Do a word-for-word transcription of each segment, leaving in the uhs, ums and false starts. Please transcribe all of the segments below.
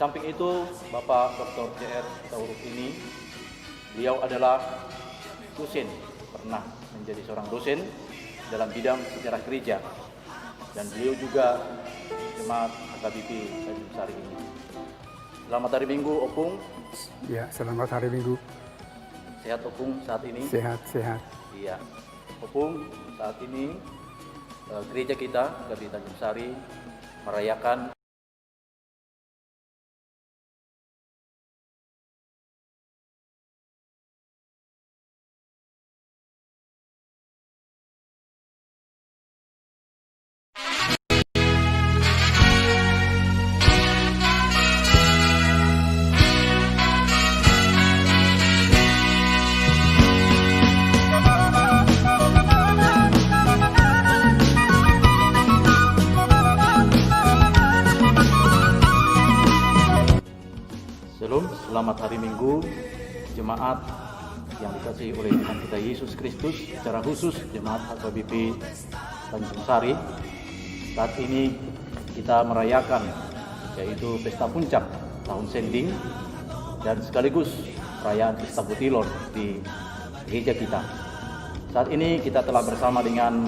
Samping itu, Bapak Doktor J R Hutauruk ini, beliau adalah dosen, pernah menjadi seorang dosen dalam bidang sejarah gereja. Dan beliau juga jemaat H K B P Tanjung Sari ini. Selamat hari Minggu, Opung. Ya, selamat hari Minggu. Sehat, Opung, saat ini? Sehat, sehat. Iya. Opung, saat ini, eh, gereja kita, H K B P Tanjung Sari, merayakan Shalom, selamat hari Minggu, jemaat yang dikasihi oleh Tuhan kita Yesus Kristus, secara khusus jemaat H K B P Tanjung Sari. Saat ini kita merayakan, yaitu pesta puncak tahun sending dan sekaligus perayaan Pesta Butilon di gereja kita. Saat ini kita telah bersama dengan,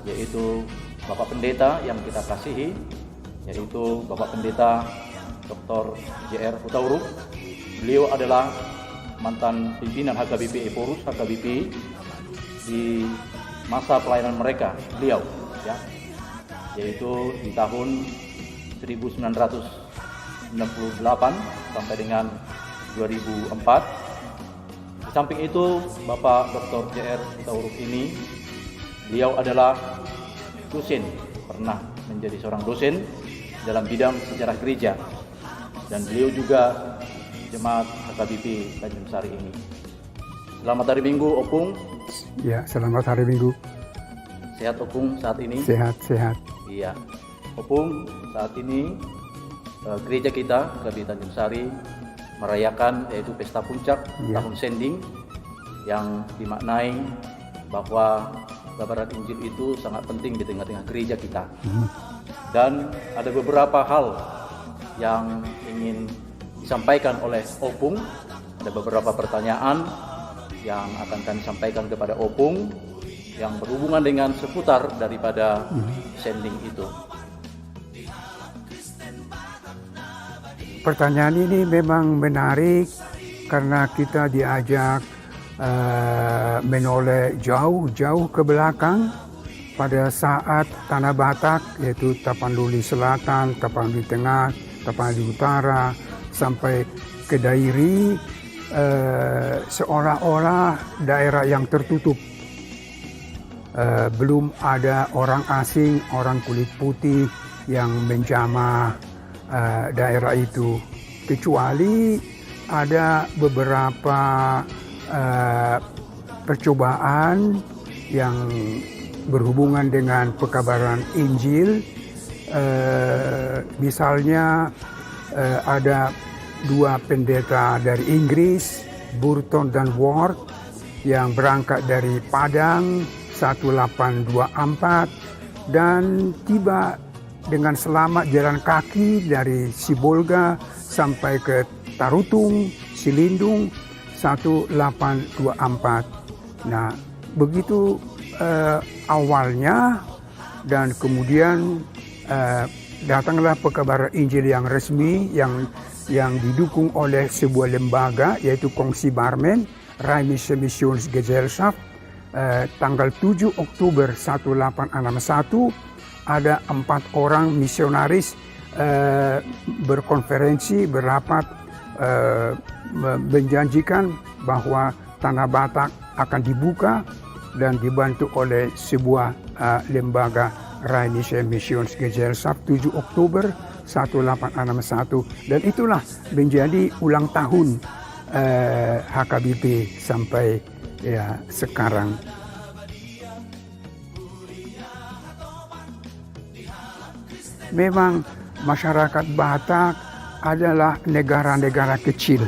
yaitu Bapak Pendeta yang kita kasihi, yaitu Bapak Pendeta Doktor J R Hutauruk. Beliau adalah mantan pimpinan H K B P Ephorus, H K B P di masa pelayanan mereka, beliau, ya, yaitu di tahun seribu sembilan ratus sembilan puluh delapan sampai dengan dua ribu empat. Di samping itu, Bapak Doktor J R Hutauruk ini, beliau adalah dosen, pernah menjadi seorang dosen dalam bidang sejarah gereja. Dan beliau juga jemaat H K B P Tanjung Sari ini. Selamat hari Minggu, Opung. Ya, selamat hari Minggu. Sehat, Opung, saat ini? Sehat, sehat. Iya. Opung, saat ini, eh, gereja kita, H K B P Tanjung Sari, merayakan yaitu pesta puncak, iya, tahun sending, yang dimaknai bahwa kabaran Injil itu sangat penting di tengah-tengah gereja kita. Mhm. Dan ada beberapa hal yang ingin disampaikan oleh Opung. Ada beberapa pertanyaan yang akan kami sampaikan kepada Opung yang berhubungan dengan seputar daripada, mhm, sending itu. Pertanyaan ini memang menarik karena kita diajak, eh, menoleh jauh-jauh ke belakang pada saat Tanah Batak, yaitu Tapanuli Selatan, Tapanuli Tengah, Tapanuli Utara, sampai ke Dairi, eh, seolah-olah daerah yang tertutup. Eh, belum ada orang asing, orang kulit putih yang menjamah, eh, daerah itu. Kecuali ada beberapa, eh, percobaan yang berhubungan dengan pekabaran Injil. Eh, misalnya, eh, ada dua pendeta dari Inggris, Burton dan Ward, yang berangkat dari Padang seribu delapan ratus dua puluh empat dan tiba dengan selamat jalan kaki dari Sibolga sampai ke Tarutung, Silindung, seribu delapan ratus dua puluh empat. Nah, begitu, eh, awalnya, dan kemudian, eh, datanglah pekabaran Injil yang resmi, yang, yang didukung oleh sebuah lembaga, yaitu Kongsi Barmen, Rheinische Missionsgesellschaft, eh, tanggal tujuh Oktober seribu delapan ratus enam puluh satu, ada empat orang misionaris, eh, berkonferensi, berapat, eh, me-, menjanjikan bahwa Tanah Batak akan dibuka dan dibantu oleh sebuah, eh, lembaga, Rheinische Missionsgesellschaft, tujuh Oktober seribu delapan ratus enam puluh satu. Dan itulah menjadi ulang tahun, eh, H K B P sampai, ya, sekarang. Memang masyarakat Batak adalah negara-negara kecil.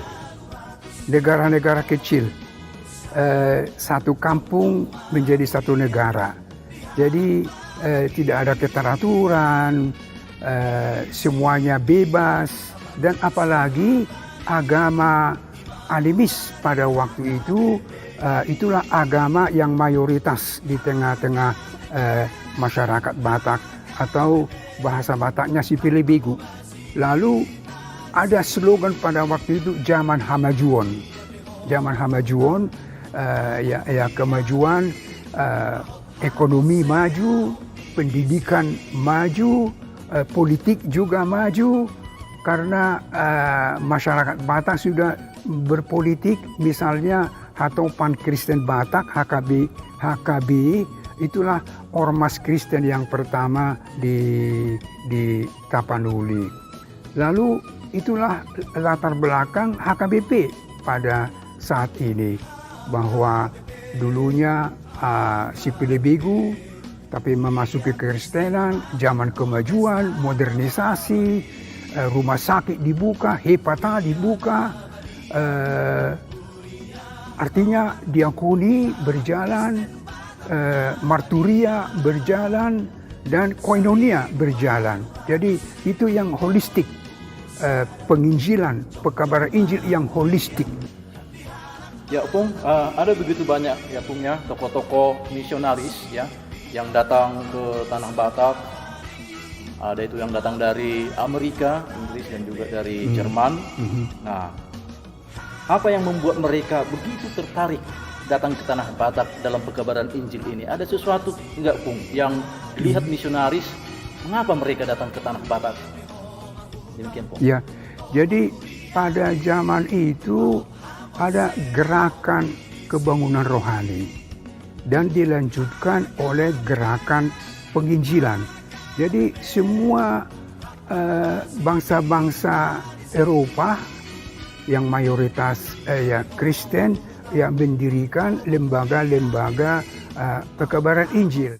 Negara-negara kecil. Eh, satu kampung menjadi satu negara. Jadi, eh, tidak ada keteraturan, eh, semuanya bebas, Dan apalagi agama animis pada waktu itu, eh, itulah agama yang mayoritas di tengah-tengah, eh, masyarakat Batak, atau bahasa Bataknya sipelebegu. Lalu ada slogan pada waktu itu, zaman hamajuon. Zaman hamajuon, eh, ya, ya, kemajuan, eh, ekonomi maju, pendidikan maju, eh, politik juga maju, karena, eh, masyarakat Batak sudah berpolitik, misalnya Hatopan Kristen Batak, H K B, H K B, itulah ormas Kristen yang pertama di, di Tapanuli. Lalu itulah latar belakang H K B P pada saat ini, bahwa dulunya, ah, sipelebegu, tapi memasuki kekristenan, zaman kemajuan, modernisasi, eh, rumah sakit dibuka, hepata dibuka, eh, artinya diakoni berjalan, eh, marturia berjalan, dan koinonia berjalan. Jadi, itu yang holistik, eh, penginjilan, pekabaran Injil yang holistik. Ya, Pung, eh, ada begitu banyak, ya, Pung, ya, tokoh-tokoh misionaris, ya, yang datang ke Tanah Batak. Ada itu yang datang dari Amerika, Inggris, dan juga dari, hmm, Jerman. Mhm. Nah, apa yang membuat mereka begitu tertarik datang ke Tanah Batak dalam pekabaran Injil ini? Ada sesuatu enggak, Pung, yang dilihat, hmm, misionaris, mengapa mereka datang ke Tanah Batak? Demikian, Pung. Ya, jadi pada zaman itu ada gerakan kebangunan rohani dan dilanjutkan oleh gerakan penginjilan. Jadi semua, eh, bangsa-bangsa Eropa yang mayoritas, eh, ya, Kristen, ya, mendirikan lembaga-lembaga, eh, pekabaran Injil.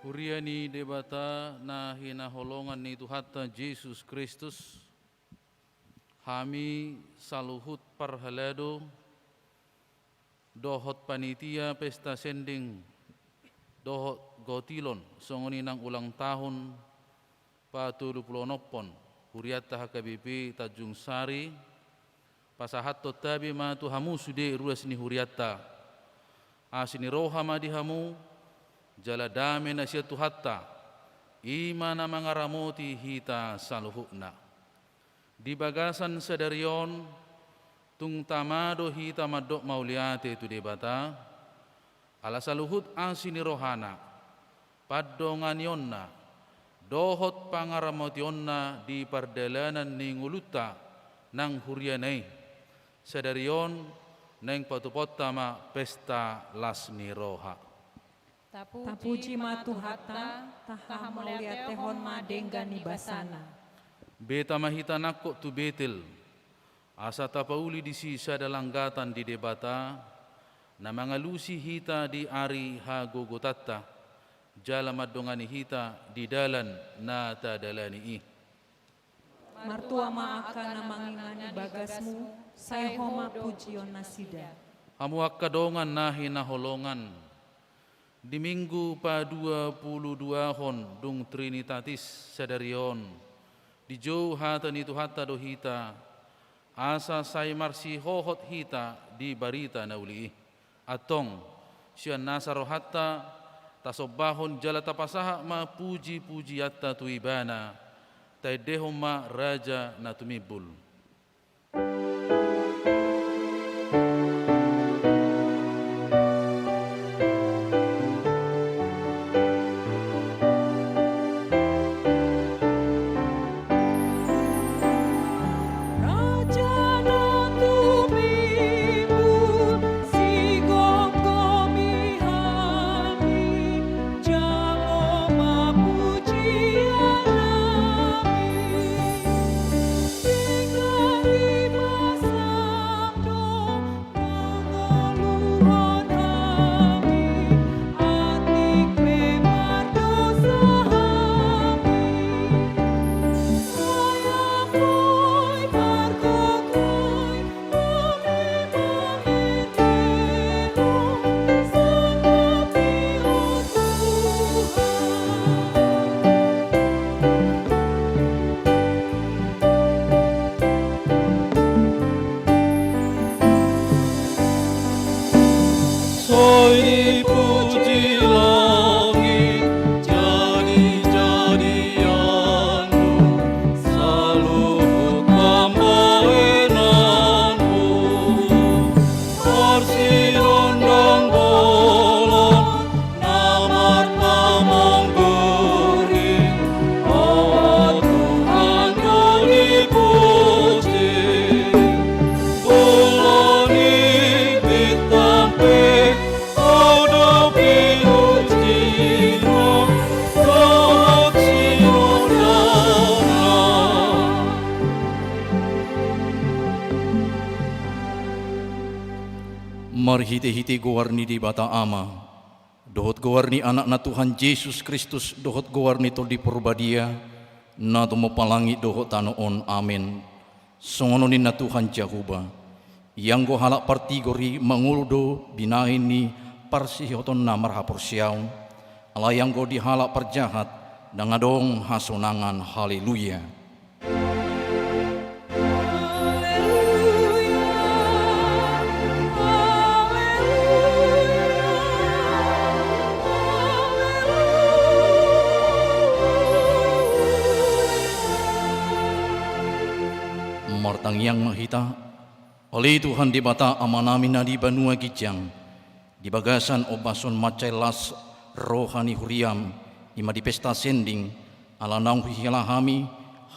Huria ni Debata na hinaholongan ni Tuhanta Jesus Kristus, hami saluhut parhalado dohot panitia pesta sending dohot gotilon, songon i nang ulang tahun patolu pulu onom hurianta H K B P Tanjung Sari, pasahathon tabe ma tu hamu sude ruas ni hurianta. Asi ni roha ma di hamu, jala dame na sian Tuhanta, i ma na mangaramoti hita saluhutna. Di bagasan sadari on, tung tama do hita mandok mauliate tu Debata, ala saluhut asi ni rohana, pandonganionna, dohot pangaramotionna di pardalanan ni ngolunta nang huriana i, sadari on naeng patupaonta ma pesta las ni roha. Tapuji ma Tuhanta, tahamauliatehon ma denggan ni basana. Beta ma hita nangkok tu Betel, asa tapauli disi sada langgatan di Debata, na mangalusi hita di ari hagogotanta, jala mandongani hita di dalan na tadalani i. Martua ma angka na mangingani bagasmu, sai Ho ma pujion nasida. Hamu angka dongan na hinaholongan, di Minggu paduapuluduahon dung Trinitatis sadari on, dijou hata ni Tuhanta do hita, asa sai marsihohot hita di barita na uli i. Antong, sian nasa rohanta, tasombahon jala tapasahat ma pujipujianta tu Ibana, taendehon ma Raja na tumimbul. Marhite-hite goar ni Debata Ama, dohot goar ni Anakna Tuhan Jesus Kristus, dohot goar ni Tondi Porbadia, na tumompa langit dohot tano on. Amen. Songon on ninna Tuhan Jahowa: Ianggo halak partigor i mangolu do binahen ni parsihohotonna marhaporseaon, alai anggo di halak parjahat ndang adong hasonangan. Haleluya. Martangiang ma hita. Ale Tuhan Debata Amanami na di banua ginjang, di bagasan ombas on mansai las roha ni huriam, i ma di pesta sending, ala naung huhilala hami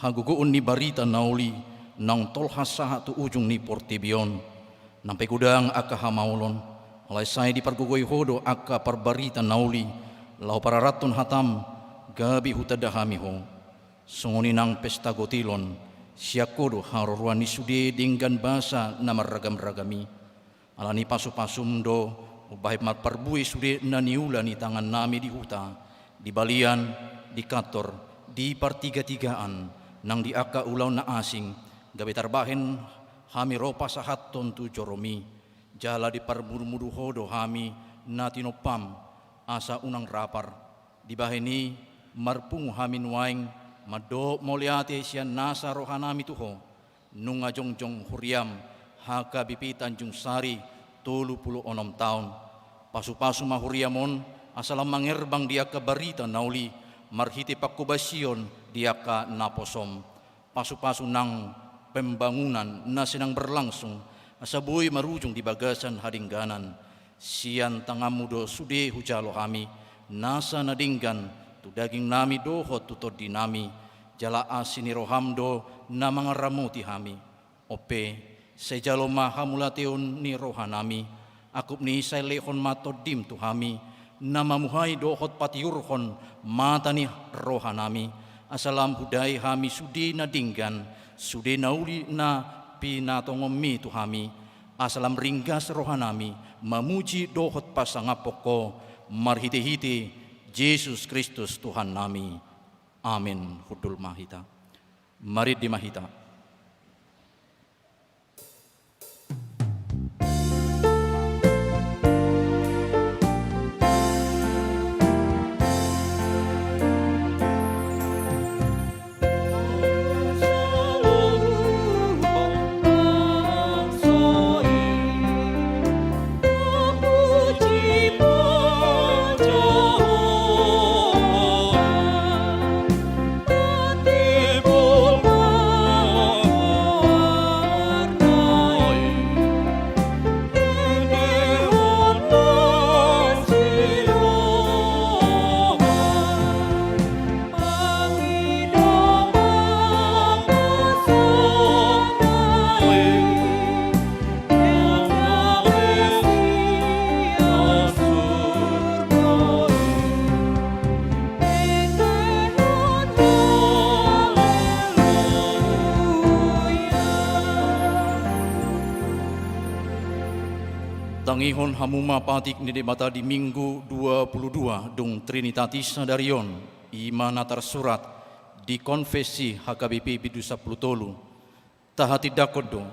hagogoon ni barita na uli naung tolhas sahat tu ujung ni portibi on. Nang pe godang angka hamaolon, alai sai dipargogoi Ho do angka parbarita na uli, laho pararathon hatam, gabe hutanda hami Ho. Songon i nang pesta gotilon, sian Ho do haroroan ni sude denggan basa na marragam-ragam i. Ala ni pasu-pasum do umbahen marparbue sude na niula ni tangannami di huta, di balian, di kantor, di partiga-tigaan, nang di angka ulaon na asing, gabe tarbahen hami ro pasahathon tu joromi, jala diparmudu-mudu Ho do hami na tinompam, asa unang rapar. Dibahen i, marpungu hami nuaeng mandok mauliate sian nasa rohanami tu Ho, nunga jongjong huriam H K B P Tanjung Sari tolu pulu onom taon. Pasu-pasu ma huriam on, asa lam mangerbang di angka barita na uli, marhite panghobasion di angka naposom. Pasu-pasu nang pembangunan na sedang berlangsung, asa boi marujung di bagasan hadengganan. Sian tanganmu do sude hujalo hami, nasa na denggan tu dagingnami dohot tu tondinami, jala asi ni roham do na mangaramoti hami. Onpe, sai jalo ma hamauliateon ni rohanami, angkup ni i sai lehon ma tondim tu hami, na mamuhai dohot patiurhon mata ni rohanami, asa lam hudai hami sude na denggan, sude na uli na pinatongonmi tu hami, asa lam ringgas rohanami mamuji dohot pasangaphon Ho, marhite-hite Jesus Kristus Tuhannami. Amen. Hundul ma hita. Marende ma hita. Tangihon hamu ma patik ni Debata di Minggu dua pulu dua dung Trinitatis sadari on, i ma na tarsurat di Konfesi H K B P bindu sampulu tolu. Tahatindangkon do,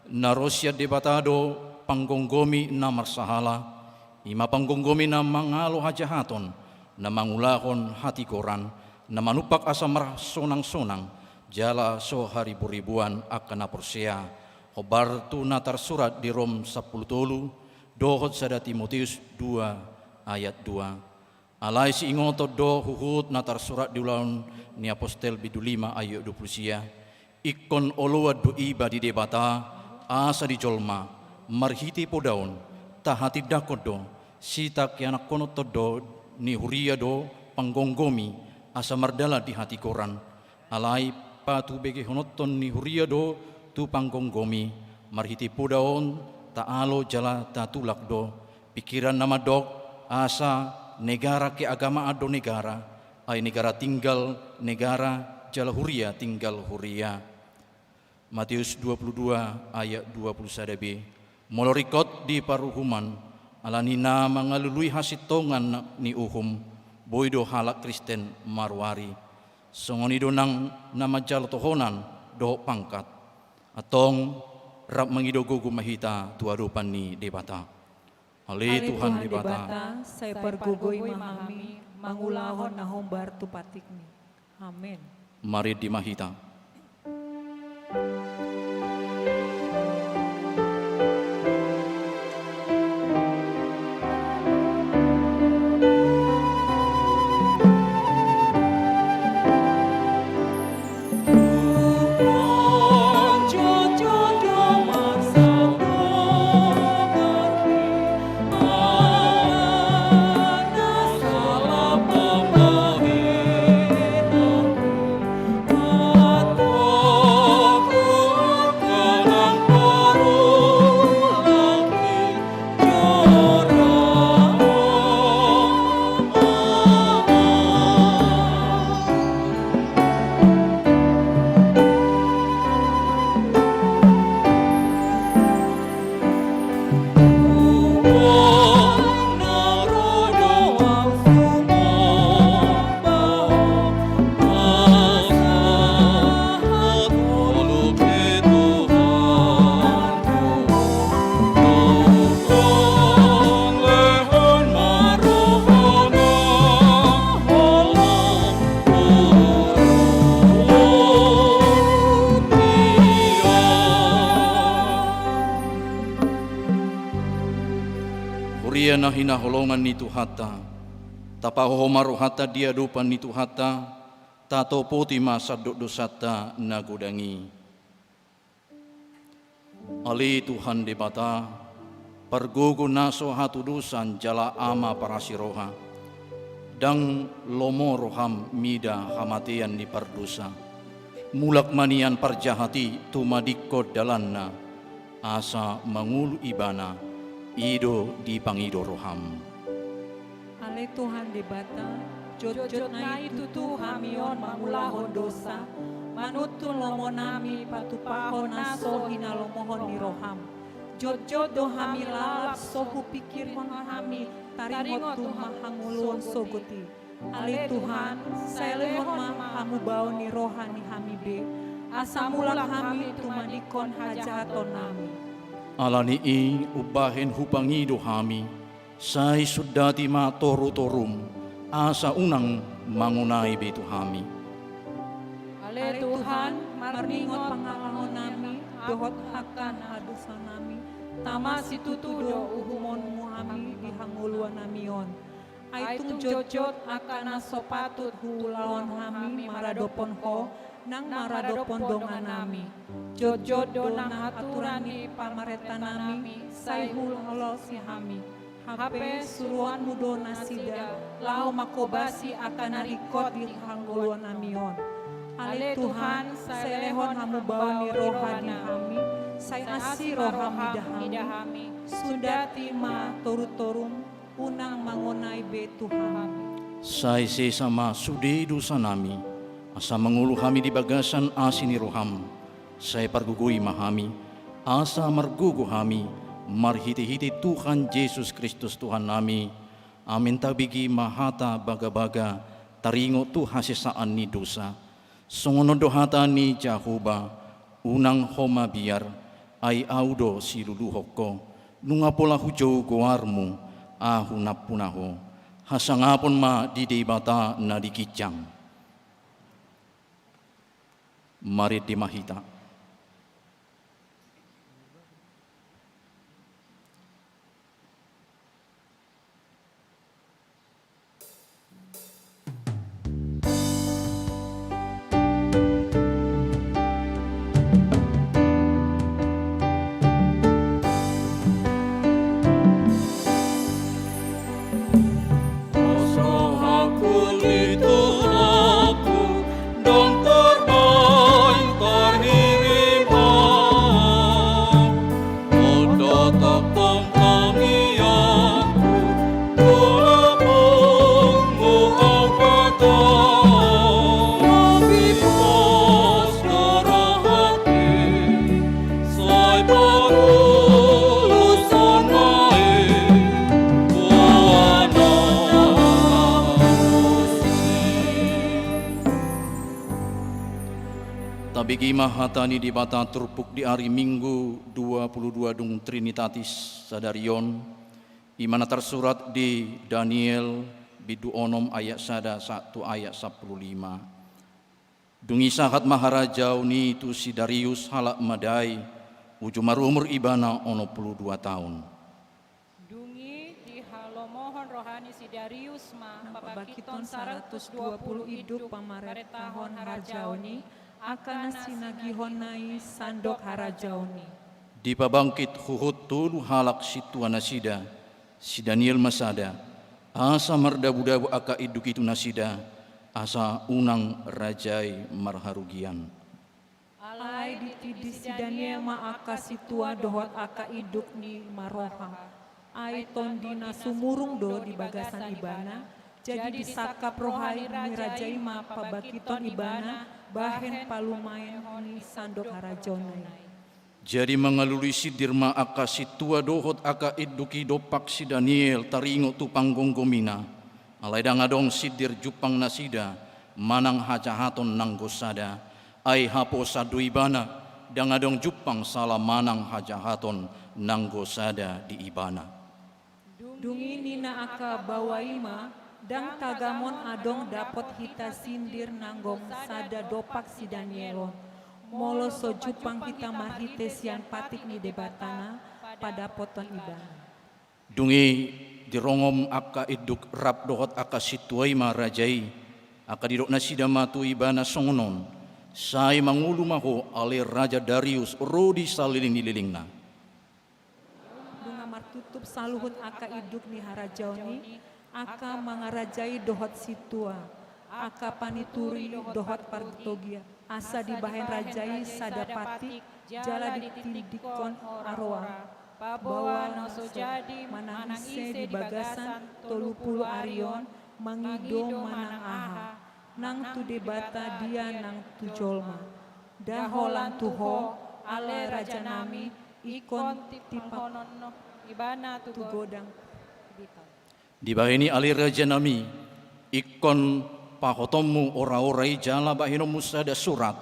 na ro sian Debata do panggomgomi na marsahala, i ma panggomgomi na mangalo hajahaton, na mangulahon hatigoran, na manumpak asa marsonang-sonang, jala so haribu-ribuan angka na porsea, hombar tu na tarsurat di Rom sampulu tolu, dohot sada Timoteus dua ayat dua. Alai siingoton do huhut na tarsurat di Ulaon ni Apostel bindu lima ayat dua pulu sia: Ingkon oloan do iba di Debata, asa di jolma, marhite poda on, tahatindangkon do, sitangkianakkononton do ni huria do panggomgomi, asa mardalan di hatigoran. Alai patubegehononton ni huria do tu panggomgomi, marhite poda on taalo jala tatulak do, pikiran na mandok asa negara keagamaan do negara, ai negara tinggal negara, jala huria tinggal huria. Matius dua pulu dua ayat dua pulu sada b. Molo ringkot di paruhuman, ala ni na mangalului hasintongan ni uhum, boi do halak Kristen maruari. Songon i do nang na manjalo tohonan dohot pangkat. Antong, rap mangido gogo ma hita tu adopan ni Debata. Ale Tuhan Debata, sai pargogoi ma hami mangulahon na hombar tu patikmi. Amen. Marende ma hita. Huria na hinaholongan ni Tuhanta, tapahoho ma rohanta di adopan ni Tuhanta, tatopoti ma sandok dosanta na godang i. Ale Tuhan Debata, pargogo na so hatudosan jala Ama parasi roha, ndang lomo roham mida hamatean ni pardosa. Mulak ma nian parjahat i tumadingkon dalanna, asa mangolu ibana, i do dipangido roham. Ale Tuhan Debata, jotjot nai tutu hami on mangulahon dosa, manuntun lomonami patupahon na so hinalomohon ni roham. Jotjot do hami lalap so hupingkirhon hami taringot tu hangoluan sogot i. Ale Tuhan, sai lehon ma hamubaon ni roha ni hami be, asa mulak hami tumadingkon hajahatonnami. Ala ni i umbahen hupangido hami, sai sundati ma torutorum, asa unang mangonai be tu hami. Ale Tuhan, marningot pangalahonami dohot angka hadosanami, tama situtu do uhumonmu hami di hangoluannami on. Ai tung jotjot angka na so patut huulahon hami maradophon Ho, nang maradophon dongannami. Jotjot do nang aturan ni pamarentanami sai hulosi hami. Hape suruonmu do nasida laho manghobasi angka na ringkot di hangoluannami on. Ale Tuhan, sai lehon hamubaon ni roha di hami, sai asi roham mida hami, sundati ma torutorum, unang mangonai be tu hami. Sai sesa ma sude dosanami, asa mangolu hami di bagasan asi ni roham. Sai pargogoi ma hami, asa margogo hami, marhitehite Tuhan Jesus Kristus Tuhannami. Amin. Tabege ma hata bagabaga taringot tu hasesaan ni dosa. Songon on do hata ni Jahowa, unang ho mabiar, ai Ahu do siluluhon ho. Nunga pola hujou goarmu, Ahu nampuna ho. Hasangapon ma di Debata na di ginjang. Marende ma hita. Pos rohangku di Tuhanku, ndang tarbaing tarhira. Bege ma hata ni Debata turpuk di ari Minggu dua pulu dua dung Trinitatis sadari on, i ma na tarsurat di Daniel bindu onom ayat sada sahat tu ayat sampulu lima. Dung i sahat ma harajaon i tu si Darius halak Madai, uju marumur ibana onom pulu dua taon. Dung i dihalomohon roha ni si Darius ma pabangkithon saratus dua pulu induk pamarentahon harajaon i, angka na sinagihonna i sandok harajaon i. Dipabangkit huhut tolu halak sintua nasida, si Daniel ma sada, asa mardabudabu angka induk i tu nasida, asa unang raja i marharugian. Alai ditindi si Daniel ma angka sintua dohot angka induk ni maroha. Ai tondi na sumurung do di bagasan ibana, jadi disangkap roha ni raja i ma pabangkithon ibana bahen palumaon ni sandok harajaonna i. Jadi mangalului sindir ma angka sintua dohot angka induk i dompak si Daniel taringot tu panggonggomina. Alai ndang adong sindir jumpang nasida manang hajahaton nanggo sada. Ai haposan do ibana, ndang adong jumpang sala manang hajahaton nanggo sada di ibana. Dung i ninna angka baoa i ma, ndang tagamon adong dapot hita sindir nanggo sada dompak si Daniel on, molo so jumpang hita marhite sian patik ni Debatana padapothon ibana. Dung i dirongom angka induk rap dohot angka sintua i ma raja i, angka didok nasida ma tu ibana songon on, sai mangolu ma ho ale raja Darius ro di saleleng ni lelengna. Dung i martutup saluhut angka induk ni harajaon i, angka mangarajai dohot sintua, angka panuturi dohot partogi, asa dibahen raja i sada patik, jala ditindingkon aroa. Paboa na so jadi manang ise di bagasan tolu pulu ari on mangido manang aha, nang tu Debata dia nang tu jolma. Nda holan tu ho, ale rajanami, ingkon tipahonon ibana tu godang. Dibahen i ale rajanami, ingkon pahotonmu oraora i jala bahenonmu sada surat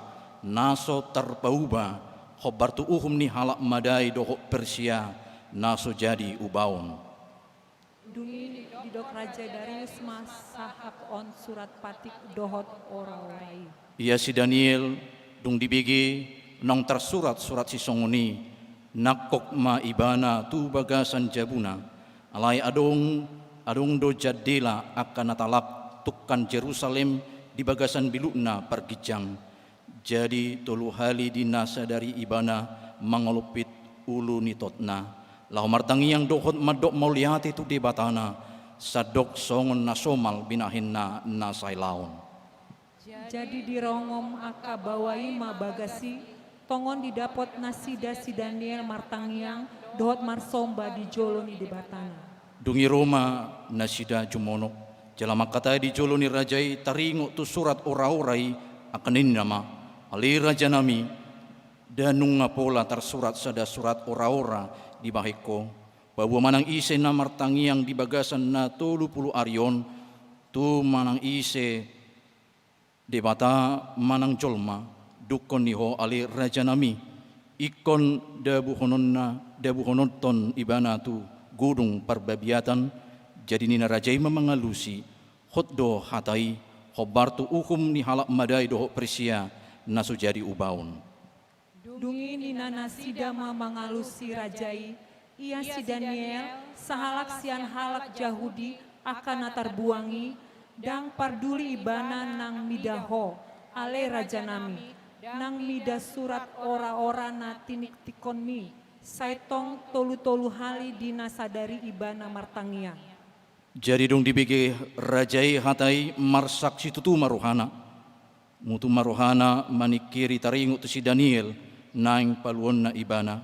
na so tarpauba, hombar tu uhum ni halak Madai dohot Persia, na so jadi ubaon. Dung i didok raja Darius ma sahat on surat patik dohot oraora i. Ia si Daniel, dung dibege naung tarsurat surat sisongon i, nangkok ma ibana tu bagasan jabuna. Alai adong, adong do jandela angka na talap tungkan Jerusalem di bagasan bilukna parginjang. Jadi tolu hali di na sadari ibana mangalompit ulu ni totna, laho martangiang dohot mandok mauliate tu Debatana, sandok songon na somal binahenna na sailaon. Jadi dirongom angka baoa i ma bagas i, tongon didapot nasida si Daniel martangiang dohot marsomba di jolo ni Debatana. Dung i ro ma nasida jumonok, jala mangkatai di jolo ni raja i taringot tu surat oraora i, angka ninna ma, ale rajanami, nda nunga pola tarsurat sada surat oraora dibahen ho, paboa manang ise na martangiang di bagasan na tolu pulu ari on, tu manang ise, Debata manang jolma, dungkon ni ho ale rajanami, ingkon dabuhononna, dabuhononton ibana tu godung parbabiatan. Jadi ninna raja i ma mangalusi, hot do hata i, hombar tu uhum ni halak Madai dohot Persia, na so jadi ubaon. Dung i ninna nasida ma mangalusi raja i, ia si Daniel, sahalak sian halak Jahudi, angka na tarbuang i, ndang parduli ibana nang mida ho, ale rajanami, nang mida surat oraora na tiniktikkonmi, sai tong tolu-tolu hali di na sadari ibana martangiang. Jadi dung dibege raja i hata i, marsak situtu ma rohana. Mutu ma rohana maningkiri taringot tu si Daniel, naeng paluonna ibana.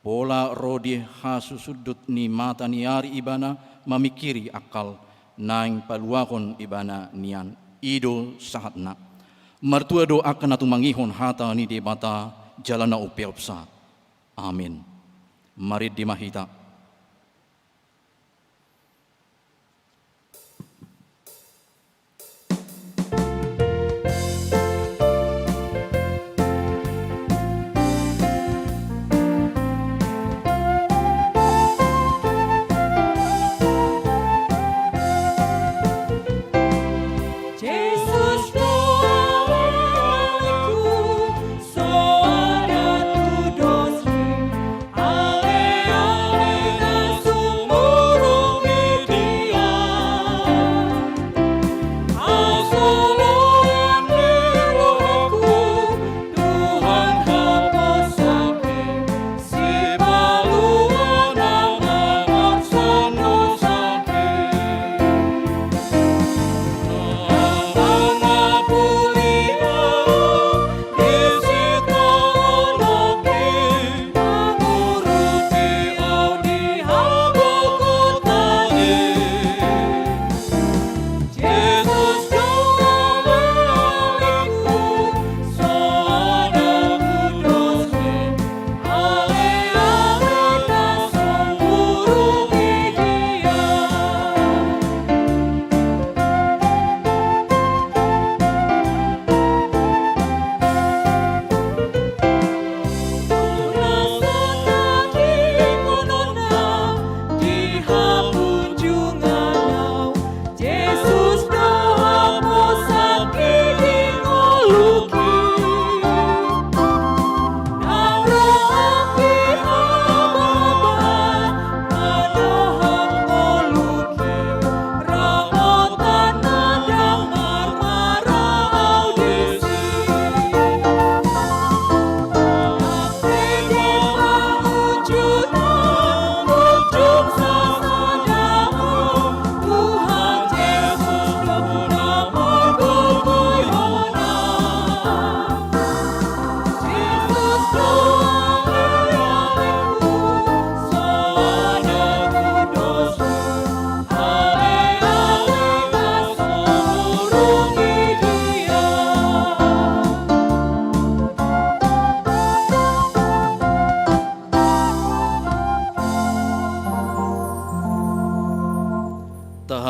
Pola ro di hasusundut ni mata ni ari ibana mamingkiri angkal, naeng paluahon ibana nian. I do sahatna. Martua do angka na tumangihon hata ni Debata jala na umpeopsa. Amin. Marende ma hita.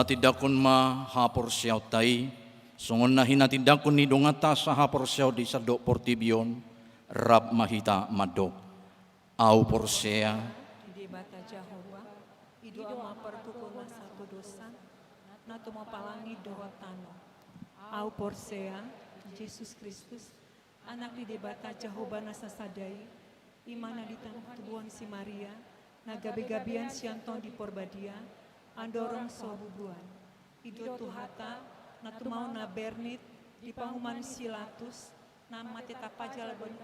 Tindanghon ma haporseaonta i, songon na hinatindanghon ni donganta sahaporseaon di sandok portibi on. Rap ma hita mandok: Ahu porsea di Debata Jahowa, i do Ama pargogo na satudosan, na tumompa langit dohot tano. Ahu porsea di Jesus Kristus, Anak ni Debata Jahowa na sasada i, i ma na ditangkubuhon si Maria, na gabegabean sian Tondi Porbadia, andorang so bubuan. I do Tuhanta, na tumaon na bernit di panguhuman si Pilatus, na mate tapajal bahen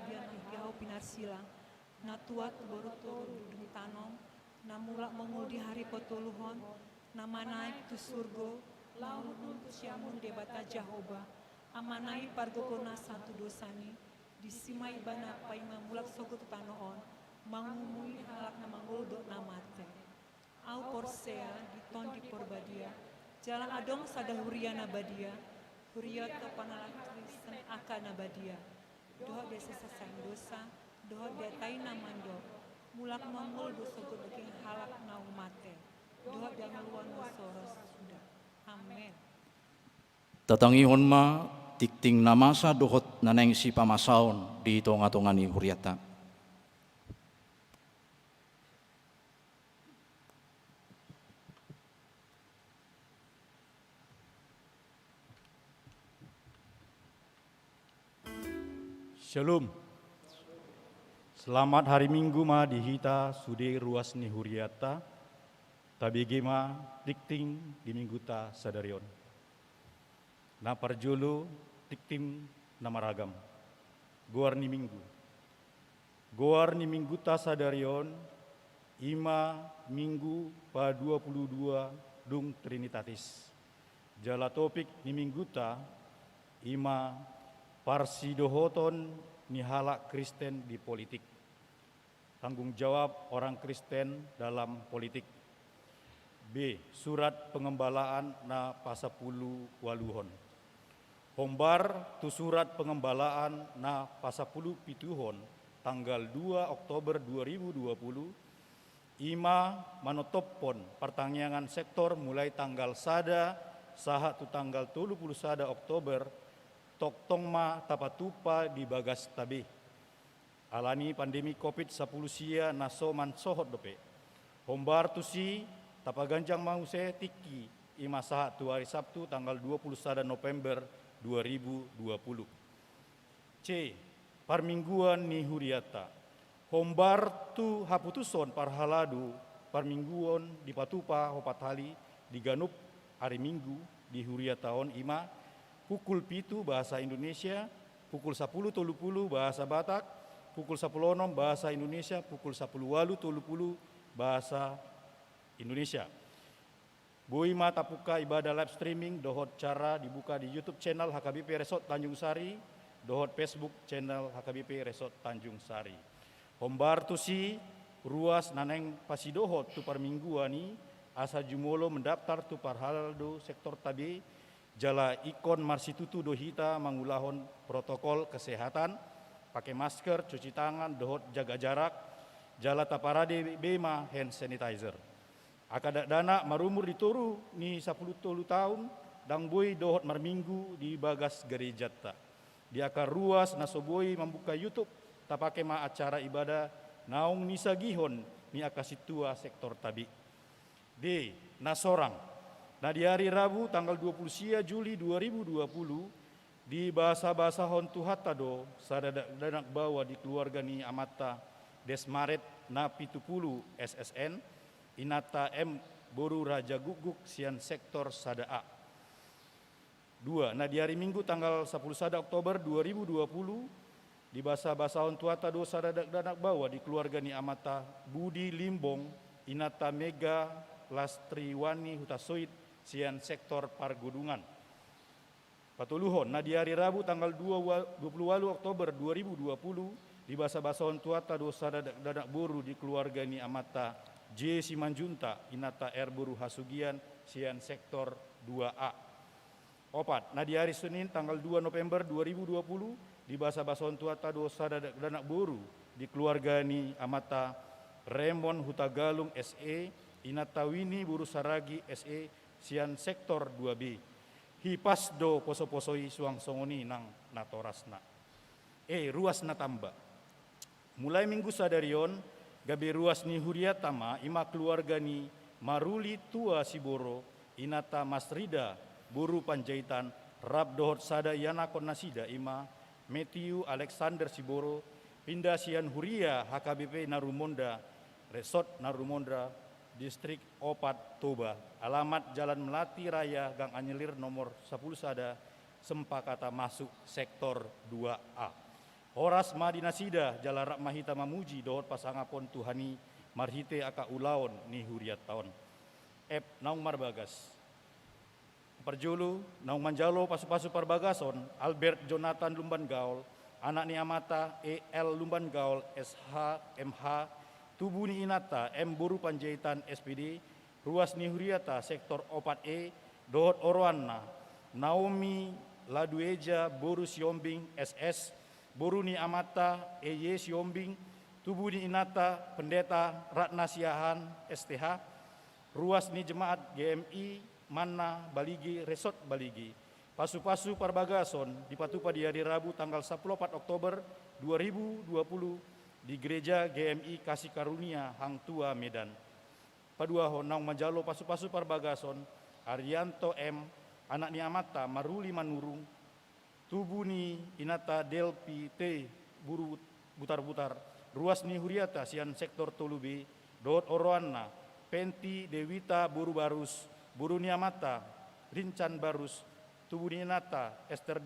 di ahu pinarsila, na tuat tu boru toru dung tanom, na mulak mangolu di ari patoluhon, na manaek tu surgo, laho nuntu siamun Debata Jahowa, Amana i pargogo na satudosan i, disi ma Ibana paima mulak sogot tu tano on, mangumui halak na mangolu dohot na mate. Ahu porsea di Tondi Porbadia, jala adong sada huria na badia, huria tu panalahi Kristen angka na badia, dohot di hasesaan dosa, dohot di hata i na mandok, mulak mangolu do sogot daging halak na mate, dohot di hangoluan na so ro suda. Amen. Tatangihon ma tingting na masa dohot na naeng sipamasaon di tongatonga ni hurianta. Shalom. Selamat hari Minggu ma di hita sude ruas ni hurianta. Tabege ma tingting di Mingguta sadari on. Na parjolo, tingting na maragam. Goar ni Minggu. Goar ni Mingguta sadari on, i ma Minggu padua pulu dua dung Trinitatis. Jala topik ni Mingguta, i ma parsidohoton ni halak Kristen di politik. Tanggung jawab orang Kristen dalam politik. B. Surat pengembalaan na pasampulu ualuhon. Hombar tu surat pengembalaan na pasampulu pituhon tanggal dua Oktober dua ribu dua puluh, i ma manotophon partangiangan sektor mulai tanggal sada sahat tu tanggal tolu pulu sada Oktober, tongtong ma tapatupa di bagasta be. Alani pandemi Covid sampulu sia na so mansohot dope. Hombar tusi, tapaganjang ma muse tingki, i ma sahat tu ari Sabtu tanggal dua pulu sada November dua ribu dua puluh. C. Parmingguan ni hurianta. Hombar tu haputuson parhalado parmingguon dipatupa opat hali di ganup ari Minggu di hurianta on, i ma pukul pitu bahasa Indonesia, pukul sampulu tolu pulu bahasa Batak, pukul sampulu onom bahasa Indonesia, pukul sampulu ualu tolu pulu bahasa Indonesia. Boi ma tapungka ibadah live streaming dohot acara dibuka di YouTube channel H K B P Resort Tanjung Sari dohot Facebook channel H K B P Resort Tanjung Sari. Hombar tusi, ruas na naeng pasidohot tu parmingguan i, asa jumolo mendaftar tu parhalado sektorta be, jala ingkon marsitutu do hita mangulahon protokol kesehatan, pake masker, cuci tangan, dohot jaga jarak, jala taparade be ma hand sanitizer. Angka dakdanak marumur di toru ni sampulu tolu taon, ndang boi dohot marminggu di bagas garejanta. Di angka ruas na so boi mambuka YouTube, tapake ma acara ibadah naung nisagihon ni angka sintua sektorta be. D. Na sorang. Na di ari Rabu tanggal dua pulu sia Juli dua ribu dua puluh, dibasabasahon Tuhanta do sada dakdanak baoa di keluarga ni amanta Desmaret Napitupulu S S N, inanta M boru Raja Gukguk sian sektor sada A. Dua, na di ari Minggu tanggal sampulu sada Oktober dua ribu dua puluh, dibasabasahon Tuhanta do sada dakdanak baoa di keluarga ni amanta Budi Limbong, inanta Mega Lastriwani Hutasoit sian sektor Pargodungan. Patoluhon, na di ari Rabu tanggal dua wa-, dua pulu ualu Oktober dua ribu dua puluh, dibasabasahon Tuhanta do sada dak-, dakdanak boru di keluarga ni amanta J Simanjuntak, inanta R boru Hasugian sian sektor dua A. Opat, na di ari Senin tanggal dua November dua ribu dua puluh, dibasabasahon Tuhanta do sada dak-, dakdanak boru di keluarga ni amanta Remon Hutagalung S E, inanta Wini boru Saragi S E, sian sektor dua B. Hipas do poso-poso i suang songon i nang natorasna. E, ruas na tamba. Mulai minggu sadari on, gabe ruas ni hurianta ma, i ma keluarga ni Maruli Tua Siboro, inanta Masrida boru Panjaitan, rap dohot sada ianakhon nasida, i ma Matthew Alexander Siboro, pinda sian huria H K B P Narumonda, Resort Narumonda, Distrik Opat, Toba. Alamat Jalan Melati Raya, Gang Anyelir nomor sapuluh sada, Sempakata, masuk sektor dua A. Horas ma di nasida, jala rap ma hita mamuji dohot pasangapon Tuhan i marhite angka ulaon ni hurianta on. F, naung marbagas. Parjolo, naung manjalo pasu-pasu parbagason, Albert Jonathan Lumban Gaol, anak ni amanta E L Lumban Gaol, S H, M H, tubu ni inanta M boru Panjaitan, S P D, ruas ni hurianta sektor opat E, dohot oroanna, Naomi Ladueja boru Sihombing, S S, boru ni amanta E Y Sihombing, tubu ni inanta Pendeta Ratna Siahaan, S T H, ruas ni jemaat G M I Manna Baligi, Resort Baligi. Pasu-pasu parbagason dipatupa di ari Rabu tanggal sapuluh opat Oktober dua ribu dua puluh di Gereja G M I Kasih Karunia Hang Tuah, Medan. Paduahon, naung manjalo pasu-pasu parbagason, Arianto M, anak ni amanta Maruli Manurung, tubu ni inanta Delpi T boru Butar-butar, ruas ni hurianta sian sektor tolu B, dohot oroanna, Penti Dewita boru Barus, boru ni amanta Rincan Barus, tubu ni inanta Ester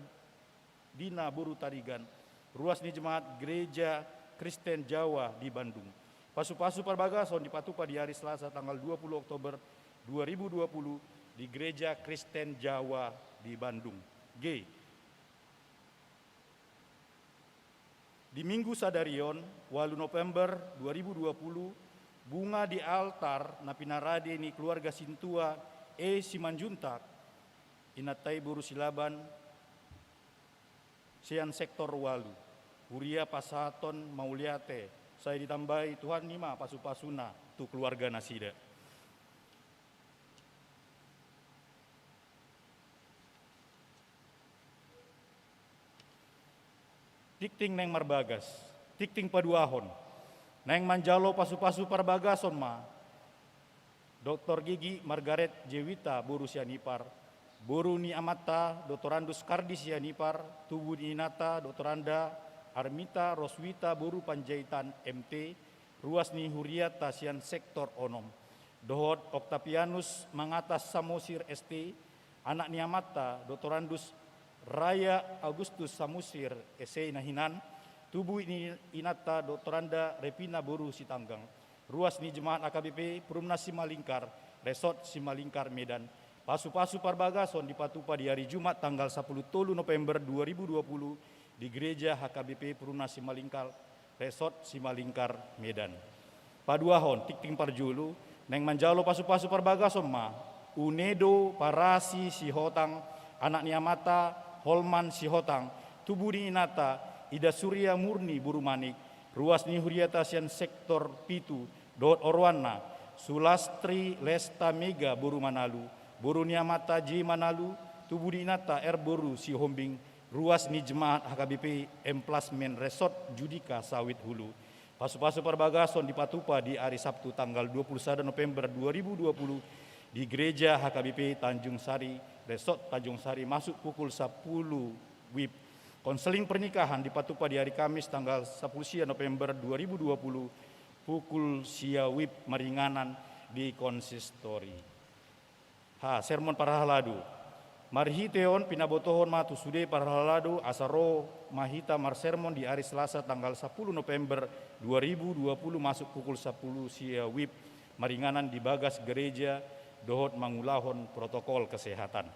Dina boru Tarigan, ruas ni jemaat Gereja Kristen Jawa di Bandung. Pasu-pasu parbagason dipatupa di ari Selasa tanggal dua puluh Oktober dua ribu dua puluh di Gereja Kristen Jawa di Bandung. G. Di minggu sadari on, ualu November dua ribu dua puluh, bunga di altar na pinarade ni keluarga sintua E Simanjuntak, inanta i boru Silaban, sian sektor ualu. Huria pasahathon mauliate, sai ditambai Tuhan i ma pasu-pasuna tu keluarga nasida. Tingting naeng marbagas, tingting paduahon. Naeng manjalo pasu-pasu parbagason ma Doktor Gigi Margaret Jewita boru Sianipar, boru ni amanta Doktorandus Kardi Sianipar, tubu ni inanta Doktoranda Armita Roswita boru Panjaitan, M T, ruas ni hurianta sian sektor onom. Dohot Octavianus Mangatas Samosir, S T, anak ni amanta Doktorandus Raya Augustus Samosir, S E na hinan, tubu ni inanta Doktoranda Revina boru Sitanggang, ruas ni jemaat H K B P Perumnas Simalingkar, Resort Simalingkar, Medan. Pasu-pasu parbagason dipatupa di ari Jumat tanggal sapuluh tolu November dua ribu dua puluh di Gereja H K B P Perumnas Simalingkar, Resort Simalingkar, Medan. Paduahon, tingting parjolo, naeng manjalo pasu-pasu parbagason ma Unedo Parasi Sihotang, anak ni amanta Holman Sihotang, tubu ni inanta Ida Surya Murni boru Manik, ruas ni hurianta sian sektor pitu, dohot oroanna, Sulastri Lesta Mega boru Manalu, boru ni amanta J Manalu, tubu ni inanta R boru Sihombing, ruas ni jemaat H K B P Emplasmen Resort Judika Sawit Hulu. Pasu-pasu parbagason dipatupa di ari Sabtu tanggal dua puluh sada November dua ribu dua puluh di Gereja H K B P Tanjung Sari, Resort Tanjung Sari, masuk pukul sapuluh WIB. Konseling pernikahan dipatupa di ari Kamis tanggal sapuluh sia November dua ribu dua puluh pukul sia WIB maringanan di konsistori. Ha, sermon parhalado. Marhite on pinabotohon ma tu sude parhalado asa ro ma hita marsermon di ari Selasa tanggal sapuluh November dua ribu dua puluh masuk pukul sapuluh sia WIB maringanan di bagas gereja dohot mangulahon protokol kesehatan.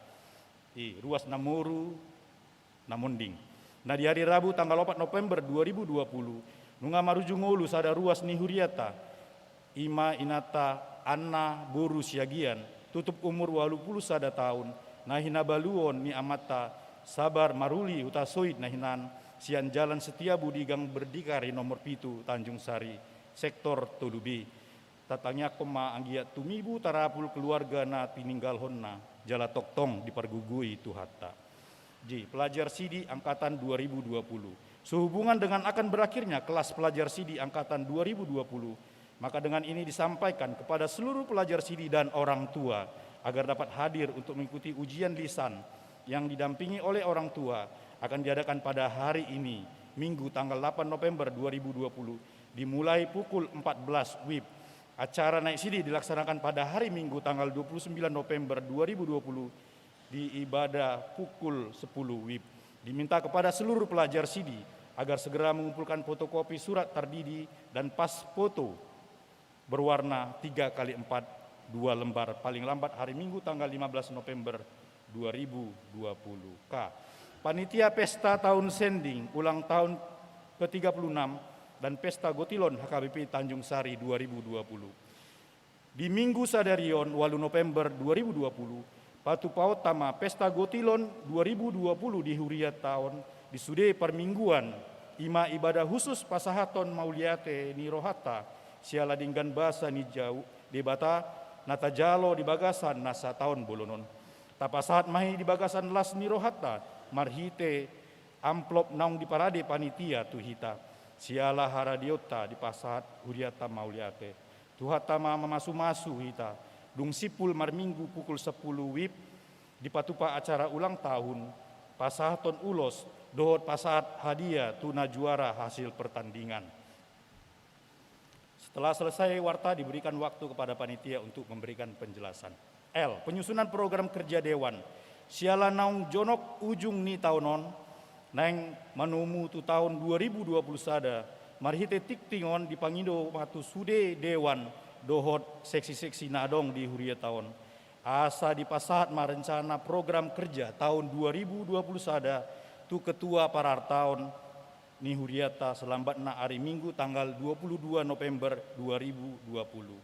I, ruas na moru na monding. Na di ari Rabu tanggal opat November dua ribu dua puluh, nunga marujung ngolu sada ruas ni hurianta, i ma inanta Anna boru Siagian, tutup umur ualu pulu sada taon, na hinabaluon ni amanta Sabar Maruli Hutasoit na hinan, sian Jalan Setiabudi Gang Berdikari nomor pitu, Tanjung Sari, sektor tolu B. Tatangiangkon ma anggiat tumibu tarapul keluarga na tininggalhonna, jala tongtong dipargogoi Tuhanta. J. Pelajar Sidi angkatan dua ribu dua puluh. Sehubungan dengan akan berakhirnya kelas pelajar Sidi angkatan dua ribu dua puluh, maka dengan ini disampaikan kepada seluruh pelajar Sidi dan orang tua agar dapat hadir untuk mengikuti ujian lisan yang didampingi oleh orang tua akan diadakan pada hari ini, Minggu tanggal delapan November dua ribu dua puluh, dimulai pukul empat belas wib. Acara naik sidi dilaksanakan pada hari Minggu tanggal dua puluh sembilan November dua ribu dua puluh di ibadah pukul sepuluh wib. Diminta kepada seluruh pelajar Sidi agar segera mengumpulkan fotokopi surat tardidi dan pas foto berwarna tiga kali empat, dua lembar, paling lambat hari Minggu tanggal lima belas November dua ribu dua puluh. K. Panitia Pesta Tahun Sending Ulang Tahun ke tiga puluh enam dan Pesta Gotilon H K B P Tanjung Sari dua ribu dua puluh. Di Minggu sadari on, ualu November dua ribu dua puluh, patupaonta ma Pesta Gotilon dua ribu dua puluh di huriata on, di sude parmingguan, i ma ibadah husus pasahathon mauliate ni rohanta siala denggan basa ni jabu Debata na tajalo di bagasan na sataon bolon on. Tapasahat ma i di bagasan las ni rohanta marhite amplop naung diparade panitia tu hita. Siala haradeonta dipasahat huriata mauliate. Tuhanta ma mamasumasu hita. Dung simpul marminggu pukul sepuluh wib, dipatupa acara ulang tahun, pasahathon ulos dohot pasahat hadiah tu na juara hasil pertandingan. Setelah selesai warta, diberikan waktu kepada panitia untuk memberikan penjelasan. L. Penyusunan program kerja dewan. Siala naung jonok ujung ni taon on, naeng manomu tu taon dua ribu dua puluh sada, marhite tingting on dipangido ma tu sude dewan dohot seksi-seksi na adong di huriata on, asa dipasahat ma rencana program kerja taon dua ribu dua puluh sada tu ketua parartaon ni huriata selambatna ari Minggu tanggal dua puluh dua November dua ribu dua puluh.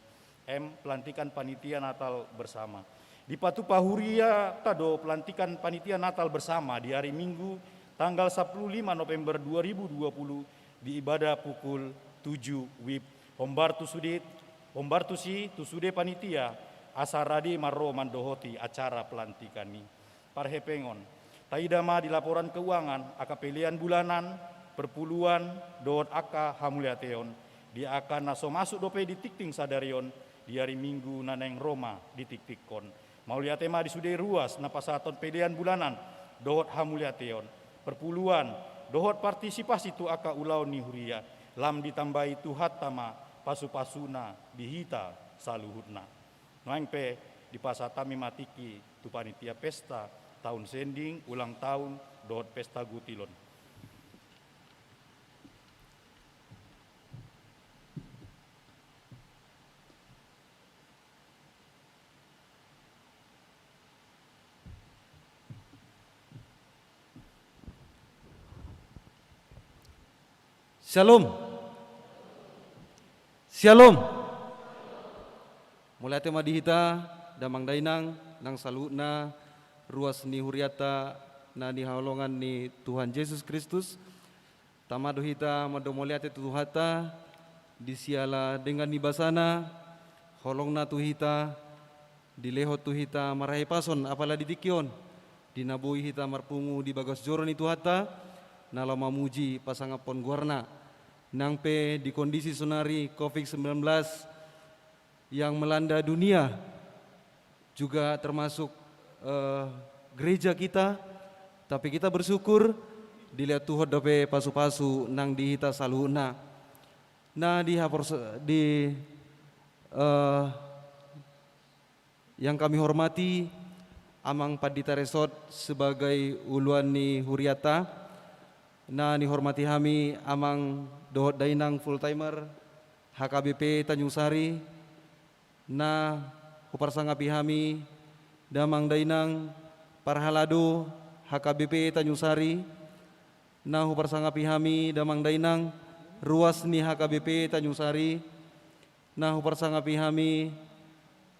M. Pelantikan panitia Natal bersama. Dipatupa huriata do pelantikan panitia Natal bersama di ari Minggu tanggal sepuluh lima November dua ribu dua puluh di ibadah pukul tujuh wib. Hombar tu sude, hombar tusi tu sude panitia asa rade ma ro mandohoti acara pelantikan i. Parhepengon. Taida ma di laporan keuangan angka pelean bulanan, perpuluan, dohot angka hamauliateon, di angka na so masuk dope di tingting sadari on, di ari Minggu na naeng ro ma di tingtingkon. Mauliate ma di sude ruas na pasahathon pelean bulanan, dohot hamauliateon, perpuluan, dohot partisipasi tu angka ulaon ni huria, lam ditambai Tuhanta ma pasupasuna di hita saluhutna. Nuaeng pe dipasahat hami ma tingki tu panitia pesta tahun sending, ulang tahun, dohot pesta gotilon. Syalom. Syalom. Mauliate ma di hita, damang dainang, nang saluhutna ruas ni huriata na hinaholongan ni Tuhan Jesus Kristus. Tama do hita mandok mauliate tu Tuhanta, di siala denggan ni basana, holongna tu hita, dilehon tu hita marhahipason apala di tingki on, di na boi hita marpungu di bagas joro ni Tuhanta, na laho mamuji pasangaphon goarna. Nang pe di kondisi sonari covid sembilan belas yang melanda dunia, juga termasuk, eh, gereja kita, tapi kita bersyukur dilehon Tuhan dope pasupasu nang di hita saluhutna. Nah, di hapor-, di, eh, yang kami hormati Amang Pandita Resort sebagai uluan ni huriata, na nihormati hami Amang dohot Dainang full timer H K B P Tanjung Sari, na huparsangapi hami Damang Dainang parhalado H K B P Tanjung Sari, na huparsangapi hami Damang Dainang ruas ni H K B P Tanjung Sari, na huparsangapi hami,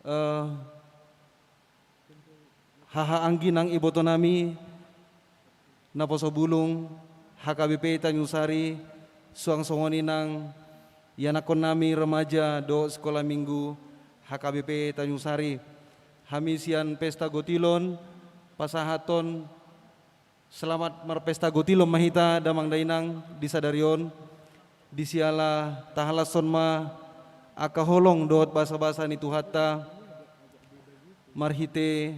eh, haha anggi nang ibotonami naposo bulung H K B P Tanjung Sari, suang songon i nang ianakhon nami remaja dohot sekolah minggu H K B P Tanjung Sari. Hami sian Pesta Gotilon pasahathon selamat marpesta gotilon ma hita damang dainang di sadari on. Di siala tahalashon ma angka holong dohot basabasa ni Tuhanta marhite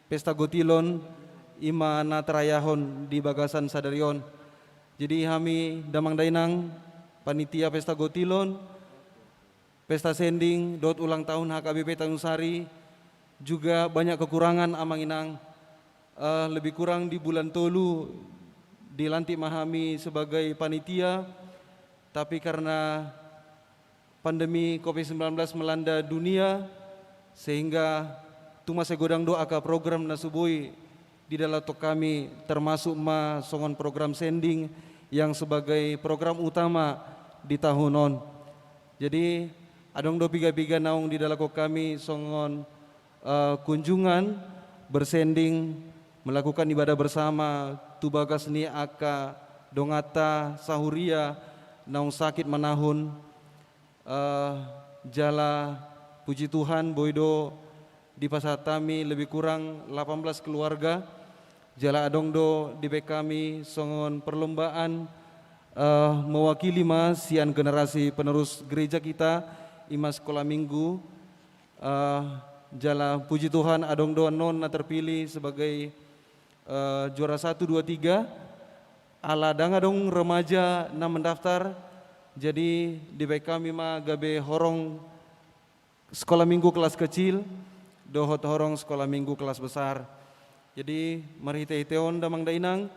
pesta gotilon i ma na tarayahon di bagasan sadari on. Jadi hami damang dainang panitia pesta gotilon, pesta sending dohot ulang tahun H K B P Tanjung Sari juga banyak kekurangan amang inang. Eh, lebih kurang di bulan tolu dilantik ma hami sebagai panitia, tapi karena pandemi covid sembilan belas melanda dunia, sehingga tung mansai godang do angka program na so boi didalathon hami, termasuk ma songon program sending yang sebagai program utama di tahun on. Jadi adong do piga-piga naung didalathon hami songon eh, kunjungan, bersending, melakukan ibadah bersama tu bagas ni angka donganta sahuria naung sakit manahun, eh, jala puji Tuhan boi do dipasahat hami lebih kurang lapan belas keluarga. Jala adong do dibaen hami songon perlombaan, eh, mewakili ma sian generasi penerus gereja kita, i ma sekolah minggu. Eh, jala puji Tuhan adong do annon na terpilih sebagai, eh, juara satu, dua, tiga. Ala ndang adong remaja na mendaftar, jadi dibaen hami ma gabe horong sekolah minggu kelas kecil dohot horong sekolah minggu kelas besar. Jadi marhite-hite on damang dainang,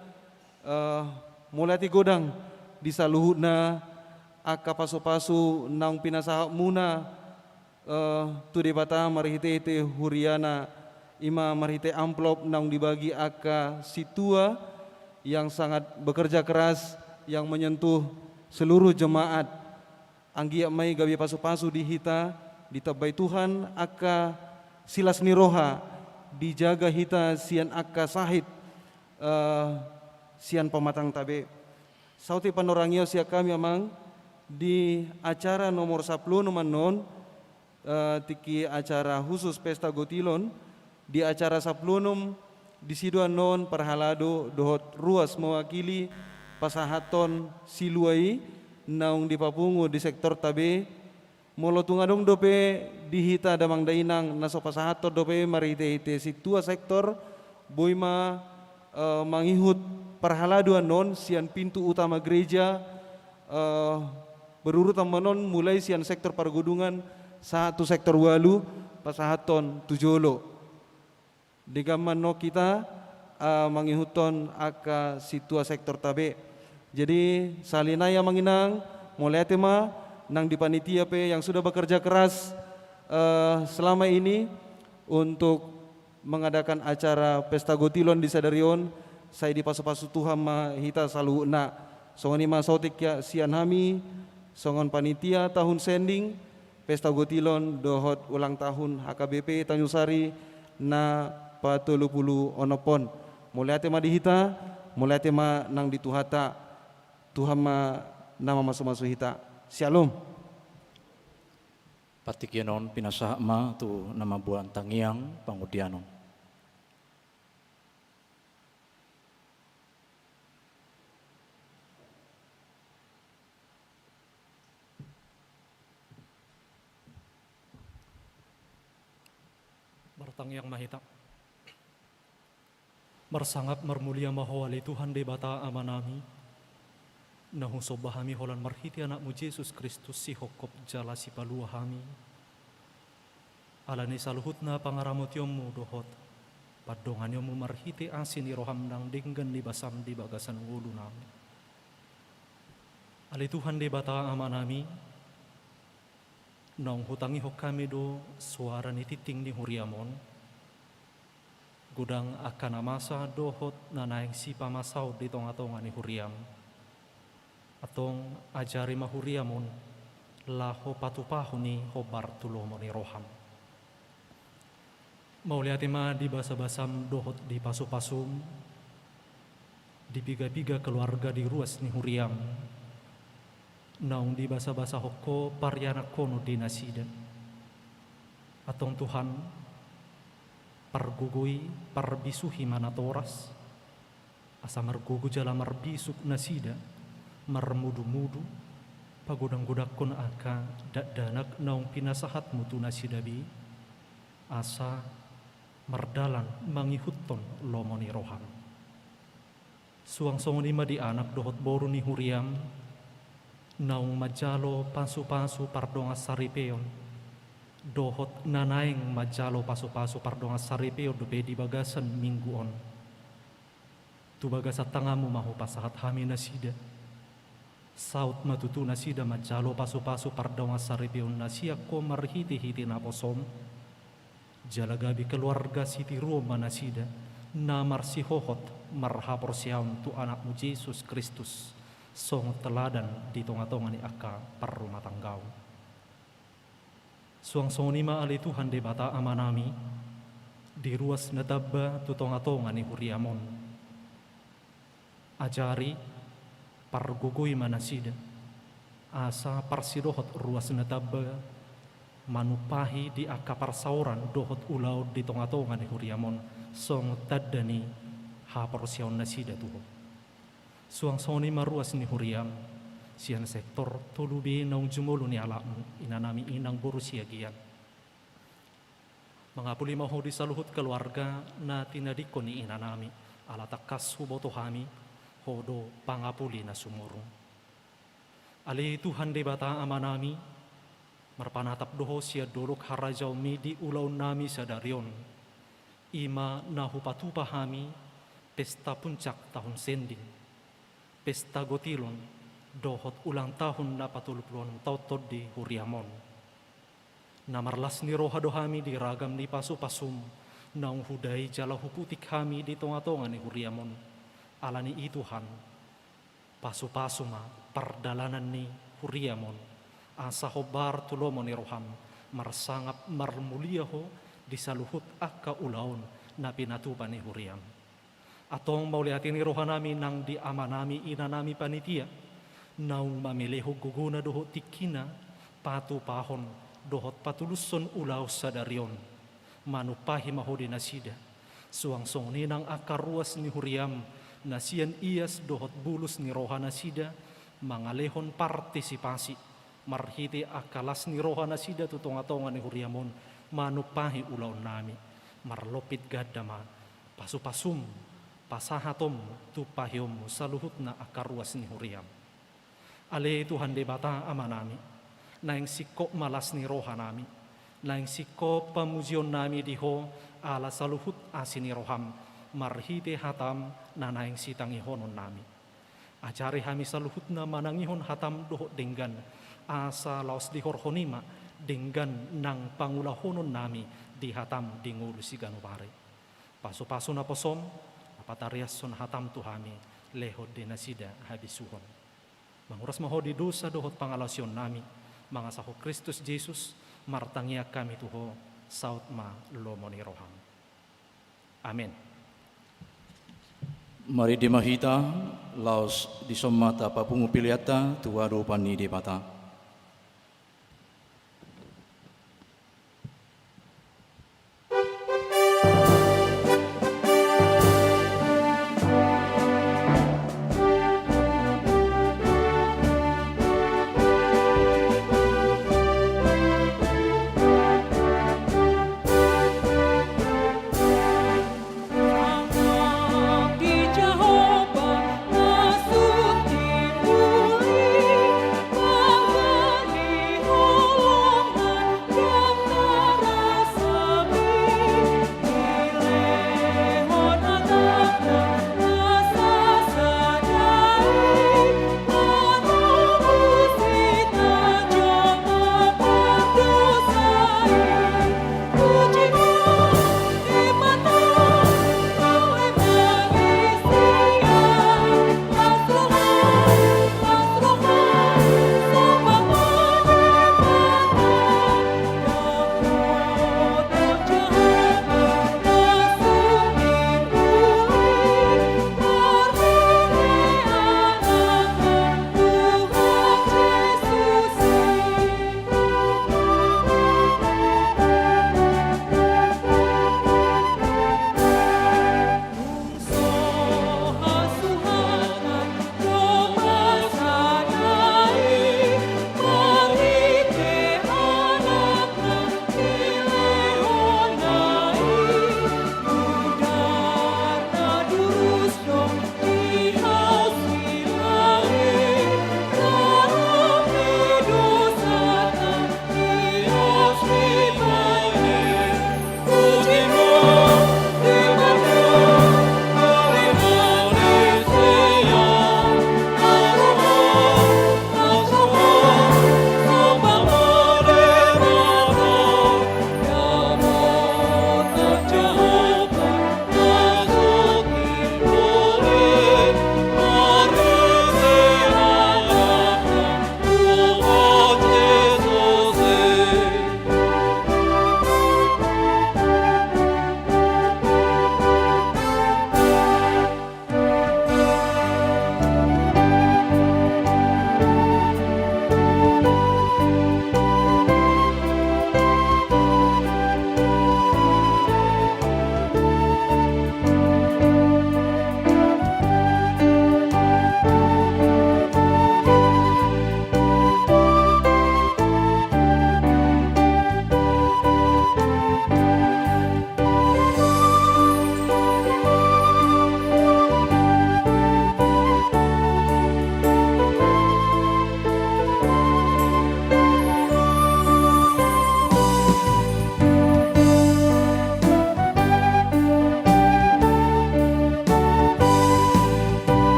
eh, mauliate godang di saluhutna angka pasu-pasu naung pinasahatmuna, eh, tu Debata marhite-hite huriana, i ma marhite amplop naung dibagi angka sintua yang sangat bekerja keras, yang menyentuh seluruh jemaat. Anggiat ma i gabe pasu-pasu di hita, ditambai Tuhan angka silas ni roha, dijaga hita sian angka sahit, eh, sian pamatangta be. Saotik panorang i sian hami amang, di acara nomor sampulu onom annon, eh, tingki acara khusus pesta gotilon, di acara sampulu onom, disi do annon parhalado dohot ruas mewakili pasahathon silua i naung dipapungu di sektorta be. Molo tung adong dope di hita damang dainang na so pasahathon dope marhite-hite sintua sektor, boi ma, eh, mangihut parhalado annon sian pintu utama gereja, eh, berurutan ma annon mulai sian sektor pargodungan sahat tu sektor ualu pasahathon tu jolo. Denggan ma annon hita, eh, mangihuthon angka sintua sektorta be. Jadi sahali nai amang inang, mauliate ma nang di panitia pe yang sudah bekerja keras, eh, selama ini untuk mengadakan acara pesta gotilon di sadari on, sai dipasu-pasu Tuhan ma hita saluhutna. Songon i ma saotik sian hami songon panitia tahun sending, pesta gotilon dohot ulang tahun H K B P Tanjung Sari na patolu pulu onom on. Mauliate ma di hita, mauliate ma nang di Tuhanta. Tuhan ma na mamasu-masu hita. Syalom. Partingkian on pinasahat ma tu na mamboan tangiang pangundianon. Martangiang ma hita. Marsangap marmulia ma Ho ale Tuhan Debata Amanami, na husomba hami holan marhite Anakmu Jesus Kristus, sihophop jala sipalua hami. Ala ni saluhutna pangaramotionmu dohot pandonganionmu marhite asi ni roham nang denggan ni basam di bagasan ngolunami. Ale Tuhan Debata Amanami, naung hutangihon hami do suara ni tingting ni huriam on, godang angka na masa dohot na naeng sipamasaon di tonga-tonga ni huriam. Antong ajari ma huriam on laho patupahon i hombar tu lomo ni roham. Mauliate ma di basa-basam dohot di pasu-pasum, di piga-piga keluarga di ruas ni huriam, naung dibasabasahon Ho parianakhonon di nasida. Antong Tuhan, pargogoi, parbisuhi ma natoras, asa margogo jala marbisuk nasida, marmudumudu, pagodanggodangkon angka dakdanak naung pinasahatMu tu nasida be, asa mardalan mangihuthon lomo ni rohaM. Suang songon i ma di anak dohot boru ni huriaM, naung manjalo pasupasu pardongansaripeon, dohot na naeng manjalo pasupasu pardongansaripeon dope di bagasan minggu on. Tu bagasan tanganMu ma hupasahat hami nasida. Saut ma tutu nasida manjalo pasupasu pardongansaripeon na sian Ho marhitehite naposoM, jala gabe keluarga sitiruon ma nasida, na marsihohot marhaporseaon tu AnakMu Jesus Kristus, songon teladan di tongatonga ni angka parrumatanggaon. Suang songon i ma ale Tuhan Debata Amanami, di ruas na tamba tu tongatonga ni huriaM on. Ajari, pargogoi ma nasida, asa parsidohot ruas na tamba, manumpahi di angka parsaoran dohot ulaon di tongatonga ni huriaM on, songon tanda ni haporseaon nasida tu Ho. Suang songon i ma ruas ni huriaM, sian sektor tolu B naung jumolo ni anakMu, inanami i nang boru Siagian. Mangapuli ma Ho di saluhut keluarga na tinadingkon ni inanami, ala tangkas huboto hami, Ho do pangapuli na sumurung. Ale Tuhan Debata Amanami, marpanatap do Ho sian dolok harajaonMi di ulaonnami sadari on. I ma na hupatupa hami pesta puncak tahun sending, pesta gotilon, dohot ulang tahun na patolupuluonom taon tondi huriaM on. Na marlas ni roha do hami di ragam ni pasupasuM, naung hudai jala huputik hami di tongatonga ni huriaM on. Ala ni i Tuhan, pasupasu ma pardalanan ni huriaM on, asa hombar tu lomo ni rohaM, marsangap marmulia Ho di saluhut angka ulaon na pinatupa ni huriaM. Antong mauliate ni rohanami nang di amanami inanami panitia, naung mamelehon gogona dohot tingkina, patupahon dohot patulushon ulaon sadari on. Manumpahi ma Ho di nasida, suang songon i nang angka ruas ni huriaM, na sian ias dohot bulus ni roha nasida, mangalehon partisipasi, marhite angka las ni roha nasida tu tongatonga ni huriaM on, manumpahi ulaonnami, marlompit ganda ma, pasupasuM, pasahatonMu, tumpahionMu, saluhutna angka ruas ni huriaM. Ale Tuhan Debata Amanami, naeng singkop ma las ni rohanami, naeng singkop pamujionnami di Ho, ala saluhut asi ni rohaM, marhite hataM, na naeng sitangihononnami. Ajari hami saluhutna manangihon hataM dohot denggan, asa laos dihorhon i ma denggan nang pangulahononnami di hataM di ngolu siganup ari. Pasupasu naposoM, na patariashon hataM tu hami, lehon di nasida habisuhon. Manguras ma Ho di dosa dohot pangalaosionnami, mangasahon Kristus Jesus, martangiang hami tu Ho, saut ma lomo ni rohaM. Amen. Marende ma hita, laos dison ma tapapungu peleanta tu adopan ni Debata.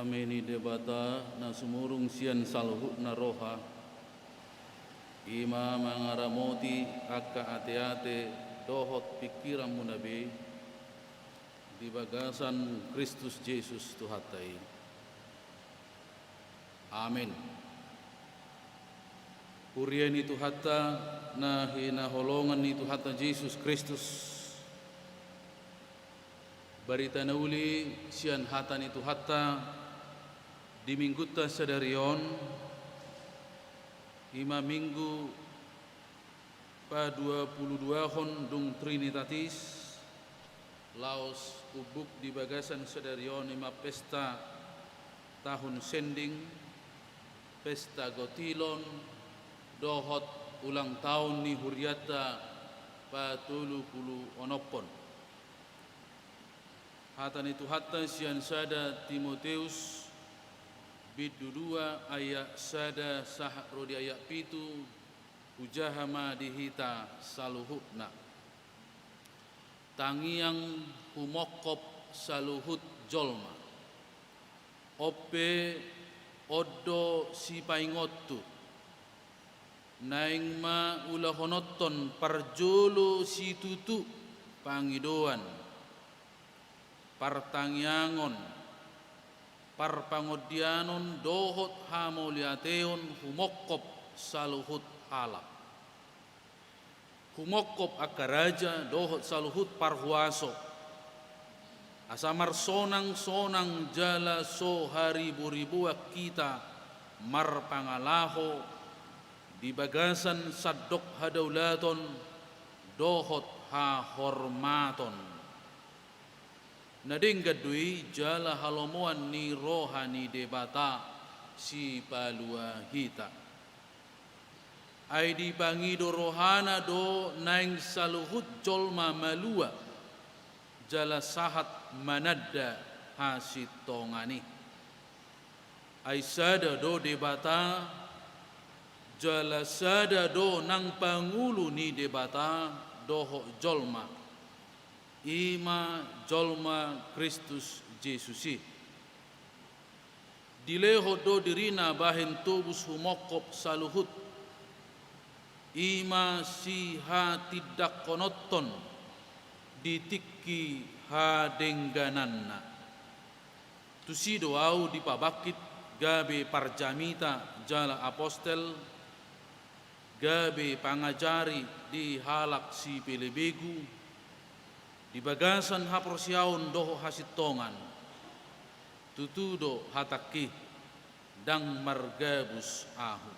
Dame ni Debata na sumurung sian saluhutna roha, i ma mangaramoti angka ateate dohot pingkiranmuna be di bagasan Kristus Jesus Tuhanta i. Amen. Huria ni Tuhanta na hinaholongan ni Tuhanta Jesus Kristus, barita na uli sian hata ni Tuhanta di minggunta sadari on, i ma minggu paduapuluduahon dung Trinitatis, laos umbuk di bagasan sadari on i ma pesta tahun sending, pesta gotilon, dohot ulang taon ni hurianta patolupuluonomhon. Hata ni Tuhanta sian sada Timoteus bindu dua ayat sada sahat ro di ayat pitu, hujaha ma di hita saluhutna. Tangiang humongkop saluhut jolma. On pe on do sipaingot tu, naeng ma ulahononhon parjolo situtu pangidoan, partangiangon, parpangondianon dohot hamauliateon humongkop saluhut halak. Humongkop angka raja dohot saluhut parhuaso, asa marsonangsonang jala so hariboriboan hita marpangalaho di bagasan sandok hadaulaton dohot hahormaton. Na denggan do i jala halomoan ni roha ni Debata Sipalua hita. Ai dipangido rohana do naeng saluhut jolma malua jala sahat mananda hasintongan i. Ai sada do Debata, jala sada do nang pangulu ni Debata dohot jolma, i ma jolma Kristus Jesus i. Dilehon do dirina bahen tobus humongkop saluhut, i ma sihatindangkononhon di tingki hadenggananna. Tusi do ahu dipabangkit gabe parjamita jala apostel, gabe pangajari di halak sipelebegu, di bagasan haporseaon dohot hasintongan. Tutu do hatangki, ndang margabus ahu.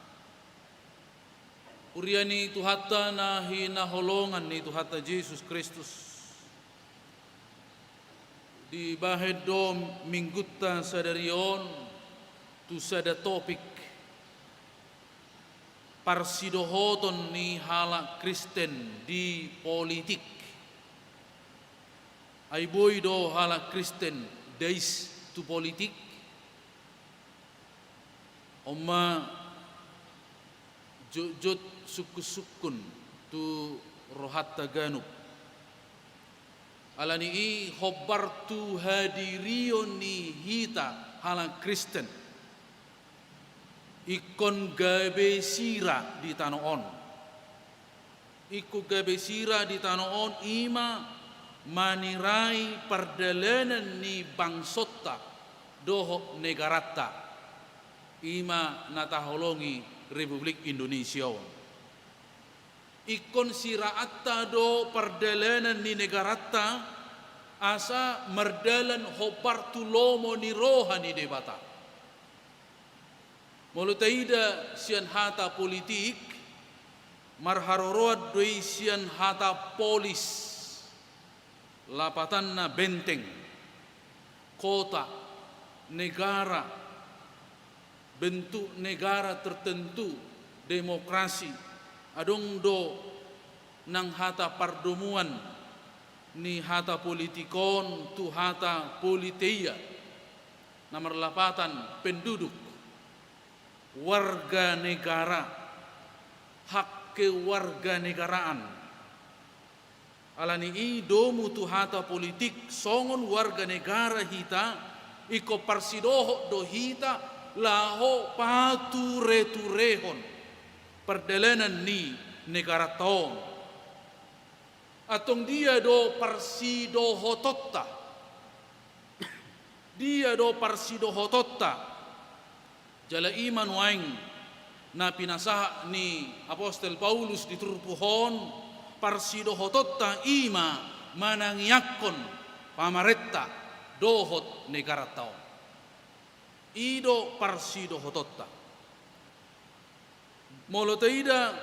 Huria ni Tuhanta na hinaholongan ni Tuhanta Jesus Kristus. Dibahen do minggunta sadari on tu sada topik, parsidohoton ni halak Kristen di politik. Ai boi do halak Kristen dais tu politik? On ma jotjot sungkunsungkun tu rohanta ganup. Alani i hombar tu hadirion ni hita halak Kristen, ingkon gabe sira di tano on. Ingkon gabe sira di tano on, i ma manirai pardalanan ni bangsonta dohot negaranta, i ma na taholongi Republik Indonesia on. Ingkon siraanta do pardalanan ni negaranta, asa mardalan hombar tu lomo ni roha ni Debata. Molo taida sian hata politik, marharoroan do i sian hata polis, lapatanna benteng, kota, negara, bentuk negara tertentu, demokrasi. Adong do nang hata pardomuan ni hata politik on tu hata politeia, na marlapatan penduduk, warga negara, hak kewarganegaraan. Alani i domu tu hata politik, songon warga negara hita, Ingkon parsidohot do hita laho patureturehon pardalanan ni negaranta on. Antong dia do parsidohotonta? Dia do parsidohotonta? Jala i ma nuaeng na pinasahat ni apostel Paulus di turpuk on, parsidohotonta i ma manangiangkon pamarenta dohot negaranta on. I do parsidohotonta. Molo taida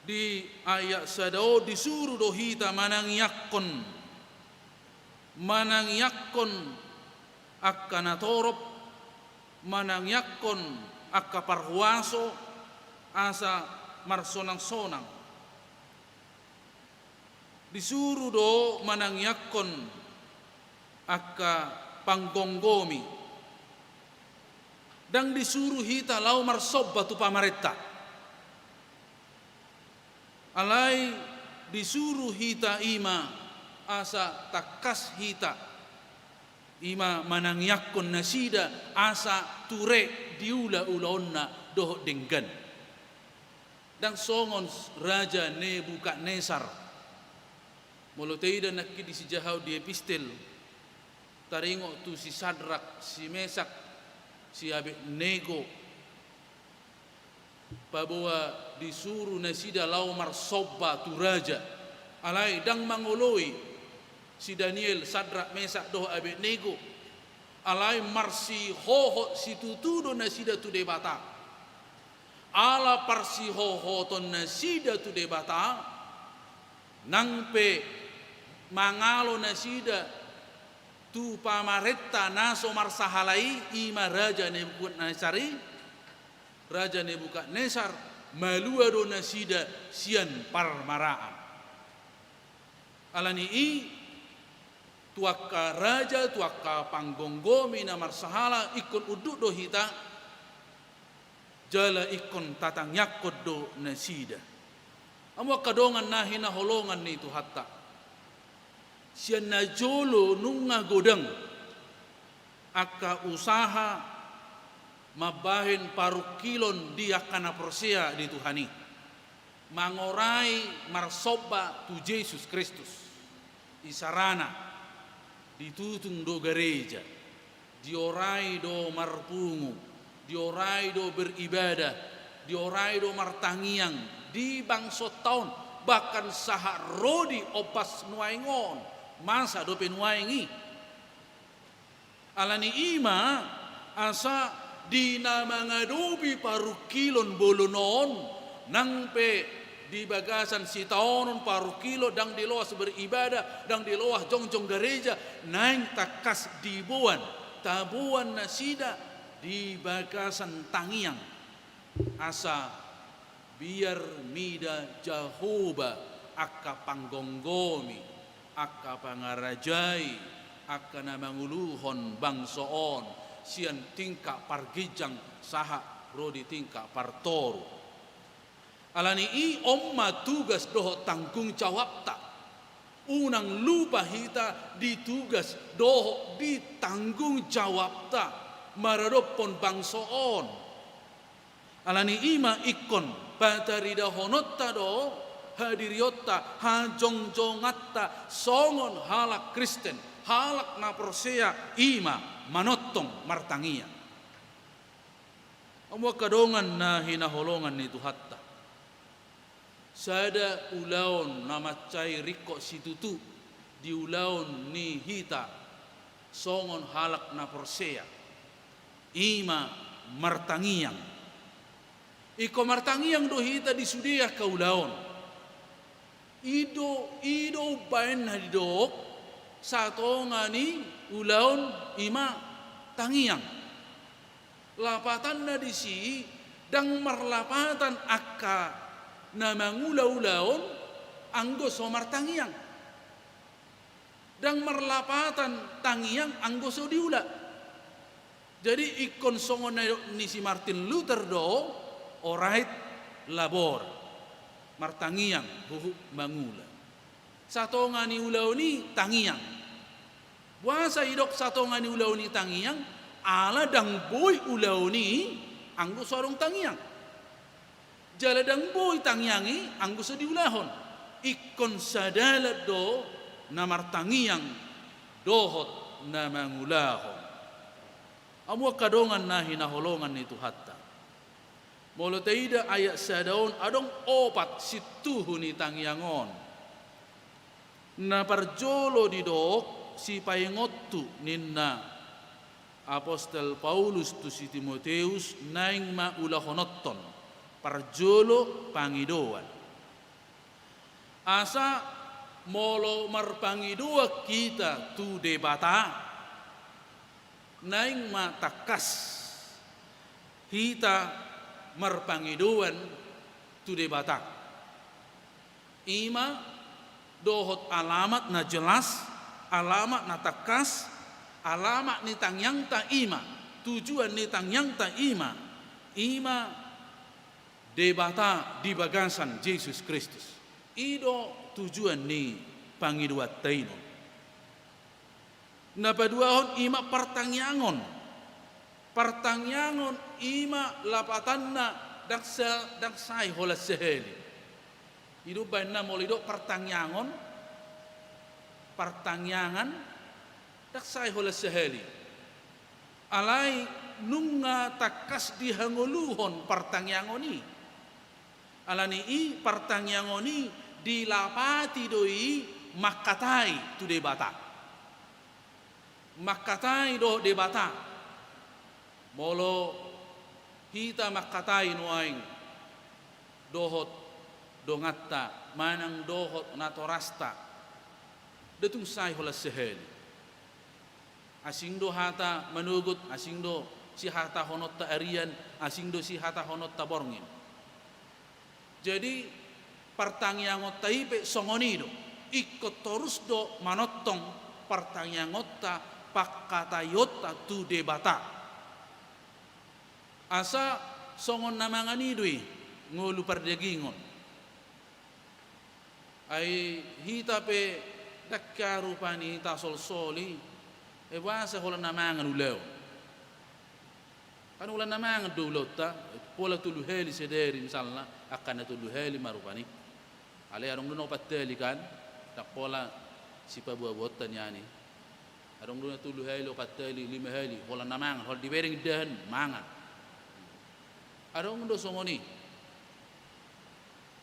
di ayat sada on, disuru do hita manangiangkon, manangiangkon angka natorop, manangiangkon angka parhuaso, asa marsonangsonang. Disuru do manangiangkon angka panggomgomi. Ndang disuru hita laho marsomba tu pamarenta. Alai disuru hita i ma asa tangkas hita i ma manangiangkon nasida asa ture diula ulaonna dohot denggan. Ndang songon Raja Nebukadnesar. Molo taida nangkin di sijahaon di epistel, taringot tu si Sadrak, si Mesak, si Abednego, paboa disuru nasida laho marsomba tu raja. Alai ndang mangoloi si Daniel, Sadrak, Mesak dohot Abednego. Alai marsihohot situtu do nasida tu Debata. Ala parsihohoton nasida tu Debata, nang pe mangalo nasida tu pamarenta na so marsahala i, i ma Raja Nebukadnesar i, Raja Nebukadnesar, malua do nasida sian parmaraan. Alani i, tu angka raja, tu angka panggomgomi na marsahala, ingkon unduk do hita, jala ingkon tatangiangkon do nasida. Hamu angka dongan na hinaholongan ni Tuhanta. Sian na jolo nunga godang angka usaha mambahen parungkilon di angka na porsea di Tuhan i. Mangorai marsomba tu Jesus Kristus. Isarana, ditutung do gareja, diorai do marpungu, diorai do beribadah, diorai do martangiang di bangsonta on, bahkan sahat ro di ombas nuaeng on, masa dope nuaeng i. Alani i ma, asa di na mangadopi parungkilon bolon on, nang pe di bagasan sitaonon parungkilon, ndang diloas beribadah, ndang diloas jongjong gareja, naeng tangkas diboan, taboan nasida di bagasan tangiang. Asa biar mida Jahowa angka panggomgomi, angka pangarajai, angka na manguluhon bangso on sian tingkat parginjang sahat ro di tingkat partoru. Alani i on ma tugas dohot tanggung jawabta. Unang lupa hita di tugas dohot di tanggung jawabta maradophon bangso on. Alani i ma ingkon pataridahononta do hadirionta, hajongjonganta songon halak Kristen, halak na porsea, i ma manongtong martangiang. Hamu angka dongan na hinaholongan ni Tuhanta. Sada ulaon na mansai ringkot situtu di ulaon ni hita songon halak na porsea, i ma martangiang. Ingkon martangiang do hita di sude angka ulaon. I do, i do umbahen na didok satonga ni ulaon, i ma tangiang. Lapatanna disi, ndang marlapatan angka na mangula ulaon anggo so martangiang. Ndang marlapatan tangiang anggo so diula. Jadi ingkon songon na nidok ni si Martin Luther do, orait labor, martangiang huhut mangula. Satonga ni ulaon i tangiang. Boasa didok satonga ni ulaon i tangiang? Ala ndang boi ulaon i anggo so adong tangiang. Jala ndang boi tangiang i anggo so diulahon. Ingkon sadalan do na martangiang dohot na mangulahon. Hamu angka dongan na hinaholongan ni Tuhanta. Molo taida ayat sada on, adong opat sintuhu ni tangiang on. Na parjolo didok sipaingot tu ninna apostel Paulus tu si Timoteus, naeng ma ulahononton. Parjolo pangidoan. Asa molo marpangidoan hita tu Debata, naeng ma tangkas hita marpangidoan tu Debata. I ma dohot alamat na jelas, alamat na tangkas, alamat ni tangiangta i ma, tujuan ni tangiangta i ma, i ma Debata di bagasan Jesus Kristus. I do tujuan ni pangidoanta i non. Na paduahon i ma partangiangon. Partangiangon i ma lapatanna ndang sa-, ndang sai holan sahali. I do umbahen na molo didok partangiangon, partangiangan, ndang sai holan sahali. Alai nunga tangkas dihangoluhon partangiangon i. Ala ni i partangiangon i dilapati do i mangkatai tu Debata. Mangkatai dohot Debata. Molo hita mangkatai nuaeng dohot donganta manang dohot natorasta, nda tung sai holan sahali. Asing do hata manogot, asing do sihatahononta arian, asing do sihatahononta borngin. Jadi, partangiangonta i pe songon i do. Ingkon torus do manongtong partangiangonta, pangkataionta tu Debata. Asa songon na mangan i do i, ngolu pardagingon. Ai hita pe ndang hea rupani tasolsoli, e boasa holan na mangan ulaon. Kan holan na mangan do ulaonta, pola tolu hali sadari misalna, angka na tolu hali ma rupani. Alai adong do na opat hali kan, ndang pola sipaboaboaonta nian i. Adong do na tolu hali, opat hali, lima hali, holan na mangan, holan dibereng indahan, mangan. Adong do songon i.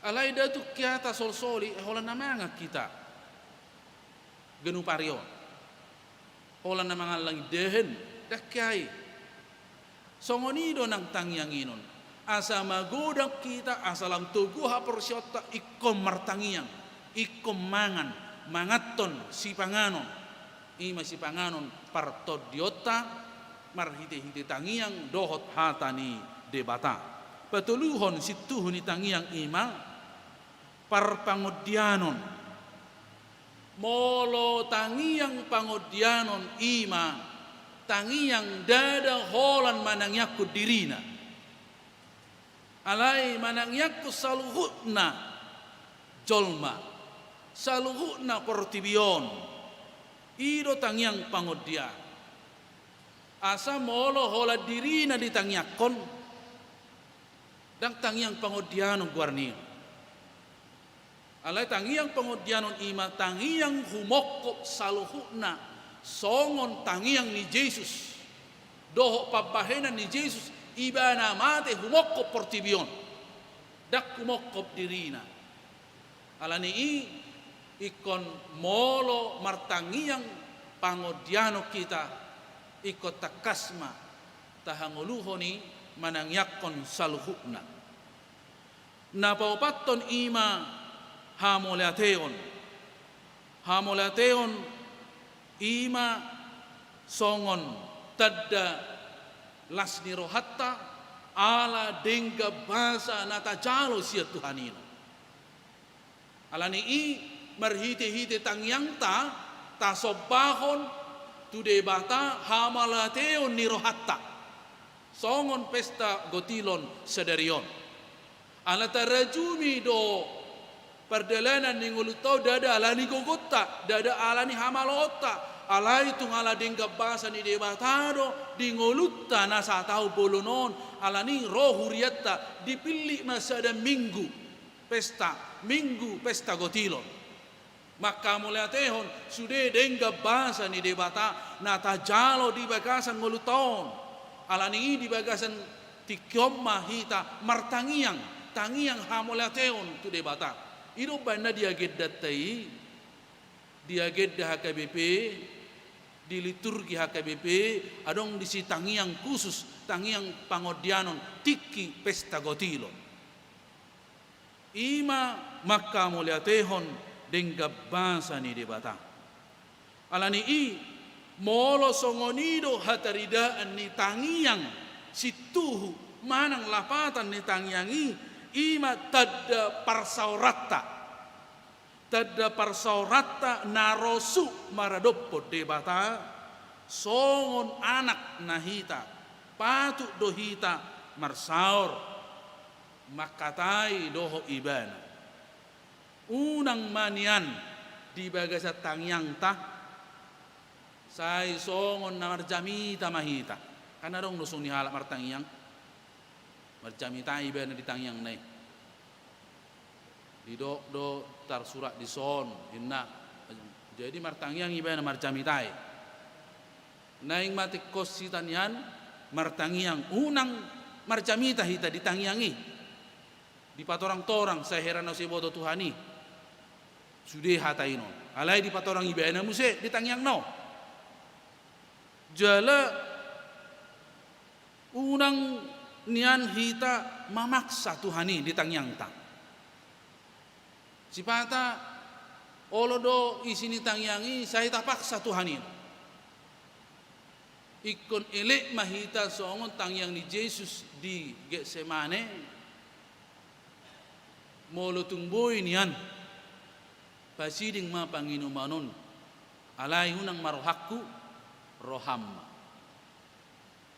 Alai nda tung hea tasolsoli, e holan na mangan hita ganup ari on. Holan na mangallang indahan, ndang hea i. Songon i do nang tangiang i non. Asa magodang hita, asa lam togu haporseaonta, ingkon martangiang, ingkon mangan, manganhon sipanganon. I ma sipanganon partondionta, marhitehite tangiang dohot hata ni Debata. Patoluhon sintuhu ni tangiang i ma parpangondianon. Molo tangiang pangondianon i ma tangiang ndada holan manangiangkon dirina. Alai manangiangkon saluhutna jolma, saluhutna portibi on. I do tangiang pangondianon. Asa molo holan dirina ditangiangkon, ndang tangiang pangondianon goarna i. Alai tangiang pangondianon i ma tangiang humongkop saluhutna songon tangiang ni Jesus dohot pambahenan ni Jesus, ibana mate humongkop portibi on, ndang humongkop dirina. Ala ni i, ingkon molo martangiang pangondianon hita, ingkon tangkas ma tahangoluhon i manangiangkon saluhutna. Na paopathon i ma hamauliateon. Hamauliateon i ma songon tanda las ni rohanta, ala denggan basa na tajalo sian Tuhan i. Ala ni i, marhitehite tangiangta, tasombahon tu Debata hamauliateon ni rohanta. Songon pesta gotilon sadari on. Ala tarajumi do pardalanan ni ngolunta on ndada ala ni gogonta, ndada ala ni hamaloonta, Alai tung ala denggan basa ni Debata do di ngolunta na sataon bolon on, ala ni i ro hurianta dipillit ma sada minggu pesta, minggu pesta gotilon. Manghamauliatehon sude denggan basa ni Debata na tajalo di bagasan ngolunta on. Ala ni i di bagasan tingki on ma hita martangiang, tangiang hamauliateon tu Debata. I do umbahen na di agendanta i, di agenda H K B P, di liturgi H K B P, adong disi tangiang khusus, tangiang pangondianon tingki pesta gotilon. I ma manghamauliatehon denggan basa ni Debata. Ala ni i, molo songon i do hataridaan ni tangiang sintuhu manang lapatan ni tangiang i, i ma tanda parsaoranta. Tanda parsaoranta na rosuk maradophon Debata, songon anakna hita, patut do hita marsaor, mangkatai dohot Ibana. Unang ma nian di bagasan tangiangta, sai songon na marjamita ma hita. Kan adong do songon i halak martangiang, marjamita ibana di tangiangna i. Didok do tarsurat dison, inna. Jadi martangiang ibana marjamita i. Naeng ma tingkos hita nian martangiang, unang marjamita hita di tangiang i. Dipatorang-torang, sai hera na so diboto Tuhan i. Sude hata i non. Alai dipatorang ibana muse di tangiangna on. Jala unang nian hita mamaksa Tuhan i di tangiangta. Sipata olo do isi ni tangiang i sai tapaksa Tuhan i. Ingkon elek ma hita songon tangiang ni Jesus di Getsemane. Molo tung boi nian, pasiding ma panginuman on, alai unang ma rohangku, roham ma.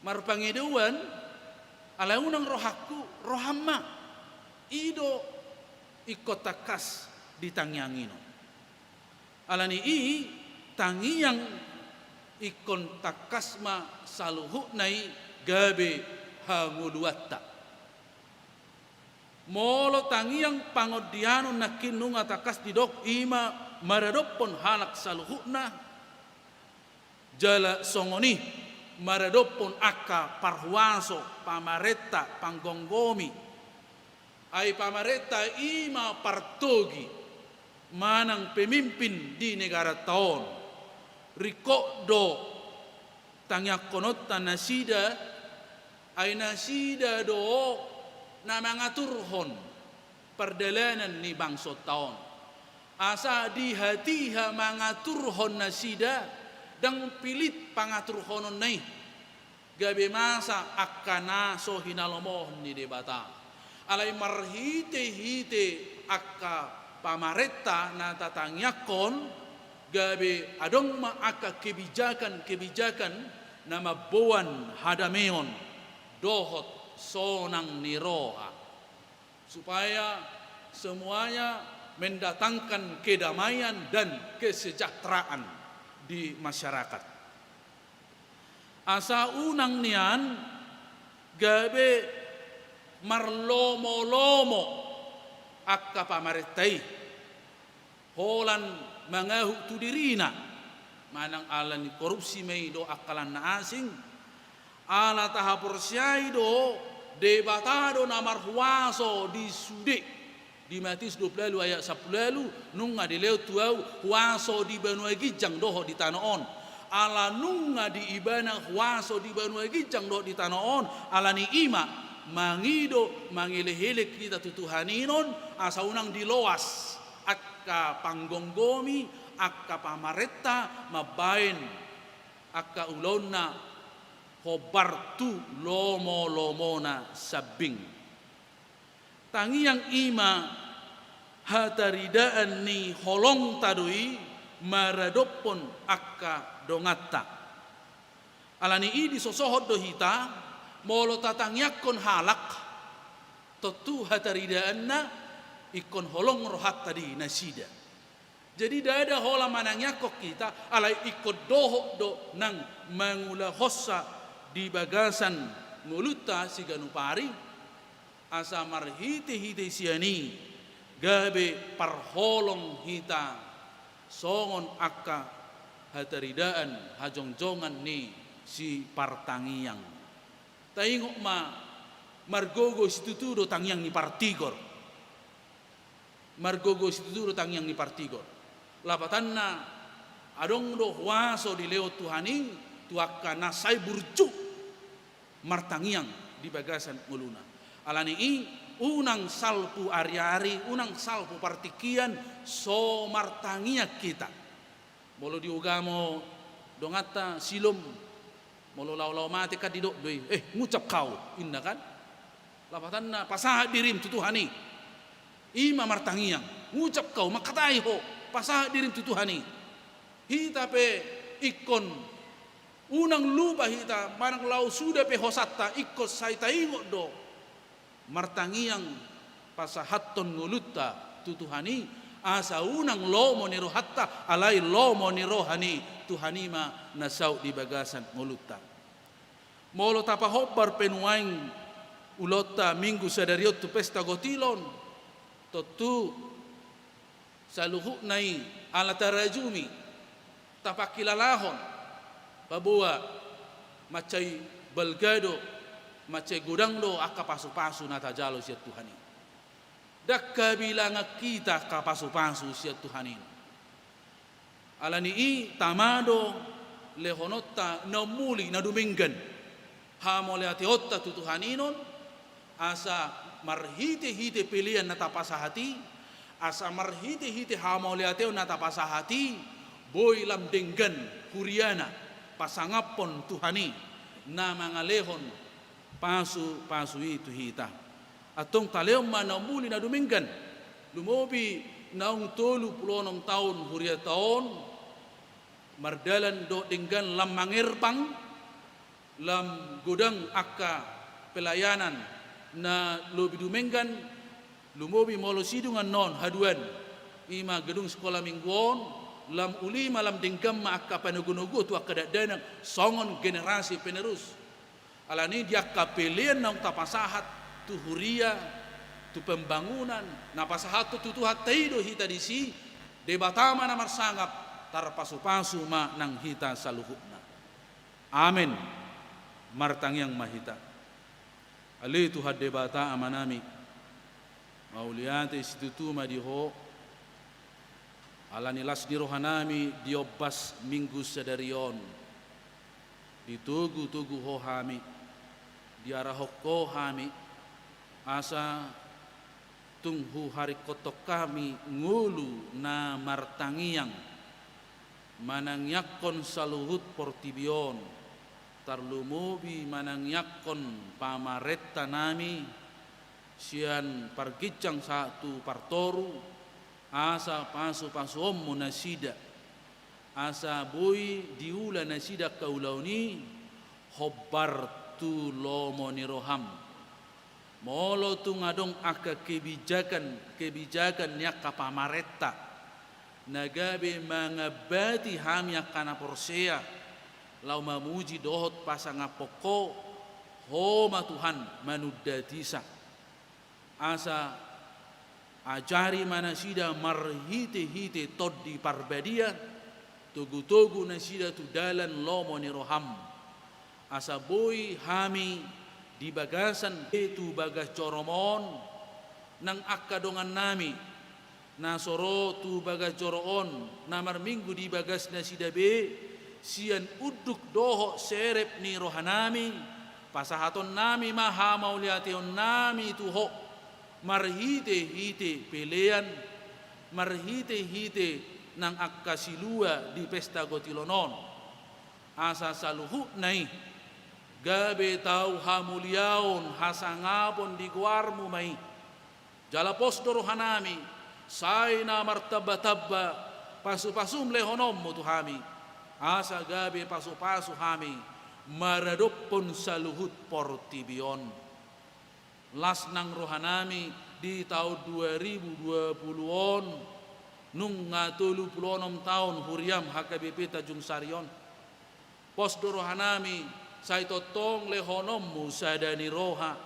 Marpangidoan, alai unang rohangku, roham ma. I do ingkon tangkas di tangiang i non. Ala ni i, tangiang ingkon tangkas ma saluhutna i gabe hangoluanta. Molo tangiang pangondianon nangkin nunga tangkas didok, i ma maradophon halak saluhutna, jala songon i maradophon angka parhuaso, pamarenta, panggomgomi. Ai pamarenta i ma partogi manang pemimpin di negaranta on. Ringkot do tangiangkononta nasida, ai nasida do na mangaturhon pardalanan ni bangsonta on. Asa di hatiha mangaturhon nasida, ndang pilit pangaturhononna i gabe masa angka na so hinalomohon ni Debata. Alai marhite-hite angka pamarenta na tatangiangkon, gabe adong ma angka kebijakan-kebijakan na mamboan hadameon dohot sonang ni roha, supaya semuanya mendatangkan kedamaian dan kesejahteraan di masyarakat. Asa unang nian gabe marlomo-lomo angka pamarenta i, holan mangahut tu dirina, manang ala ni korupsi ma i dohot angka na asing, ala tahaporseai do Debata do na marhuaso di sude. Di Matius dua pulu ualu ayat sampulu ualu, nunga dilehon tu ahu huaso di banua ginjang dohot di tano on. Ala nunga di ibana huaso di banua ginjang dohot di tano on, ala ni i ma mangido, mangelekelek hita tu Tuhan i non, asa unang diloas angka panggomgomi, angka pamarenta mambaen angka ulaonna hombar tu lomo-lomona sambing. Tangiang i ma hataridaan ni holongta do i maradophon angka donganta. Ala ni i disosohon do hita, molo tatangiangkon halak, tontu hataridaanna ingkon holong rohanta di nasida. Jadi ndada holan manangiangkon hita, alai ingkon dohot do nang mangulahonsa di bagasan ngolunta siganup ari, asa marhitehite sian i gabe parholong hita songon angka hataridaan hajongjongan ni sipartangiang. Taingot ma, margogo situtu do tangiang ni partigor. Margogo situtu do tangiang ni partigor. Lapatanna, adong do huaso dilehon Tuhan i tu angka na sai burju martangiang di bagasan ngoluna. Alani i, unang salpu ariari, unang salpu partingkian, so martangiang hita. Molo di ugamo donganta silom, molo laho-laho mate kan didok do i, "Eh, ngucap hau," inna kan. Lapatanna, pasahat dirim tu Tuhan i. I ma martangiang, ngucap hau, mangkatai ho, pasahat dirim tu Tuhan i. Hita pe ingkon unang lupa hita, manang laho suda pe hosanta, ingkon sai taingot do martangiang pasahathon ngolunta tu Tuhan i, asa unang lomo ni rohanta, alai lomo ni roha ni Tuhan i ma na saut di bagasan ngolunta. Molo tapahombar pe nuaeng ulaonta Minggu sadari on tu pesta gotilon, tontu saluhutna i ala tarajumi, tapangkilalahon, paboa mansai balga do, mansai godang do angka pasupasu na tajalo sian Tuhan i. Ndang habilangan hita angka pasupasu sian Tuhan i. Alani i tama do lehononta na umuli na dumenggan hamauliateonta tu Tuhan i on, asa marhitehite pelean na tapasahat i, asa marhitehite hamauliateon na tapasahat i, boi lam denggan huriana pasangaphon Tuhan i na mangalehon pasupasu i tu hita. Antong talehon ma na umuli na dumenggan, lumobi naung tolu pulu onom taon hurianta on, mardalan dohot denggan lam mangerbang, lam godang angka pelayanan na lobi dumenggan, lumobi molo sidung annon haduan, i ma gedung sikola minggu on, lam uli ma lam denggan ma angka panogunoguon tu angka dakdanak songon generasi penerus. Alani i di angka pelean naung tapasahat tu huria, tu pembangunan, na pasahathon tu Tuhanta i do hita disi, Debata ma na marsangap, tarpasupasu ma nang hita saluhutna. Amen. Martangiang ma hita. Ale Tuhan Debata Amanami, mauliate situtu ma di Ho, alani las ni rohanami di ombas Minggu sadari on. Ditogutogu Ho hami, diarahon Ho hami, asa tung huharingkothon hami ngolu na martangiang, manangiangkon saluhut portibi on, tarlumobi manangiangkon pamarentanami, sian parginjang sahat tu partoru, asa pasupasuonmu nasida, asa boi diula nasida angka ulaon i hombar tu lomo ni roham. Molo tung adong angka kebijakan-kebijakan ni angka pamarenta na gabe mangambati hami angka na porsea laho mamuji dohot pasangaphon Ho, Ho ma Tuhan manundatisa. Asa ajari ma nasida marhitehite Tondi Parbadia, togutogu nasida tu dalan lomo ni roham. Asa boi hami di bagasan, tu bagas jorom on, nang angka dongannami na so ro tu bagas joro on, na marminggu di bagas nasida be, sian unduk dohot serep ni rohanami, pasahatonnami ma hamauliateonnami tu Ho, marhitehite pelean, marhitehite nang angka silua di pesta gotilon on. Asa saluhutna i gabe tau hamuliaon, hasangapon di goarmu ma i. Jala pos do rohanami, sai na martambatamba pasupasum lehononmu tu hami, asa gabe pasupasu hami maradophon saluhut portibi on. Las nang rohanami di taon dua ribu dua puluh on, Nunga tolu pulu onom taon huriam H K B P Tanjung Sari on. Pos do rohanami, sai tongtong lehononmu sada ni roha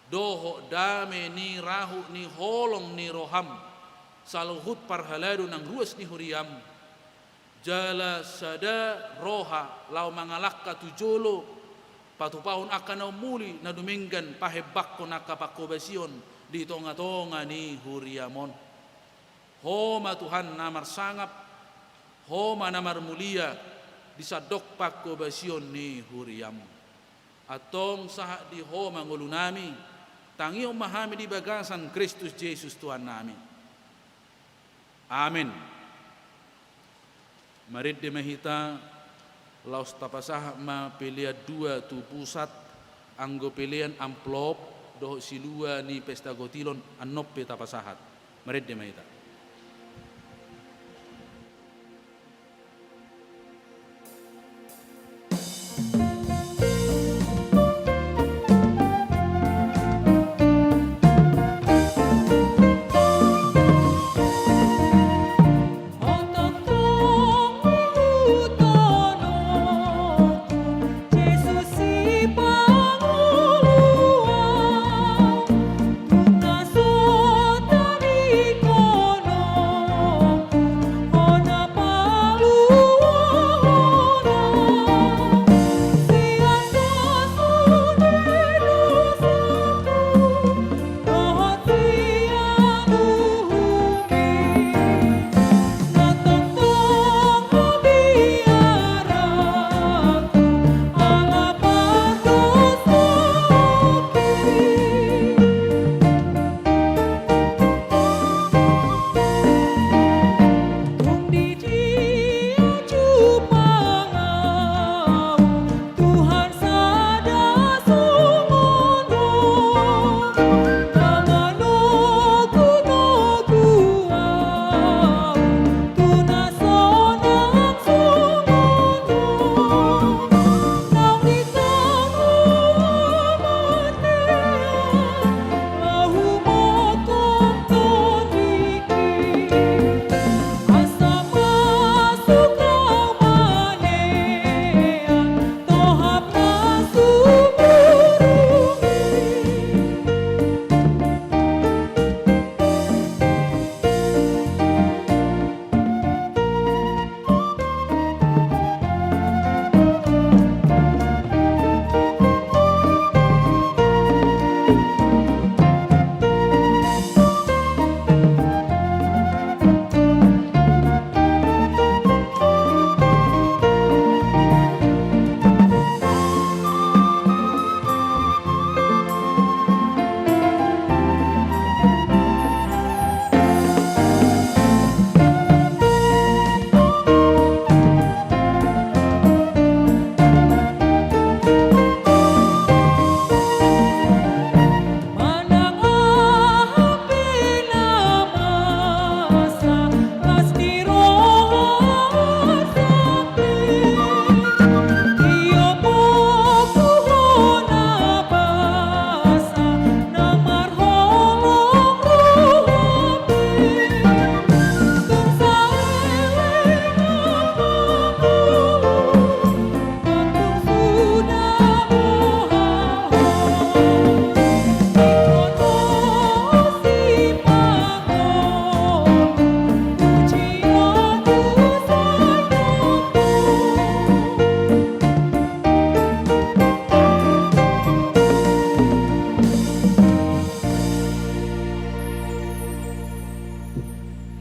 dohot dame ni rahut ni holong ni roham saluhut parhalado nang ruas ni huriam. Jala sada roha laho mangalangka tu jolo, patupahon angka na umuli na dumenggan, pahembangkon angka panghobasion di tongatonga ni huriam on. Ho ma Tuhan na marsangap, Ho ma na marmulia di sandok panghobasion ni huriam. Antong sahat di Ho ma ngolunami, tangihon ma hami di bagasan Kristus Jesus Tuhannami. Amen. Marende ma hita, laos tapasahat ma pelean dua tu pusat, anggo pelean amplop dohot silua ni pesta gotilon, annon pe tapasahat. Marende ma hita.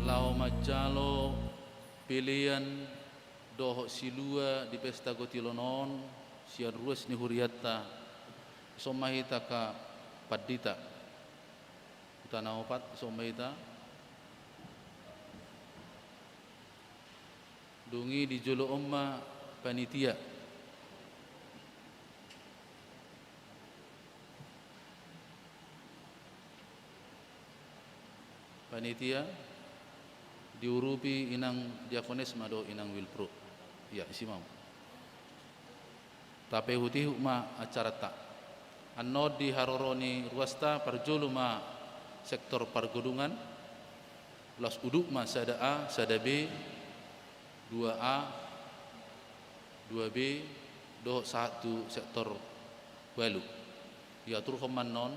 Laho manjalo pelean dohot silua di pesta gotilon on sian ruas ni hurianta. Dison ma hita angka pandita. Huta na opat, dison ma hita. Dung i di jolo on ma panitia. Panitia diurupi inang diakones ma dohot inang Wilfrud. Ia, isi ma. Tapaihutihut ma acaranta. Annon di haroro ni ruasta parjolo ma sektor pargodungan. Laos uduk ma sada A, sada B, dua A, dua B, dohot sahat tu sektor ualu. Diaturhon ma annon,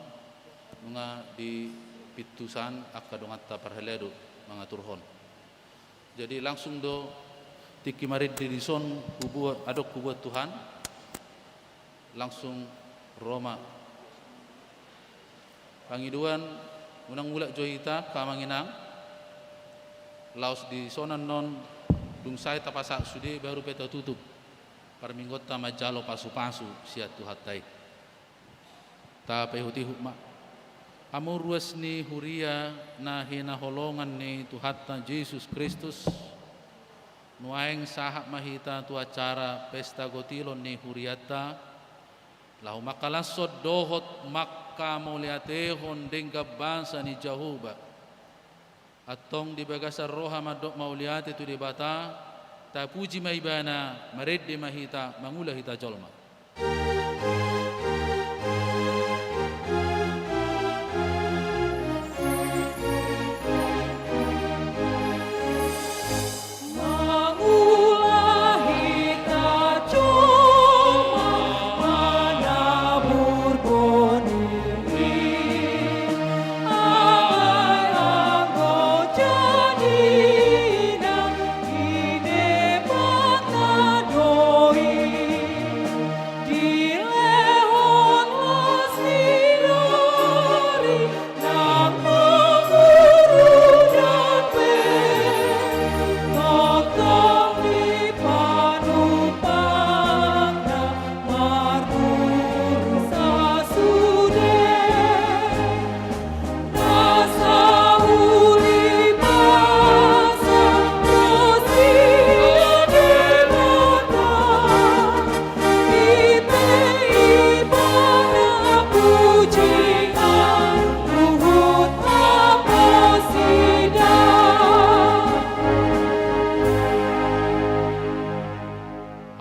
nunga di pintusan angka donganta parhalado mangaturhon. Jadi langsung do tingki marende dison hubuat, adong hubuat Tuhan, langsung ro ma. Pangidoan, unang mulak jo hita, angka amang inang. Laos dison annon, dung sae tapasahat sude, baru pe tatutup parmingguonta manjalo pasupasu sian Tuhanta i. Tapaihutihut ma. Hamu ruas ni huria na hinaholongan ni Tuhanta Jesus Kristus, nuaeng sahat ma hita tu acara pesta gotilon ni hurianta, laho mangkalashon dohot mangkamauliatehon denggan basa ni Jahowa. Antong di bagasan roha mandok mauliate tu Debata, tapuji ma Ibana, marende ma hita, mangula hita jolma.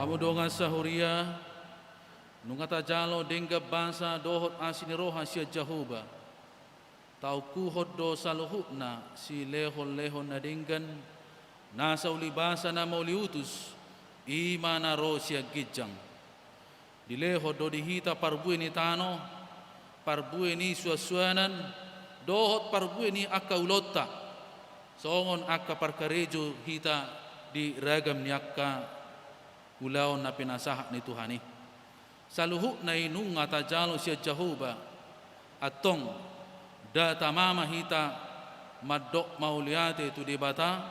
Hamu dongan sahuria, nunga tajalo denggan basa dohot asi ni roha sian Jahowa. Taungkuhon do saluhutna silehonlehon na denggan, nasa ulibasa na mauliutus, i ma na ro sian ginjang. Dilehon do di hita parbue ni tano, parbue ni suansuanan, dohot parbue ni angka ulaonta. Songon angka parkarejo hita di ragam ni angka ulaon na pinasahat ni Tuhan i. Saluhutna i nunga tajalo sian Jahowa, antong, nda tama ma hita mandok mauliate tu Debata.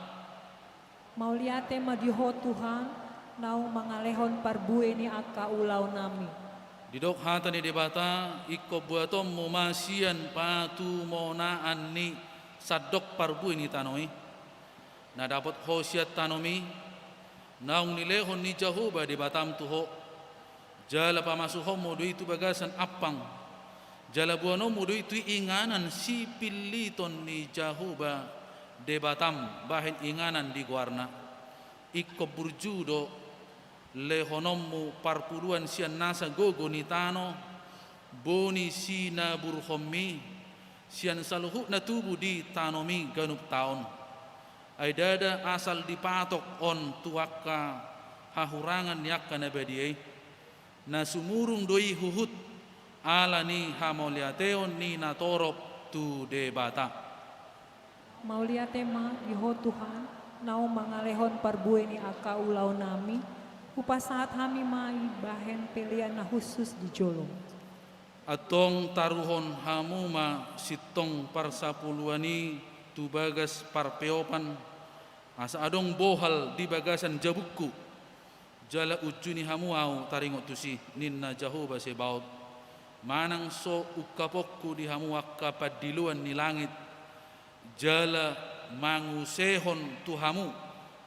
Mauliate ma di Ho Tuhan, naung mangalehon parbue ni angka ulaonnami. Didok hata ni Debata, ingkon buatonmu ma sian patumonaan ni sandok parbue ni tano i. Na dapot ho sian tanomi, naung nilehon ni Jahowa Debatam tu ho, jala pamasuhonmu do i tu bagasan ampang, jala boanonmu do i tu inganan sipilliton ni Jahowa Debatam bahen inganan di goarna. Ingkon burju do lehononmu parpuluan sian nasa gogo ni tano, boni sinaburhonmi, sian saluhutna tubu di tanomi ganup taon. Ai ndada asal dipatok on tu angka hahurangan ni angka na badia i. Na sumurung do i huhut, ala ni hamauliateon ni natorop tu Debata. Mauliate ma di Ho Tuhan, naung mangalehon parbue ni angka ulaonnami, hupasahat hami ma i bahen pelean na hushus di jolom. Antong taruhon hamu ma sintong parsapuluan i tu bagas parpeopan, asa adong bohal di bagasan jabungku, jala unjuni hamu ahu taringot tusi, ninna Jahowa Sebaot. Manang so ungkaponku di hamu angka pandiloan ni langit, jala mangusehon tu hamu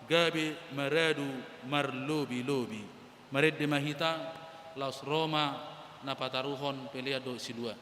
gabe maradu marlobilobi. Marende ma hita, laos ro ma na pataruhon pelean dohot silua.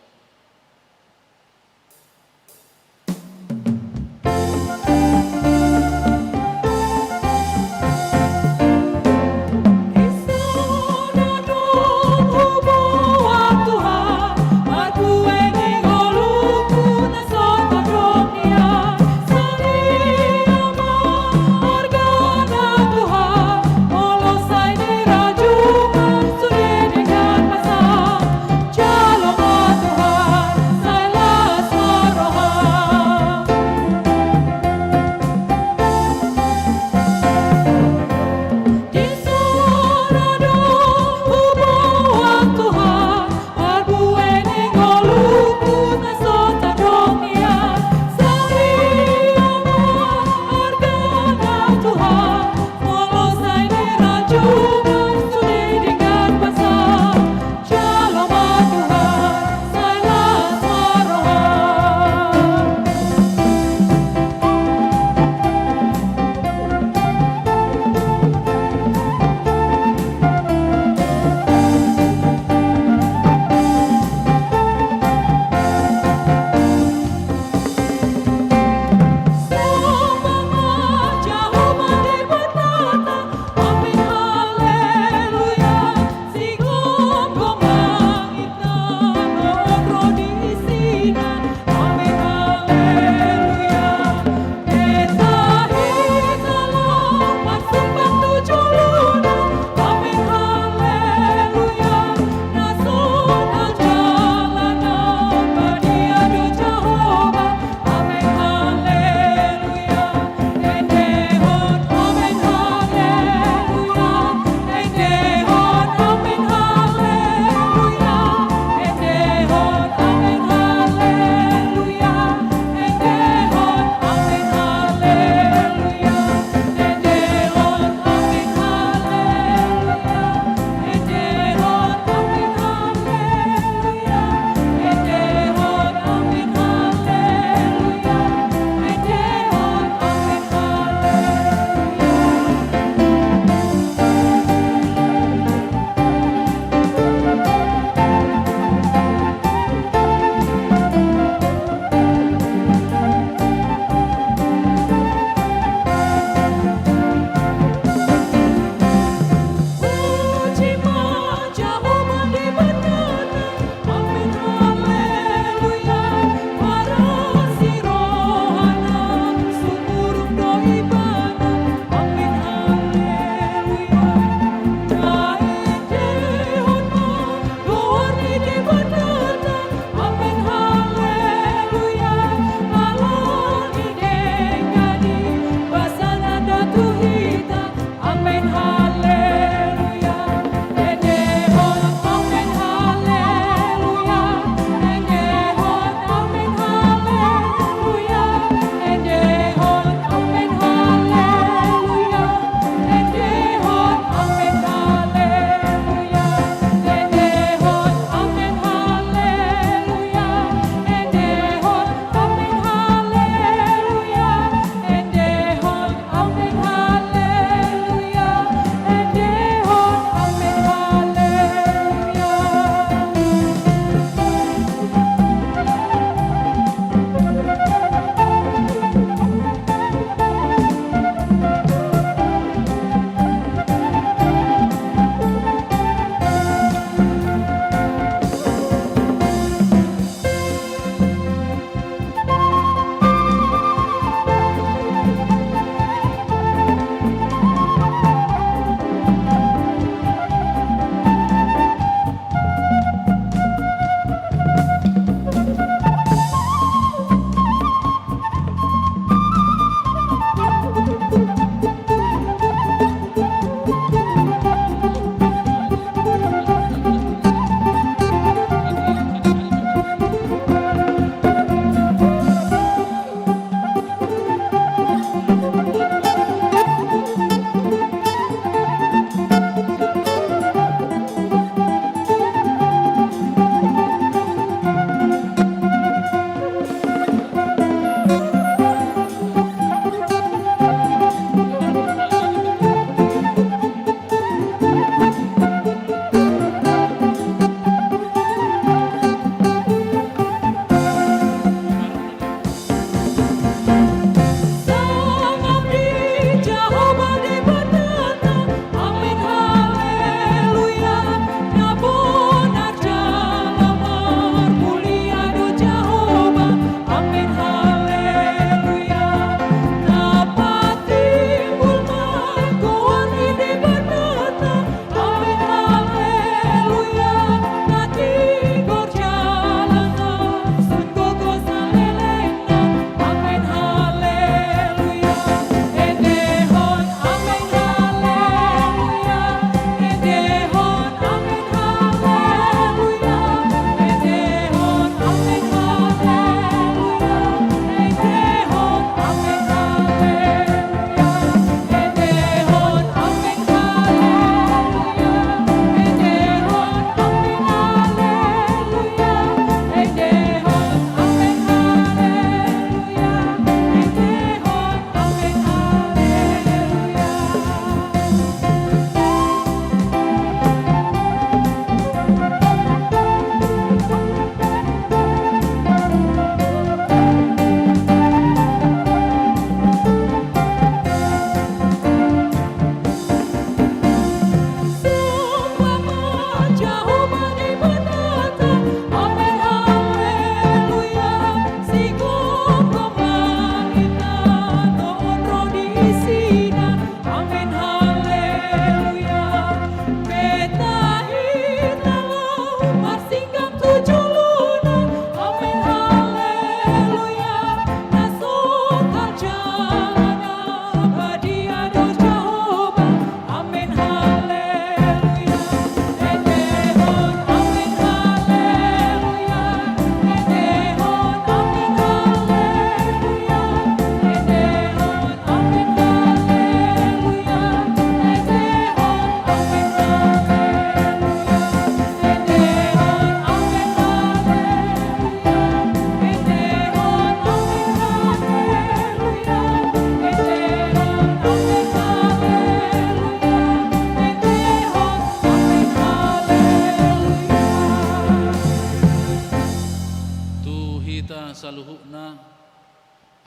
Saluhutna,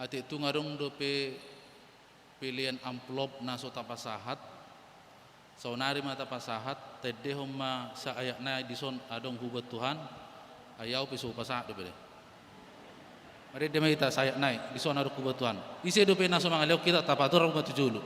atik tung adong dope pelean amplop na so tapasahat, saonari ma tapasahat, taendehon ma saayat nai dison adong hubuat Tuhan, ai au pe so hupasahat dope da. Marende ma hita saayat nai dison adong hubuat Tuhan. Ise dope na so mangalehon hita tapatorang ma tu jolo.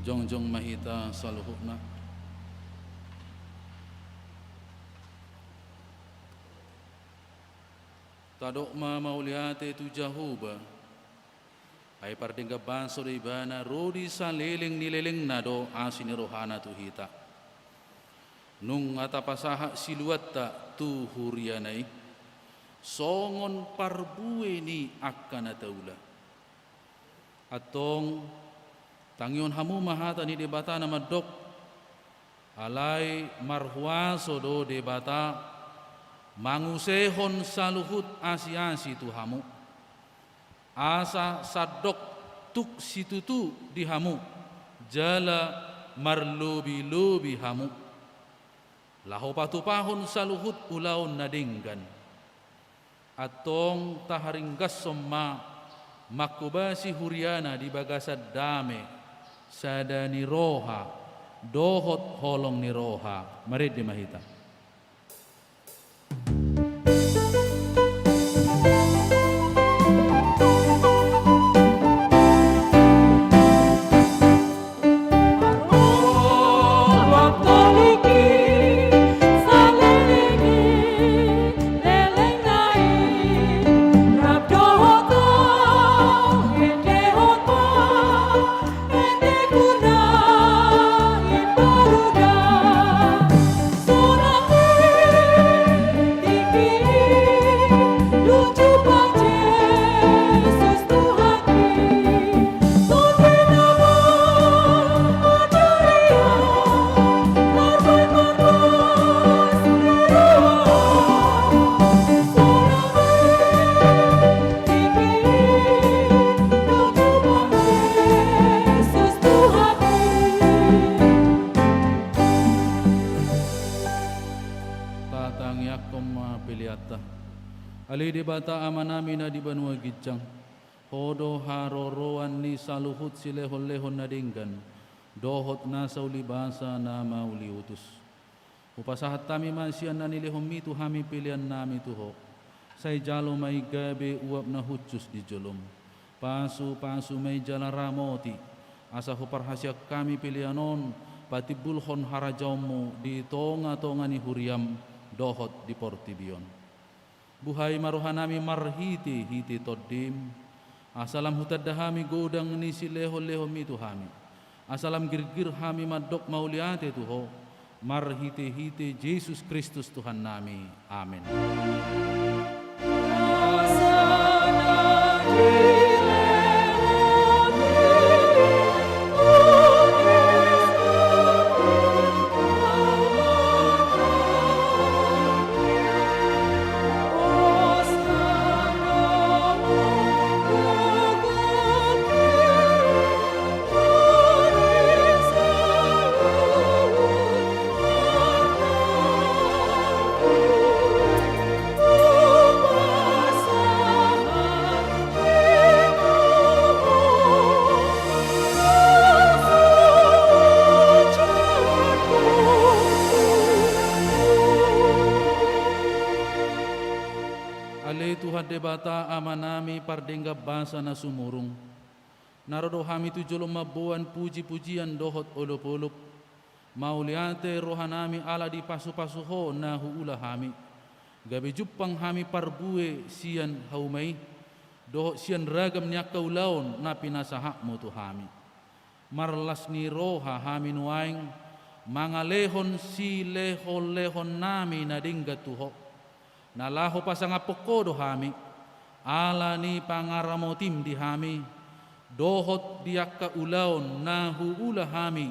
Jongjong ma hita saluhutna. Tadok ma mauliate tu Jahowa. Ai pardenggan basa do ibana, ro di saleleng ni lelengna do asi ni rohana tu hita. Nunga tapasahat siluanta tu huriana i, songon parbue ni angka na taula. Antong, tangihon hamu ma hata ni Debata na mandok, alai marhuaso do Debata mangusehon saluhut asi-asi tu hamu. Asa sandok tuk situtu di hamu, jala marlobi-lobi hamu. Laho patupahon saluhut ulaon na denggan. Antong taharinggashon ma manghobasi huriana di bagasan dame, sada ni roha, dohot holong ni roha. Marende ma hita. Tatangiangkon ma peleanta. Ale Debata Amanami na di banua ginjang, Ho do haroroan ni saluhut silehon-lehon na denggan, dohot nasa ulibasa na mauliutus. Hupasahat hami ma sian na nilehonmi tu hami peleannami tu Ho. Sai jalo ma i gabe uap na hushus di jolom. Pasu-pasu ma i jala ramoti, asa huparhaseang hami pelean on patimbulhon harajaonmu di tonga-tonga ni huriam dohot di portibi on. Buhai ma rohanami marhite-hite Tondim, asa lam hutanda hami godang ni silehon-lehonmi tu hami, asa lam girgir hami mandok mauliate tu Ho, Marhite-hite Jesus Kristus Tuhannami. Amen. Ale Tuhan Debata, Amanami pardenggan basa na sumurung, na ro do hami tu jolom mamboan puji-pujian dohot olop-olop. Mauliate rohanami ala dipasu-pasu Ho na huula hami, gabe jumpang hami parbue sian hauma i, dohot sian ragam ni angka ulaon na pinasahatmu tu hami. Marlas ni roha hami nuaeng mangalehon silehon-lehonnami na denggan tu Ho, na laho pasangaphon Ho do hami, ala ni pangaramotim di hami, dohot di angka ulaon na huula hami,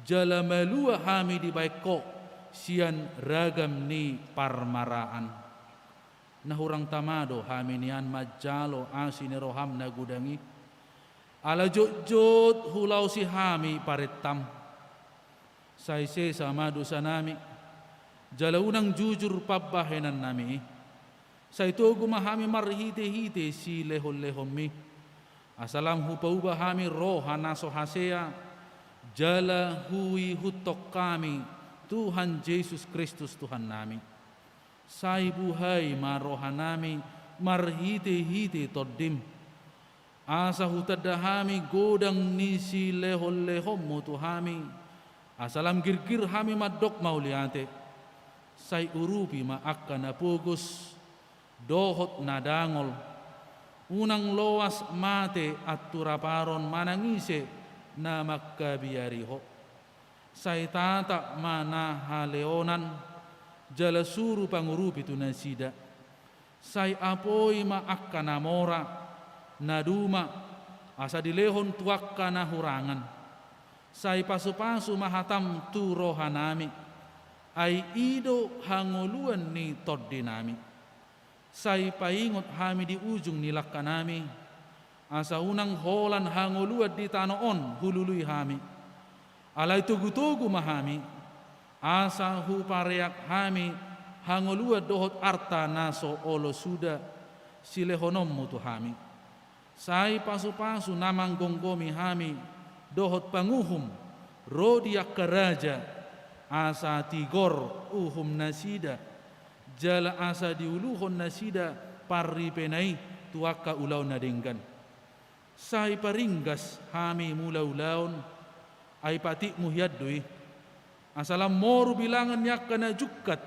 jala malua hami dibahen Ho sian ragam ni parmaraan. Na hurang tama do hami nian manjalo asi ni roham na godang i, ala jotjot hulaosi hami parentam. Sai sesa ma dosanami, jala unang jujur pambahenannami i. Sai togu ma hami marhite-hite silehon-lehonmi, asa lam hupauba hami roha na so hasea, jala huihuthon hami Tuhan Jesus Kristus Tuhannami. Sai buhai ma rohanami marhite-hite Tondim, asa hutanda hami godang ni silehon-lehonmu tu hami, asa lam girgir hami mandok mauliate. Sai urupi ma angka na pogos dohot na dangol, unang loas mate anturaparon manang ise na mangkabiari Ho. Sai tatap ma na haleonan, jala suru pangurupi tu nasida. Sai apoi ma angka na mora, na duma, asa dilehon tu angka na hurangan. Sai pasu-pasu ma hatam tu rohanami, ai i do hangoluan ni tondinami. Sai paingot hami di ujung ni langkanami, asa unang holan hangoluan di tano on hulului hami. Alai togu-togu ma hami, asa hupareak hami hangoluan dohot arta na so olo suda silehononmu tu hami. Sai pasu-pasu na manggomgomi hami dohot panguhum ro di angka raja, asa tigor uhum nasida, jala asa diuluhon nasida parripena i tu angka ulaon na denggan. Sai paringgas hami mula ulaon, ai patikmu hian do i. Asa lam moru bilangan ni angka na jungkat,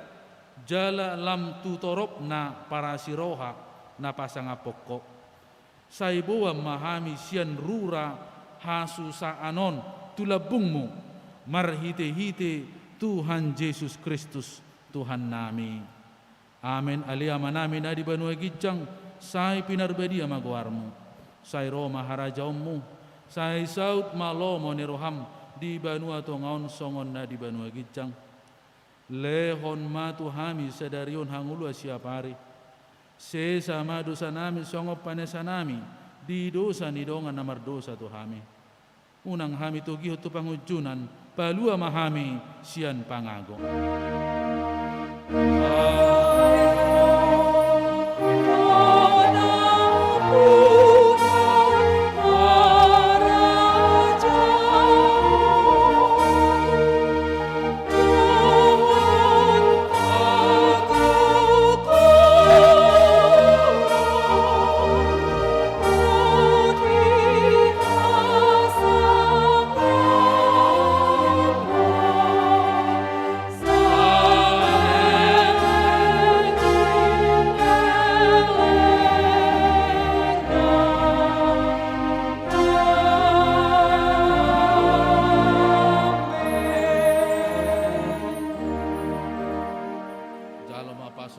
jala lam tu toropna parasiroha na pasangaphon Ho. Sai boan ma hami sian rura hasusaan on tu lambungmu, marhite-hite Tuhan Jesus Kristus Tuhannami. Amen. Ale Amanami na di banua ginjang, sai pinarbadia ma goarmu. Sai ro ma harajaonmu. Sai saut ma lomo ni roham di banua tonga on songon na di banua ginjang. Lehon ma tu hami sadari on hangoluan siapari. Sesa ma dosanami songon panesanami di dosa ni dongan na mardosa tu hami. Unang hami togihon tu pangunjunan, palua ma hami sian pangago.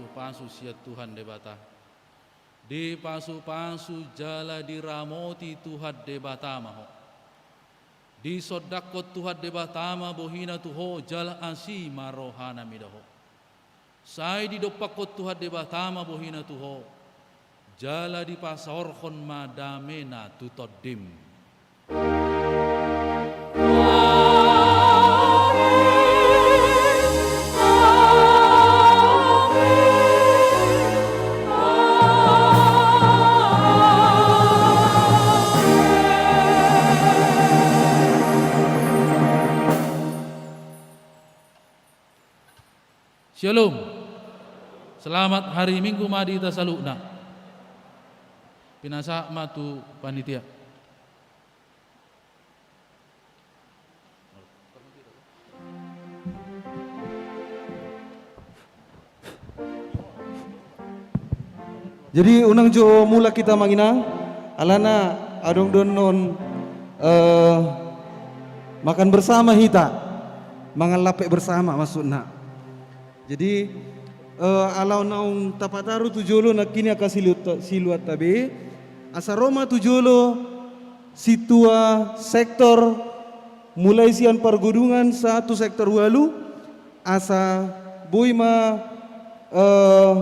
pasu-pasu sian Tuhan Debata. Dipasupasu jala diramoti Tuhan Debata ma ho. Disondangkon Tuhan Debata ma bohina tu ho jala asi ma rohana mida ho. Sai didompakkon Tuhan Debata ma bohina tu ho, jala dipasaorhon ma damena tu tondim. Syalom. Selamat hari Minggu ma di hita saluhutna. Pinasahat ma tu panitia. Jadi unang jo mulak hita amang inang, alana adong do annon, eh, makan bersama hita, mangan lape bersama maksudna. Jadi, eh, ala naung tapataru tu jolo nangkin angka siluat-, siluatta be, asa ro ma tu jolo sintua sektor mulai sian pargodungan sahat tu sektor ualu, asa boi ma, eh,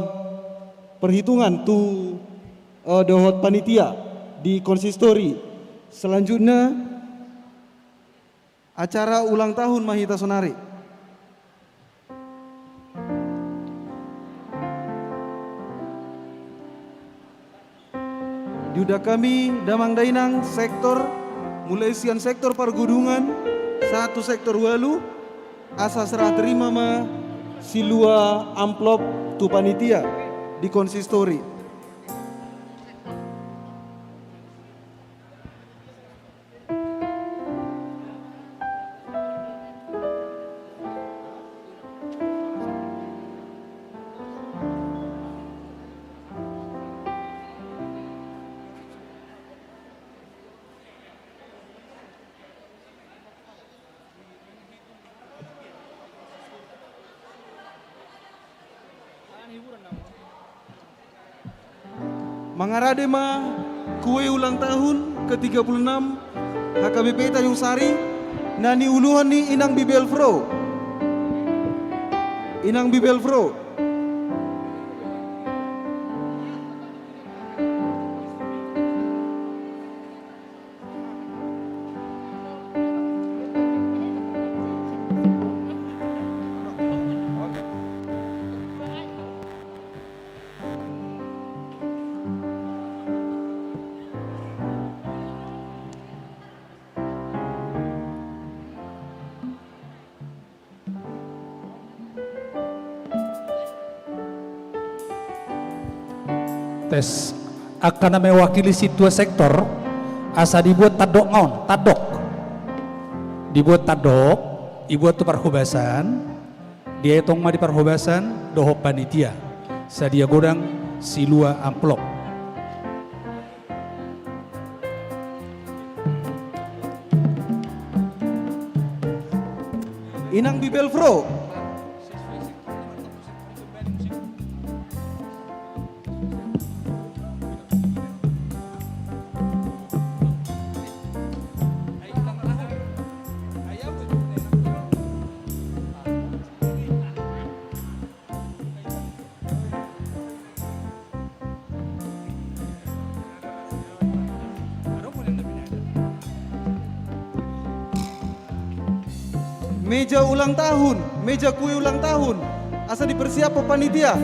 perhitungan tu, eh, dohot panitia di konsistori. Selanjutnya, acara ulang tahun ma hita sonari. Diundang hami damang dainang sektor, mulai sian sektor pargodungan sahat tu sektor ualu, asa serah terima ma silua amplop tu panitia di konsistori. Mangarade ma kue ulang tahun ke tiga puluh enam H K B P Tanjung Sari, na niuluhon ni Inang Bibelvrouw. Inang Bibelvrouw. Tes. Angka na mewakili sintua sektor, asa dibuat tandok ma on, tandok. Dibuat tandok, dibuat tu parhobasan, dietong ma di parhobasan dohot panitia. Sadia godang silua amplop. Inang Bibelvrouw. Meja ulang tahun, meja kue ulang tahun. Asa dipersiap panitia.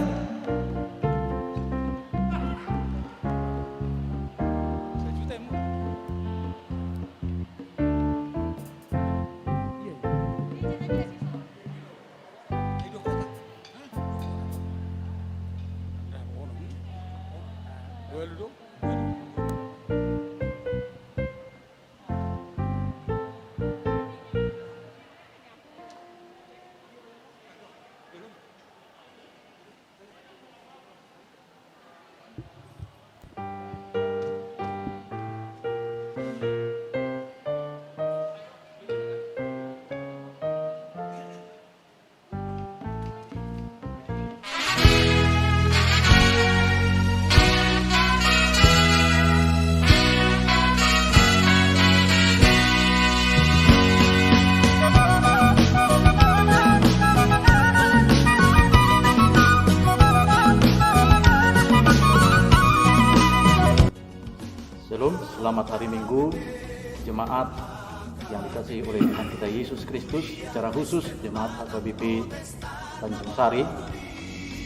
Selamat hari Minggu, jemaat yang dikasihi oleh Tuhan kita Yesus Kristus, secara khusus jemaat H K B P Tanjung Sari.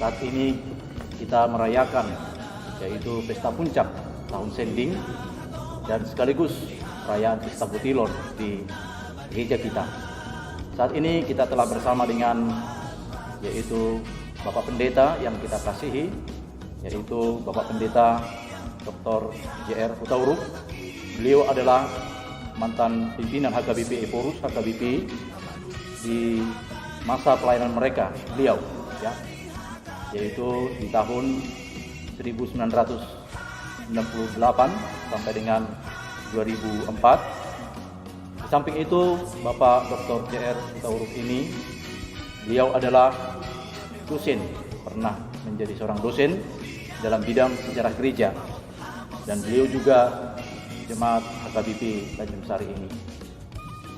Saat ini kita merayakan, yaitu pesta puncak tahun sending dan sekaligus perayaan pesta butilon di gereja kita. Saat ini kita telah bersama dengan, yaitu Bapak Pendeta yang kita kasihi, yaitu Bapak Pendeta Doktor J R Hutauruk. Beliau adalah mantan pimpinan H K B P Ephorus, H K B P di masa pelayanan mereka, beliau, ya, yaitu di tahun seribu sembilan ratus sembilan puluh delapan sampai dengan dua ribu empat. Di samping itu, Bapak Doktor J R Hutauruk ini, beliau adalah dosen, pernah menjadi seorang dosen dalam bidang sejarah gereja. Dan beliau juga jemaat H K B P Tanjung Sari ini.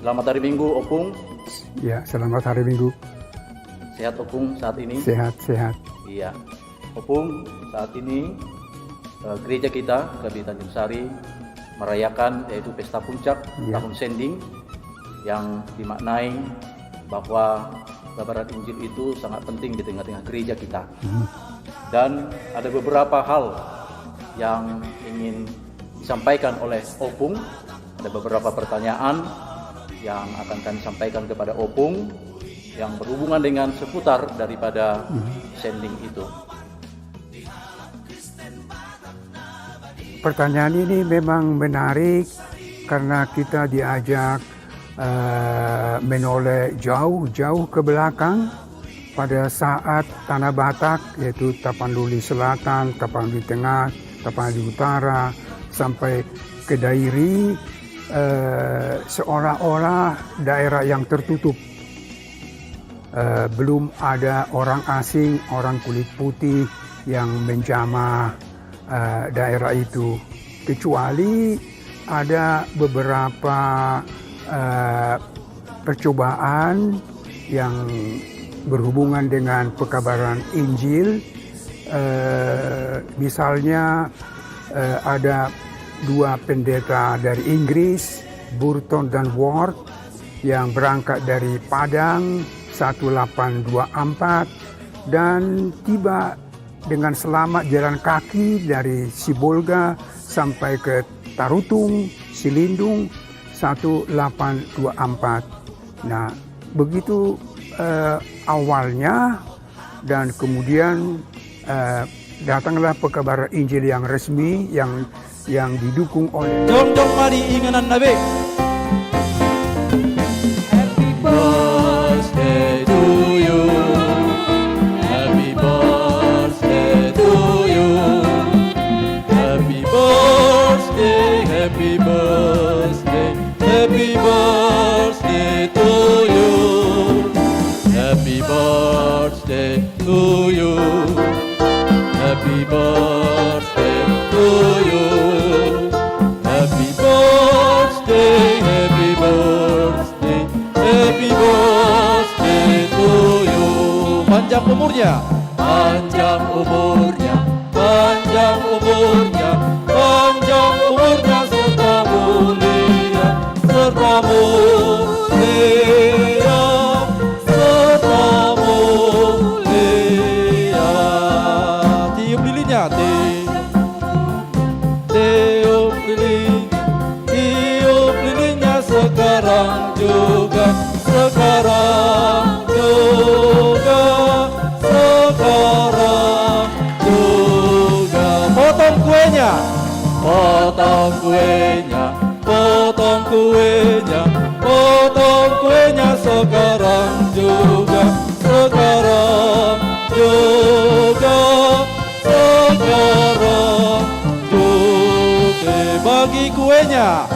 Selamat hari Minggu, Opung. Ya, selamat hari Minggu. Sehat, Opung, saat ini? Sehat, sehat. Iya. Opung, saat ini, eh, gereja kita, H K B Tanjung Sari, merayakan yaitu pesta puncak, iya, tahun sending, yang dimaknai bahwa kabar Injil itu sangat penting di tengah-tengah gereja kita. Hmm. Dan ada beberapa hal yang ingin disampaikan oleh Opung. Ada beberapa pertanyaan yang akan kami sampaikan kepada Opung yang berhubungan dengan seputar daripada, hmm, sending itu. Pertanyaan ini memang menarik karena kita diajak, eh, menoleh jauh-jauh ke belakang pada saat Tanah Batak, yaitu Tapanuli Selatan, Tapanuli Tengah, Tapanuli Utara, sampai ke Dairi, eh, seolah-olah daerah yang tertutup. Eh, belum ada orang asing, orang kulit putih yang menjamah, eh, daerah itu. Kecuali ada beberapa, eh, percobaan yang berhubungan dengan pekabaran Injil. Eh, misalnya, eh, ada dua pendeta dari Inggris, Burton dan Ward, yang berangkat dari Padang seribu delapan ratus dua puluh empat dan tiba dengan selamat jalan kaki dari Sibolga sampai ke Tarutung, Silindung, seribu delapan ratus dua puluh empat. Nah, begitu, eh, awalnya, dan kemudian, eh, datanglah pekabaran Injil yang resmi, yang, yang didukung oleh. Jongjong ma di ingananna be. Happy birthday to you. Happy birthday to you. Happy birthday, happy birthday, happy birthday to you. Happy birthday to you. Happy birthday to you. Happy birthday, happy birthday, happy birthday to you. Panjang umurnya. Panjang umurnya, panjang umurnya, panjang umurnya serta mulia, serta mulia, serta mulia. Tiup lilinnya, ti-, tiup lilin, tiup lilinnya sekarang juga, sekarang juga, sekarang juga. Potong kuenya, potong kuenya, potong kuenya, potong kuenya sekarang juga, sekarang juga, sekarang juga. Bagi kuenya,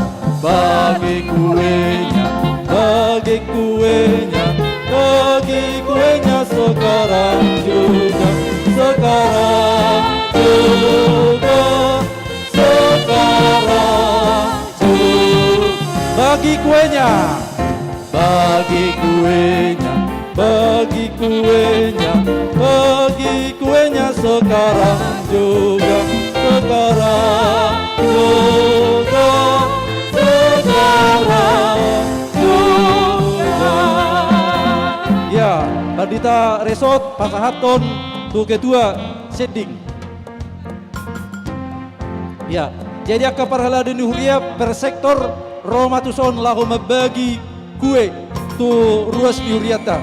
bagi kuenya, bagi kuenya, bagi kuenya sekarang juga, sekarang juga, sekarang juga. Bagi kuenya. Bagi kuenya, bagi kuenya, bagi kuenya sekarang juga, sekarang juga, Pandita Resort pasahathon tu ketua sending. Ya, jadi angka parhalado ni huria per sektor ro ma tuson laho mambagi kue tu ruas ni hurianta.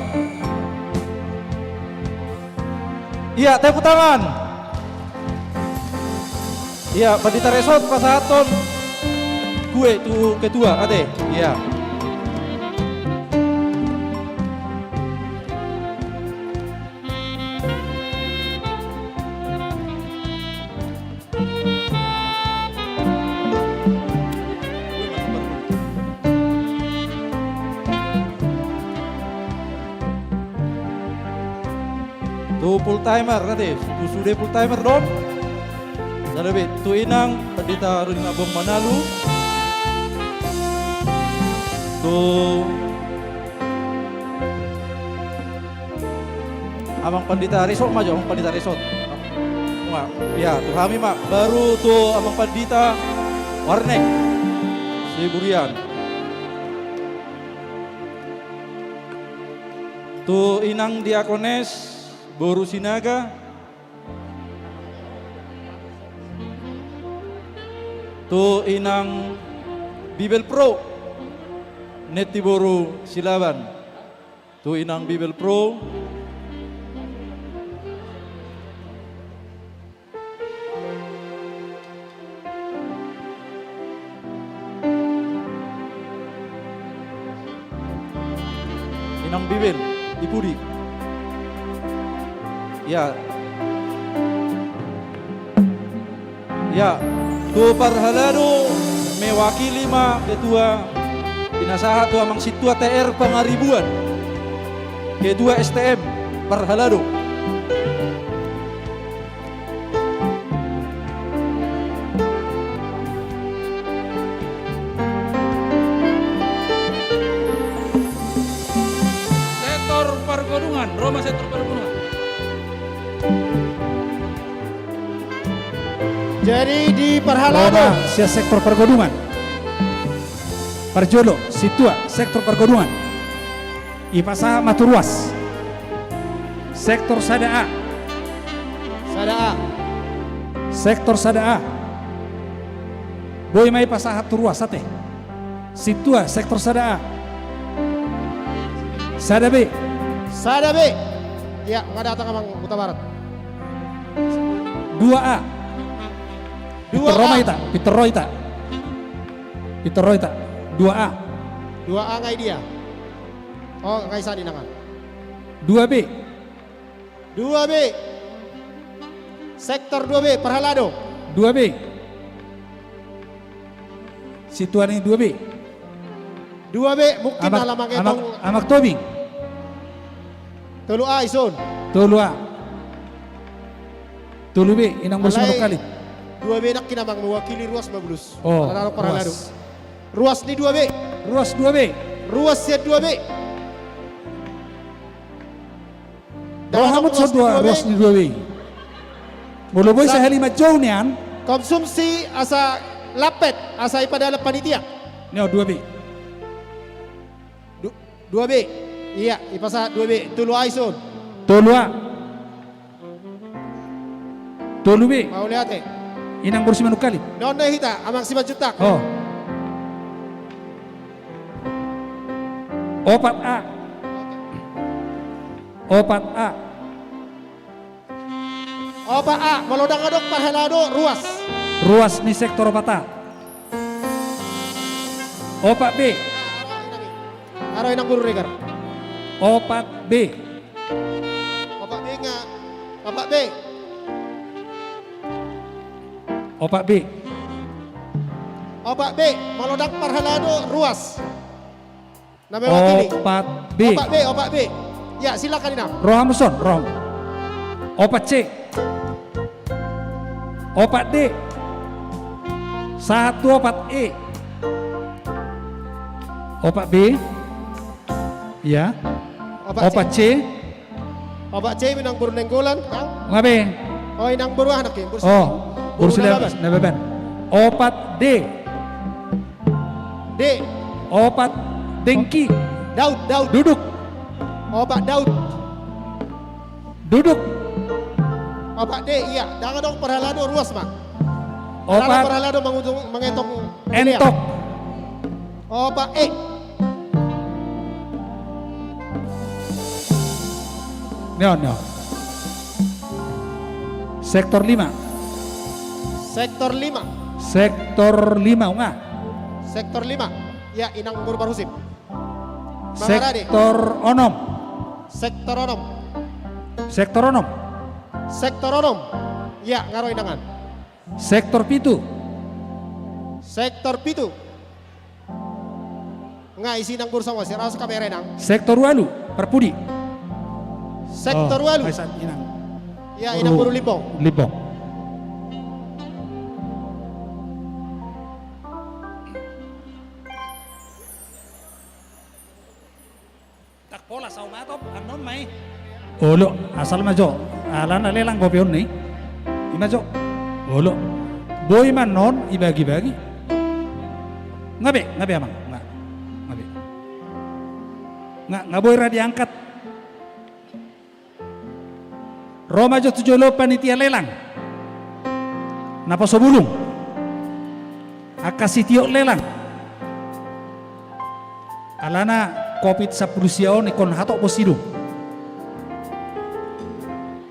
Iya, tepuk tangan. Iya, Pandita Resort pasahathon kue tu ketua, ate. Iya. Tu full timer, ate, tu sude full timer do on. Sada be, tu inang Pandita Rudin Abong Manalu. Tu amang Pandita Resort ma jo, amang Pandita Resort. Wah, ya, tu hami ma, baru tu amang Pandita Warnek Siburian. Tu inang Diakones boru Sinaga. Tu inang Bibel Pro Neti boru Silaban. Tu inang Bibel Pro. Inang Bibel, di pudi. Ya. Ya, tu parhalado mewakili ma ketua, pinasahat tu amang sintua T R Pangaribuan, ketua S T M parhalado. Sektor pargodungan, ro ma sektor pargodungan. Jadi di parhalado. Ro ma sian sektor pargodungan. Parjolo, sintua, sektor pargodungan. Ipasahat ma tu ruas. Sektor sada A. Sada A. Sektor sada A. Boi ma ipasahat tu ruas, ate. Sintua, sektor sada A. Sada B. Sada B. Ya, nga datang amang Hutabarat. Dua A. Dua A. Pintor ro ma hita, pintor ro hita. Pintor ro hita. Dua A. Dua A nga i dia. Oh, nga i sani nanga. Dua B. Dua B. Sektor dua B, parhalado. Dua B. Sintua ni dua B. Dua B, mungkin amak, amak, amak Tobing. Tolu A, ison. Tolu A. Tolu B, inang boru Simanungkalit. Dua B nangkin amang mewakili ruas ma bulus. Oh, parhalado, parhalado. Ruas. Ruas ni dua B. Ruas dua B. Ruas sian dua B. Ro hamu tu son dua, ruas ni dua B. Molo boi sahali manjou nian. Konsumsi asa lampet, asa ipadalan panitia. Nio dua B. Du-, dua B. Iya, ipasahat dua B. Tolu A ison. Tolu A. Tolu B. Mauliate. Inang boru Simanungkalit. Nona hita, amang Simanjuntak. Oh. Opat A. Opat A. Opat A, molo ndang adong parhalado, ruas. Ruas ni sektor opat A. Opat B. Aro inang boru Regar. Opat B. Opat B nga. Opat B. Opat B. Opat B, molo ndang parhalado, ruas. Na mewakili. Opat B. Opat B, opat B. Ya, silakan, inang. Ro hamu son, ro hamu. Opat C. Opat D. Sahat tu opat E. Opat B. Ya. Opat C. Opat C. Opat C, inang boru Nainggolan, Bang. Nga be? Oh, inang boru aha nangkin? Boru. Oh, boru Silaban. Nababan. Opat D. D. Opat Dengki. Daud, Daud. Duduk. Opat Daud. Duduk. Opat D, iya. Ndang adong parhalado, ruas ma. Opat. Parhalado mangutung, mangetong. Entok. Opat E. Nion, nion. Sektor lima. Sektor lima. Sektor lima, unga. Sektor lima. Ya, Inang Guru Parhusip. Mangarade. Sektor onom. Sektor onom. Sektor onom. Sektor onom. Ya, nga ro Inangan. Sektor pitu. Sektor pitu. Nga isi Inang Guru Songo, sirau kamera Inang. Sektor ualu, parpudi. Sektor ualu. Oh, Inang. Ya, Inang Guru Limbong. Limbong. Ndang pola sauma tong, annon ma i. Olo, asal ma jo. Alana lelang dope on i. I ma jo. Olo. Boi ma annon, ibagi-bagi. Nga be, nga be amang. Nga, nga be. Nga, nga boi ra diangkat. Ro ma jo tu jolo panitia lelang. Naposo bulung. Angka sitiop lelang. Alana covid sampulu sia on ingkon hatop bo sidung.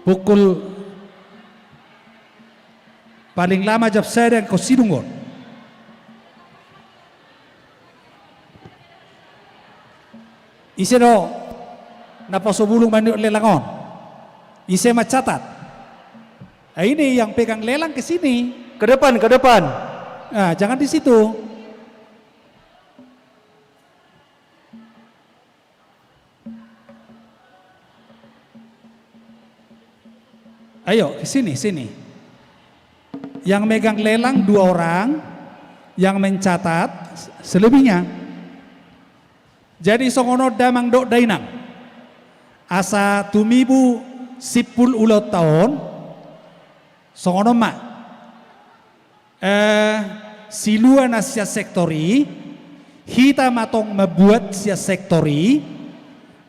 Pukul paling lama jam sada ingkon sidung on. Ise do naposo bulung maniop lelang on? Ise mancatat? Ah, ini yang pegang lelang ke sini. Ke depan, ke depan. Ah, jangan di situ. Ayo, ke sini, sini. Yang megang lelang dua orang, yang mencatat selebihnya. Jadi songon on damang dohot dainang. Asa tumibu simpul ulaonta on, songon on ma. Eh, silua na sian sektor i, hita ma tong mambuat sian sektor i,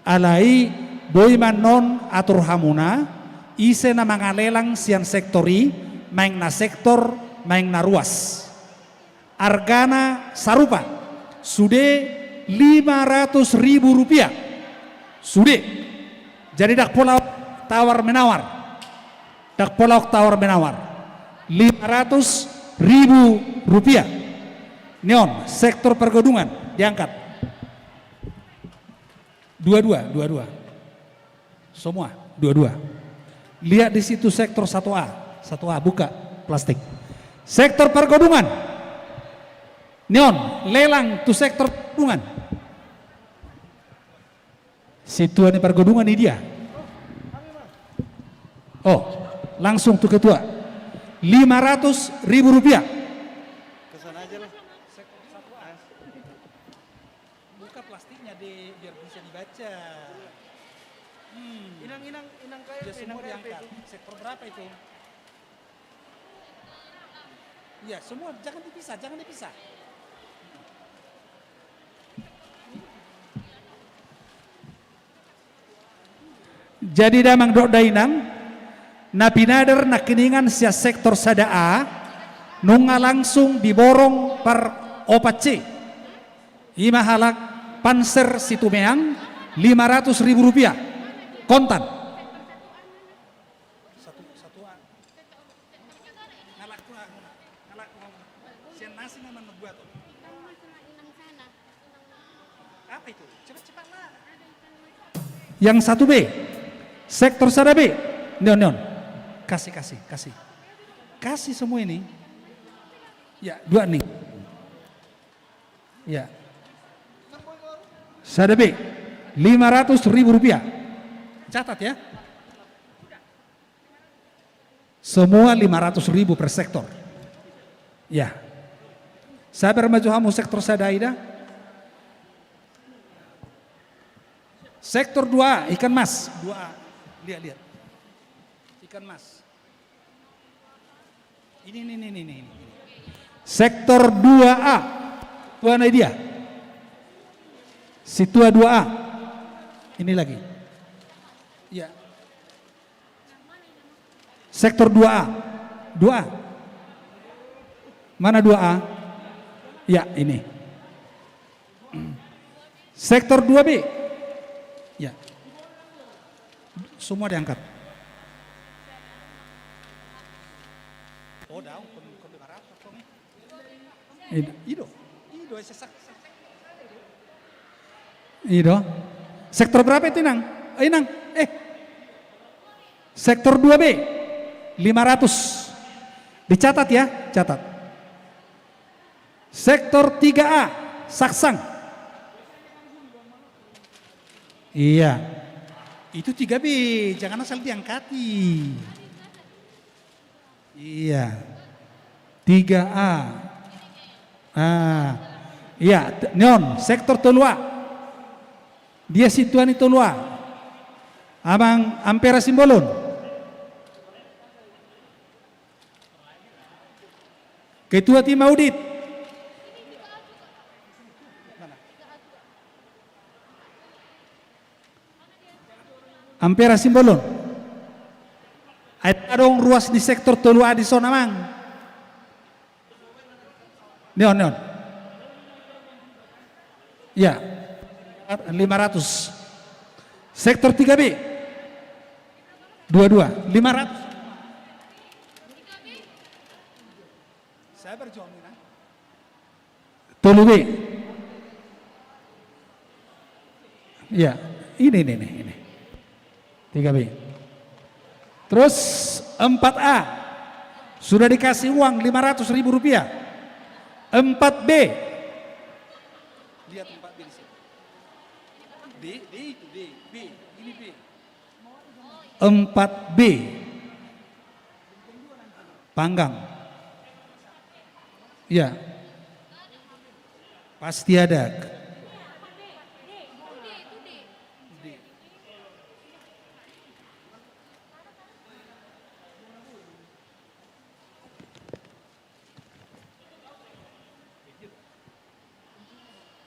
alai boi ma annon atur hamuna, ise na mangalelang sian sektor i, maeng na sektor, maeng na ruas. Argana sarupa, sude lima ratus ribu rupiah. Sude. Jadi ndang pola tawar menawar. Ndang pola tawar menawar. Lima ratus ribu rupiah. Nion, sektor pergedungan diangkat. Dua-dua, dua-dua. Semua, dua-dua. Lihat di situ sektor satu A. Satu A, buka plastik. Sektor pergedungan. Nion, lelang tu sektor pergedungan. Situa ni pergedungan i dia. Oh, langsung tu ketua. Lima ratus ribu rupiah. Ke sana aja lah. Buka plastiknya, Dek, biar bisa dibaca. Hmm. Inang, inang, inang K L P, dia inang semua K L P diangkat itu. Sektor berapa itu? Iya, semua jangan dipisah, jangan dipisah. Jadi damang dohot dainang, na pinadar nangkiningan sian sektor sada A, nunga langsung diborong par opat C. I ma halak Panser Situmeang, lima ratus ribu rupiah. Kontan. Satu, satu A. Ngalak tu, ngalak tu. Sian nasi na mambuat. Apa itu? Cepat-cepatlah. Yang satu B. Sektor sada B. Nion, nion. Kasih, kasih, kasih. Kasih semua ini. Ya, dua nih. Ya. Sada B. Lima ratus ribu rupiah. Catat ya. Semua lima ratus ribu per sektor. Ya. Sabar ma jo hamu sektor sada i da. Sektor dua A, ikan mas. Dua A. Lihat, lihat. Ikan mas. Ini, ini, ini, ini, ini. Sektor dua A. Tuan idea. Situa dua A. Ini lagi. Ya. Sektor dua A. Dua A. Mana dua A? Ya, ini. Sektor dua B. Ya. Semua diangkat. Oh, daun, kon, kon lima ratus, Bang. Ido, ido, ido, eh, sesak. Ido. Sektor berapa itu, Inang? Eh, Inang, eh. Sektor dua B, lima ratus. Dicatat ya, catat. Sektor tiga A, Saksang. Iya. Itu tiga B, jangan asal diangkati. Iya. Tiga A. Ah. Iya, t-, nion, sektor tolu A. Dia situan i tolu A. Amang Ampera Simbolon. Ketua tim audit. Ampera Simbolon. Ai adong ruas ni sektor tolu A dison, Amang. Nion, nion. Ya. Lima ratus. Sektor tiga B. Dua dua. Lima ratus. Saya berjuang, Inang. Tolu B. Iya, ini, ini, ini, ini. Tiga B. Terus empat A. Sudah dikasih uang lima ratus ribu rupiah. Empat B. Lihat empat B di sini. D, D itu, D, B. Ini B. Empat B. Panggang. Ya. Pasti ada.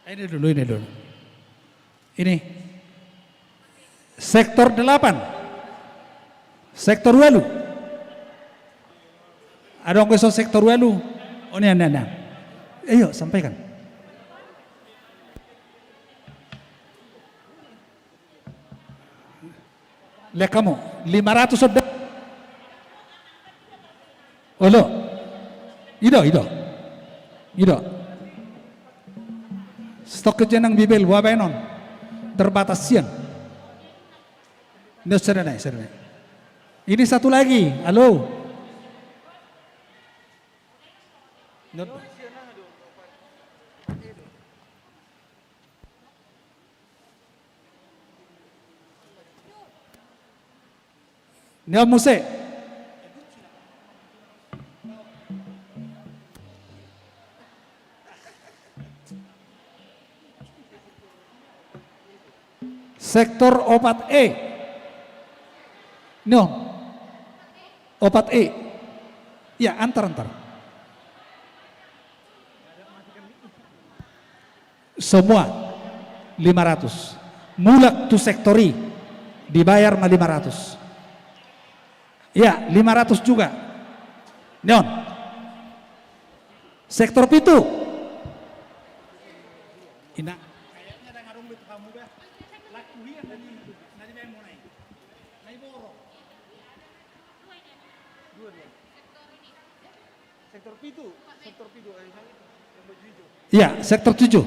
Ini dulu, ini dulu. Ini. Sektor delapan. Sektor walu. Adong do sektor walu. Oh, ini, ini, ini. Ayo, sampaikan. Lihat kamu, lima ratus sudah. Olo. Ido, ido. Ido. Stok kejenang bibel, wabenon. Terbatas sian. Ini sudah naik, sudah naik. Ini satu lagi. Halo. Ini. Nion muse. Sektor opat E. Nion. Opat E. Ya, antar, antar. Semua lima ratus. Mulak tu sektor i, dibayar ma lima ratus. Ya, lima ratus juga. Nion. Sektor pitu. Ina. Sektor pitu, sektor pitu, eh, yang baju hijau. Iya, sektor tujuh.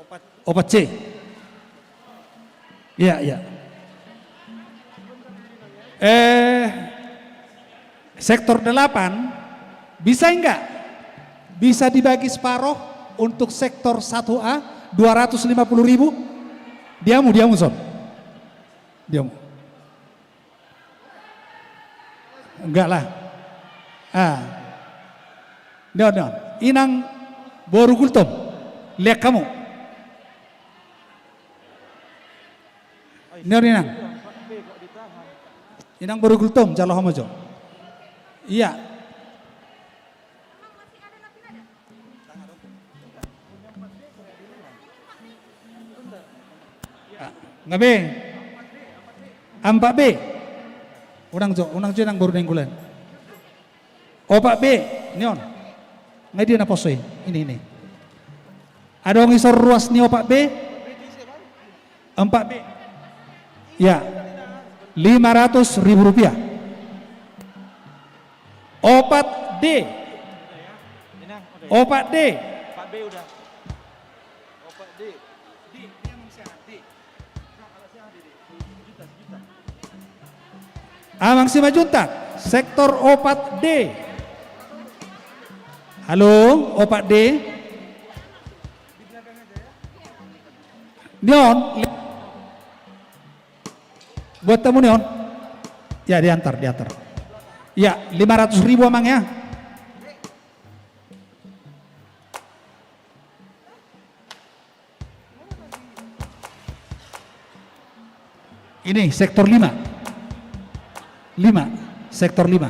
Opat, opat C. Iya, iya. Eh, sektor delapan, bisa enggak? Bisa dibagi separoh untuk sektor satu A, dua ratus lima puluh ribu? Diamu, diamu, son. Diamu. Enggak lah. Ah. Nion, nion. Inang boru Gultom. Lihat kamu. Nion, inang. Inang boru Gultom, jalo hamu jo. Iya. Nga be? Ampat be. Unang jo, unang jo nang boru Nainggolan. Opat be, ni on. Nga dia na poso i? Ini, ini. Adong dison ruas ni opat be? Empat be. Ya. Lima ratus ribu rupiah. Opat D. Opat D. Amang Simanjuntak, sektor opat D. Halo, opat D. Ni on. Buat tamu ni on. Ya, diantar, diantar. Ya, lima ratus ribu, Amang, ya. Ini sektor lima. Lima, sektor lima.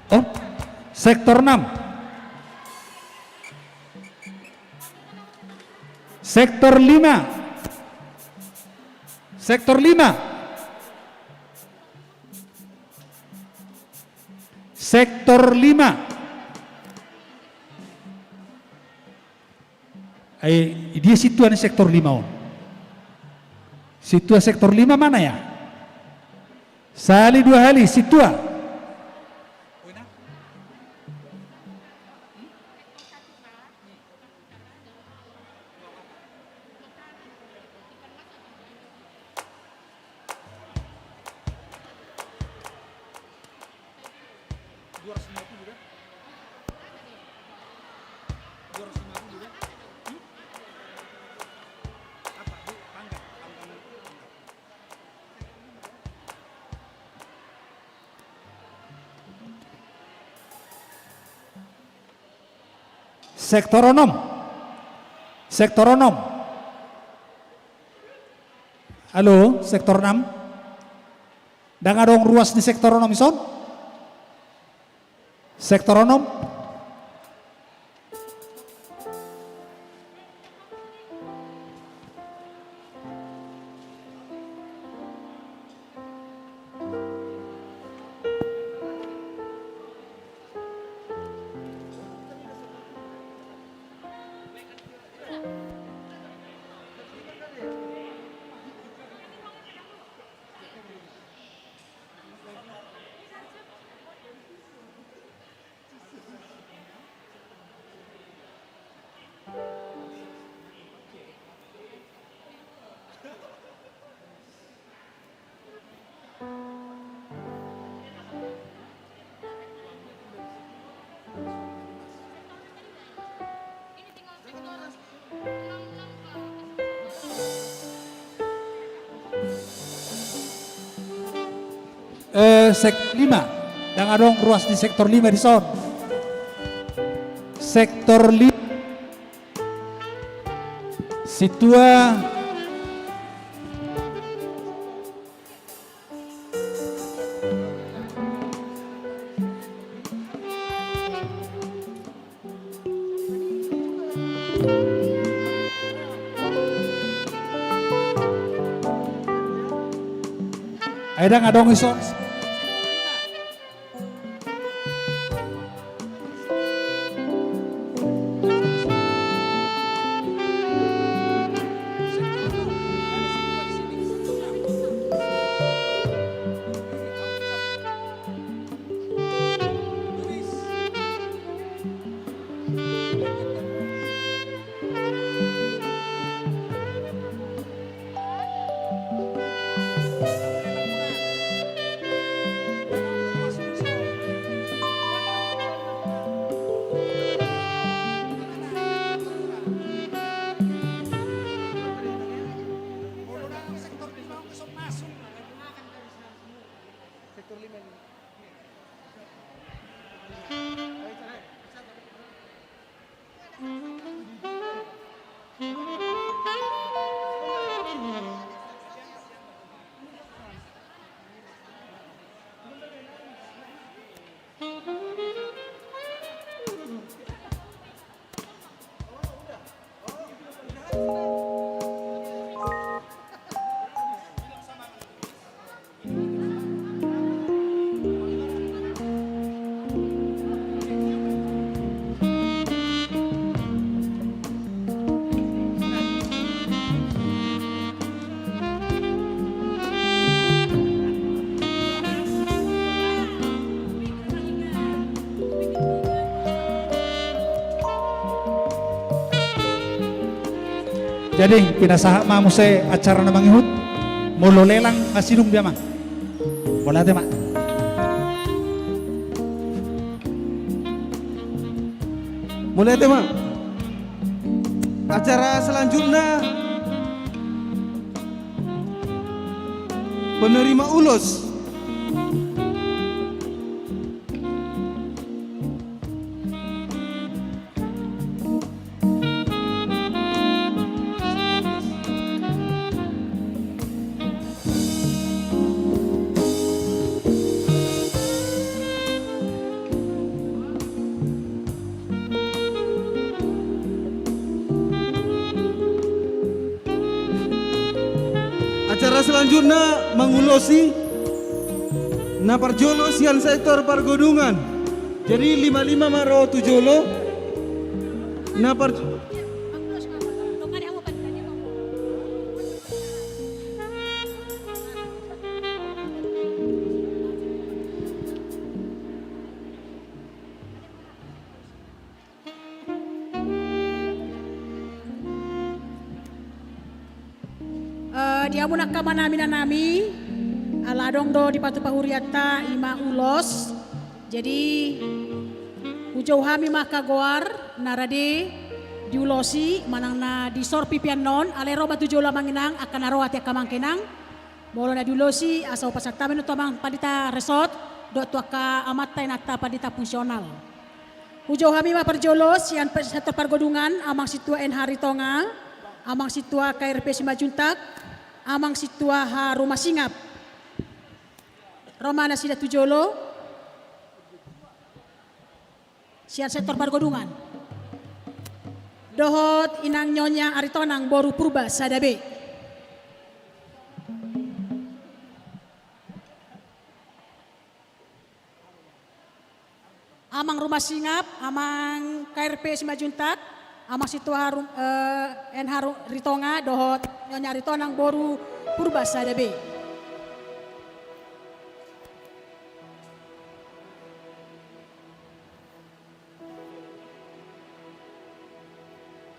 Oh, sektor enam. Sektor lima. Sektor lima. Sektor lima. Ai, dia sintua ni sektor lima on? Sintua sektor lima mana ya? Sahali dua hali, sintua. Sektor onom. Sektor onom. Halo, sektor enam. Ndang adong ruas ni sektor onom dison? Sektor onom. Eh, sektor lima. Ndang adong ruas di sektor lima dison. Sektor lima. Sintua. Ai ndang adong dison. Jadi, pinasahat ma muse acara na mangihut, molo lelang, asidung dia ma. Mauliate ma. Mauliate ma. Acara selanjutna, penerima ulos. Acara selanjutna mangulosi na parjolo sian sektor pargodungan. Jadi lima-lima ma ro tu jolo. Na par- Eh, di hamu angka amanami, inanami, ala adong do dipatupa hurianta, i ma ulos. Jadi, hujou hami ma angka goar na rade diulosi manang na disorpi pe annon, alai ro ma tu jolo amang inang, angka na ro ate angka amang inang. Molo na diulosi, asa hupasahat hami annon tu amang pandita resort, dohot tu angka amanta inanta pandita fungsional. Hujou hami ma parjolo sian pe-, sektor pargodungan, amang sintua N H Ritonga, amang sintua K R P Simanjuntak, amang sintua H Rumasingap. Ro ma nasida tu jolo. Sian sektor pargodungan. Dohot inang Nyonya Aritonang boru Purba sada be. Amang Rumasingap, amang K R P Simanjuntak, amang sintua Harum-, eh, N H Ru-, Ritonga, dohot Nyonya Aritonang boru Purba sada be.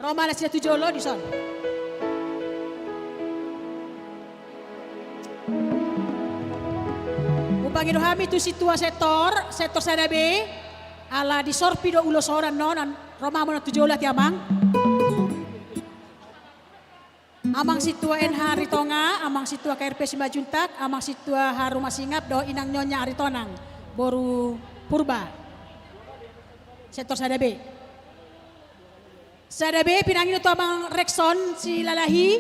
Ro ma nasida tu jolo dison. Hupangido hami tu sintua sektor, sektor sada be, ala disorpi do ulos on annon, ro ma hamu annon tu jolo ate amang. Amang sintua N H Ritonga, amang sintua K R P Simanjuntak, amang sintua H Rumasingap, dohot inang Nyonya Aritonang boru Purba. Sektor sada be. Sada be, pinangido tu amang Rikson Silalahi.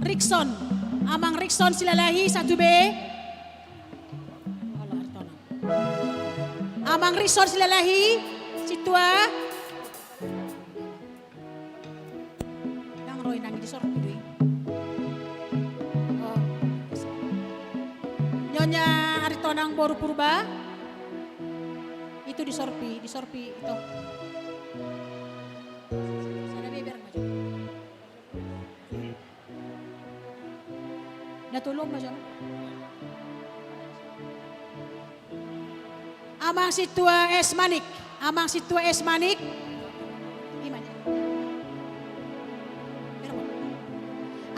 Rikson. Amang Rikson Silalahi satu be. Amang Rikson Silalahi, sintua. Ndang ro i, nang disorpi do i. Oh. Nyonya Aritonang boru Purba. Itu disorpi, disorpi itu. Sada be, biar maju. Na tolu ma jolo. Amang sintua S Manik, amang sintua S Manik. Ima ja.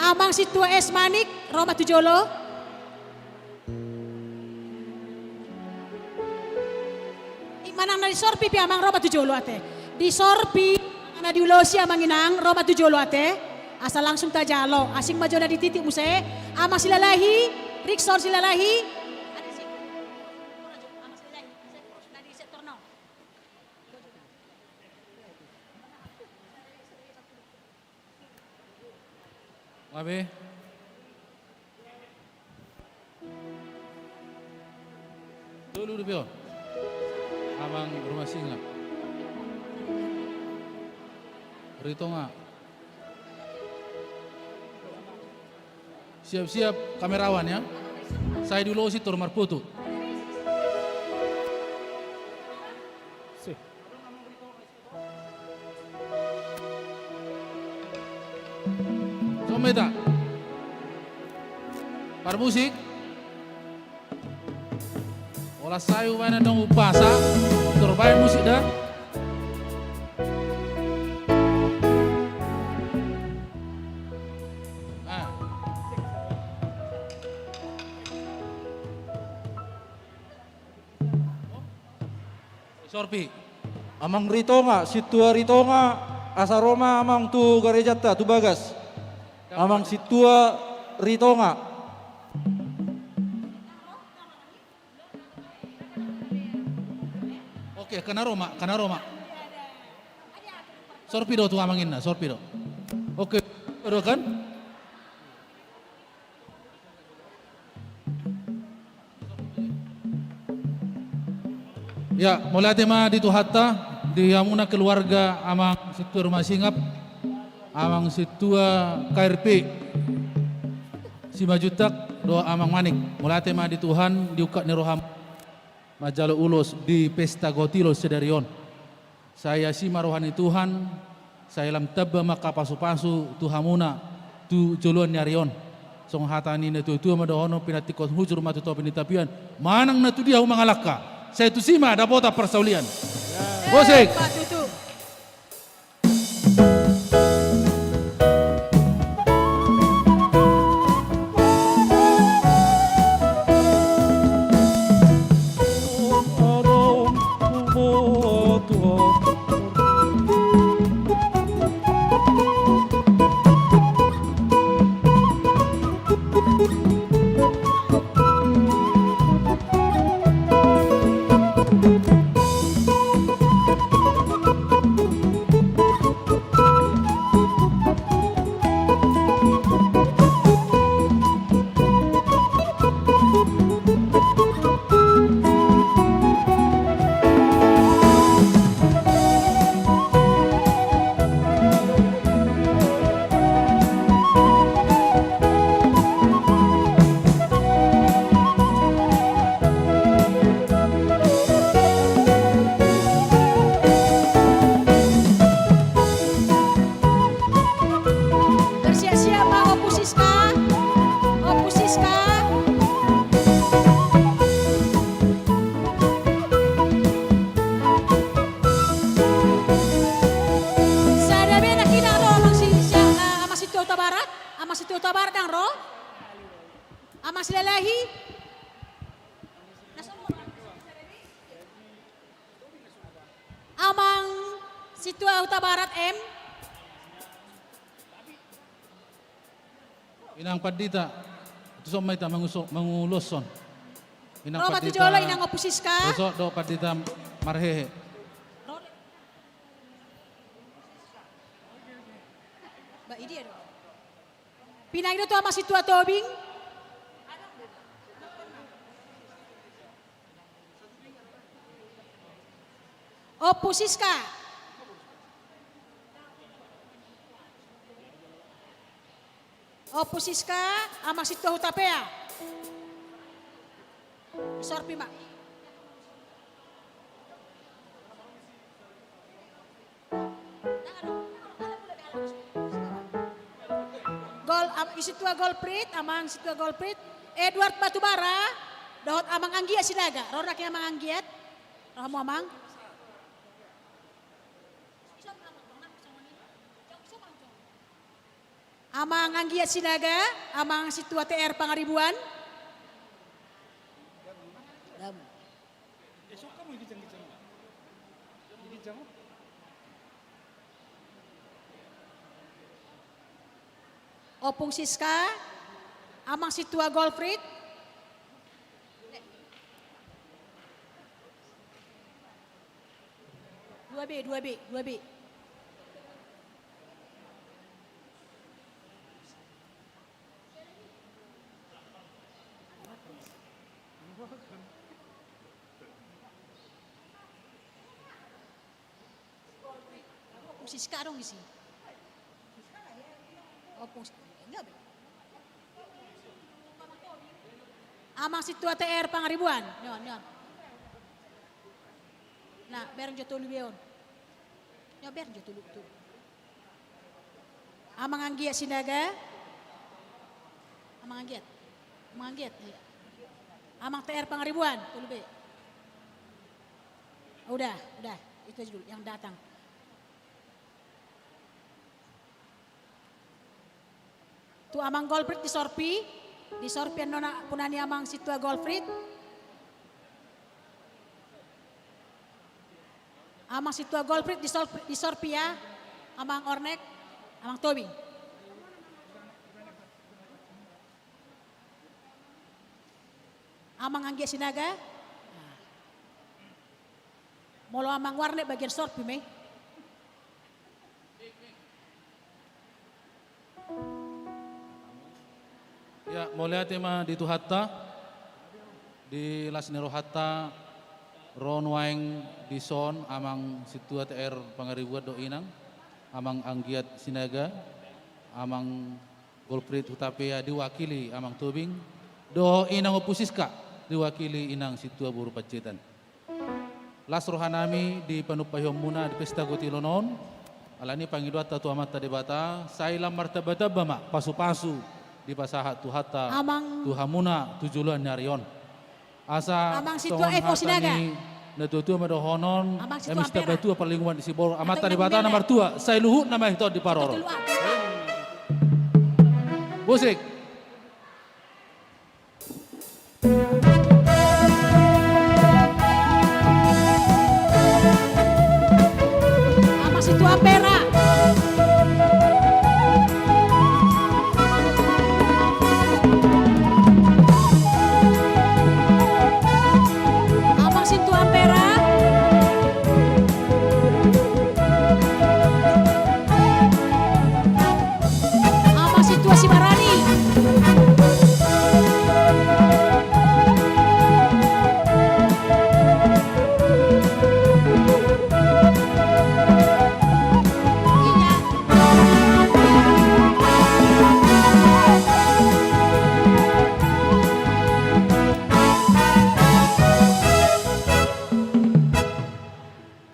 Amang sintua S Manik, ro ma tu jolo. I manang na disorpi pe amang, ro ma tu jolo ate. Disorpi, na diulosi amang inang, ro ma tu jolo ate. Asa langsung tajalo, asing ma jo na di titik muse. Amang Silalahi, Rikson Silalahi. Labe. Tolu dope on. Amang Rumasingap. Ritonga. Siap-siap kamerawan ya. Sai diulosi tor marfoto. Sip. Songon i ma. Parmusik. Ola sai ubaen adong umpasa. Tor baen musik da. Sorpi. Amang Ritonga, sintua Ritonga, asa ro ma amang tu garejanta, tu bagas. Amang sintua Ritonga. Oke, kana ro ma, kana ro ma. Sorpi do tu amang inna, sorpi do. Oke, do kan? Ya, mauliate ma di Tuhanta, di hamuna keluarga amang sintua Ruma Singap, amang sintua K R P Simanjuntak, dohot amang Manik. Mauliate ma di Tuhan, diungkap ni roham manjalo ulos di pesta gotilo sadari on. Sai asi ma roha ni Tuhan, sai lam tamba ma angka pasupasu tu hamuna, tu joloan ni ari on. Songon hata ni natuatua ma dohonon, pinantikhon hujur ma tu topi ni tapian, manang na tu dia hamu mangalangka, sai tusi ma dapotan parsaulian. Musik. Bersiap-siap ma Ompu Siska. Ompu Siska. Sada be na kina ro amang si, si, ah, amang sintua Hutabarat, amang sintua Hutabarat dang ro. Amang Silalahi. Amang sintua Hutabarat M. Inang pandita, tuson ma hita manguso-, manguloshon. Inang pandita. Ro ma tu jolo, Inang Ompu Siska. Tuson do pandita marhehe. Ba, i dia do. Pinangido tu amang sintua Tobing. Ompu Siska. Ompu Siska, amang sintua Hutapea. Sorpi ma. Gol, am-, sintua Golprit, amang sintua Golprit, Edward Batubara, dohot amang Anggiat Sinaga, ro nangkin amang Anggiat, ro hamu amang. Amang Anggiat Sinaga, amang sintua T R Pangaribuan. Damu. Ompung Siska, amang sintua Golprit. Dua B, dua B, dua B. Ompung Siska adong disi. Ompung Siska, enggak be. Amang sintua T R Pangaribuan, nion, nion. Na, bereng jo tolu be on. Nion, bereng jo tolu, tolu. Amang Anggiat Sinaga. Amang Anggiat. Amang Anggiat, iya. Amang T R Pangaribuan, tolu be. Udah, udah. Itu aja dulu yang datang. Tu amang Golprit disorpi, disorpi annon na puna ni amang sintua Golprit. Amang Sintua Golprit di Sor-, di Sorpi ya. Amang Ornek, Amang Tobing. Amang Anggiat Sinaga. Molo Amang Warnek bagian Sorpi ma i. Ya, mauliate ma di Tuhanta, di las ni rohanta, ro nuaeng dison Amang Sintua T R Pangaribuan dohot Inang, Amang Anggiat Sinaga, Amang Golprit Hutapea diwakili Amang Tobing, dohot Inang Ompu Siska diwakili Inang Sintua boru Panjaitan. Las rohanami di panumpahionmuna di pesta goti ulaon on, alani pangidoanta tu Amanta Debata, sai lam martambatamba ma pasupasu dipasahat Tuhanta tu hamuna tu joloan ni ari on. Asa Amang Sintua songon Evo hata Sinaga ni natuatua ma dohonon, Amang Sintua Ampera. Eme sitamba tua parlinggoman ni siborok, Amanta Debata na martua, sai luhutna ma hita on diparorot. Musik. Amang Sintua Ampera. Amang Sintua Ampera. Amang Sintua Sibarani.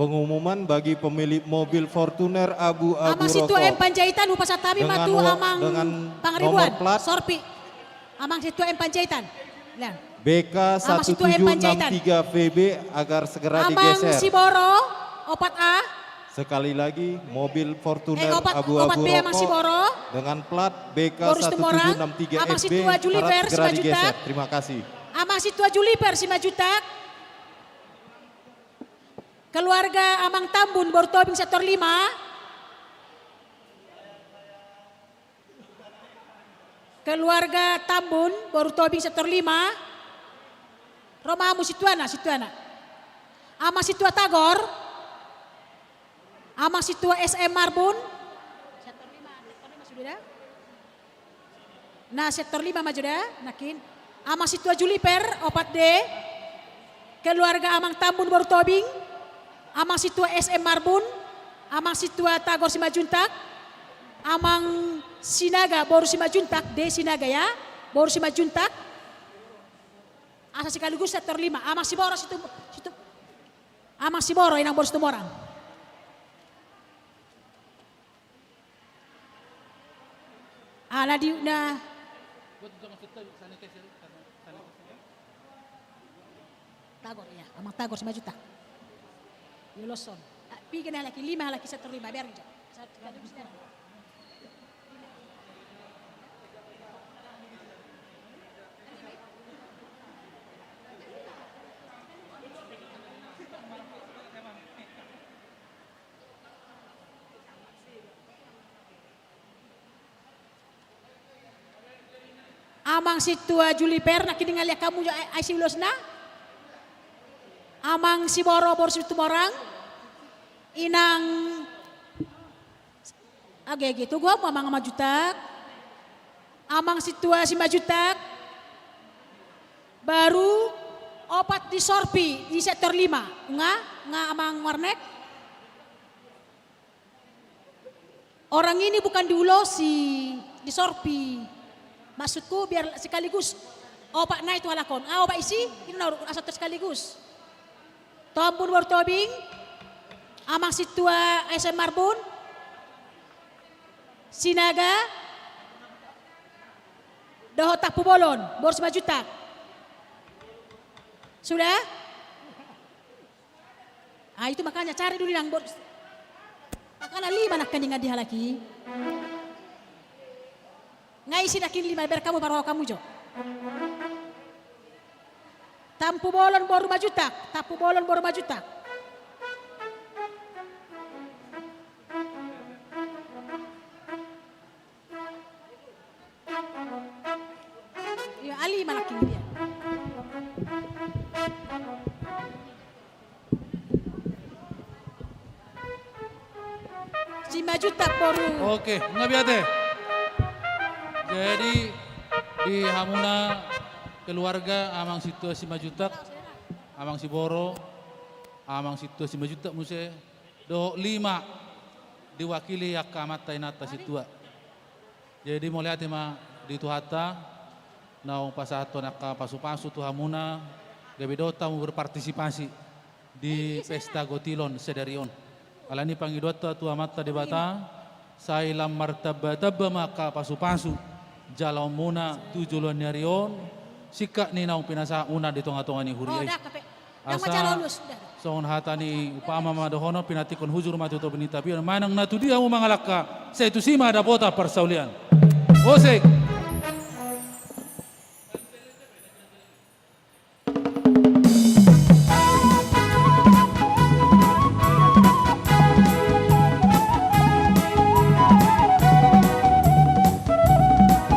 Pengumuman bagi pemilik mobil Fortuner abu-abu rokok. Amang Sintua M Panjaitan, hupasahat hami ma tu Amang Pangaribuan, Sorpi. Amang Sintua M Panjaitan. B K satu tujuh enam tiga V B agar segera digeser. Amang Siboro, opat A. Sekali lagi, mobil Fortuner abu-abu rokok dengan plat B K satu tujuh enam tiga F B harap segera digeser. Terima kasih. Amang Sintua Juliper Simanjuntak. Keluarga Amang Tambun, boru Tobing sektor lima. Keluarga Tambun, boru Tobing sektor lima. Ro ma hamu sintuana, sintuana. Amang Sintua Tagor. Amang Sintua S M Marbun. Sektor lima, sektor lima sudah dah. Na sektor lima ma jo da, nangkin. Amang Sintua Juliper, opat D. Keluarga Amang Tambun boru Tobing. Amang Sintua S M Marbun. Amang Sintua Tagor Simanjuntak. Amang Sinaga boru Simanjuntak, D Sinaga ya. Boru Simanjuntak. Asa sekaligus sektor lima. Amang Siboro situ, situ. Amang Siboro inang boru Situmorang. Ala di na. Tagor, iya, Amang Tagor Simanjuntak. Yoloson. Ah, piga na halak i, lima halak i, sektor lima, biar jo. Satu, satu, satu. Amang Sintua Juliper, nangkin dingalian hamu jo ai, ai si ulosna. Amang Siboro boru Situmorang. Inang. Age, age, togu hamu Amang Simanjuntak. Amang Sintua Simanjuntak. Baru opat di Sorpi, di sektor lima. Nga, nga Amang Warnek. Orang ini bukan diulosi, di Sorpi. Maksudku biar sekaligus opat nai tu halak on. Ah, opat isi, ini na asa sekaligus. Tambun boru Tobing, Amang Sintua S M Marbun, Sinaga, dohot Tampubolon boru Simanjuntak. Sudah? Ah, itu makanya cari dulu yang bor-, makanya lima nangkin di halak i. Nga isi nangkin lima, biar hamu, parroha hamu jo. Tampubolon boru Simanjuntak, Tampubolon boru Simanjuntak. Lima nangkin dia. Simanjuntak boru. Oke, nga biate. Jadi di hamuna keluarga, amang sintua Simanjuntak, amang siboro, amang sintua Simanjuntak muse, dohot lima diwakili angka amanta inanta sintua. Jadi mauliate ma di Tuhanta, naung pasahathon angka pasupasu tu hamuna, gabe dohot hamu berpartisipasi di pesta gotilon sadari on. Alani pangidoanta tu Amanta Debata, sai lam martambatamba ma angka pasupasu jaloonmuna tu joloan ni ari on, singkat ni naung pinasahatmuna di tongatonga ni huria i. Asa songon hata ni umpama ma dohonon, pinantikhon hujur ma tu topi ni tapian, manang na tu dia hamu mangalangka, sai tusi ma dapotan parsaulian. Oseng.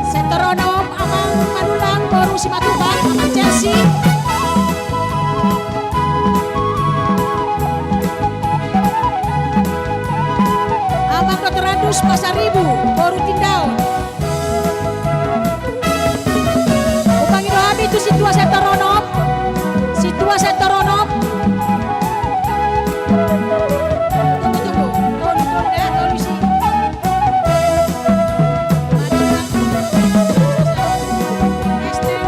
Sektor onom, Amang Manullang boru Simatupang, Amang Chelsea. Amang Doktorandus Pasaribu boru Tindaon. Hupangido hami tu sintua sektor onom. Sintua sektor onom. Tunggu, tunggu. Tolu, tolu, ya, tolu isi. Ester.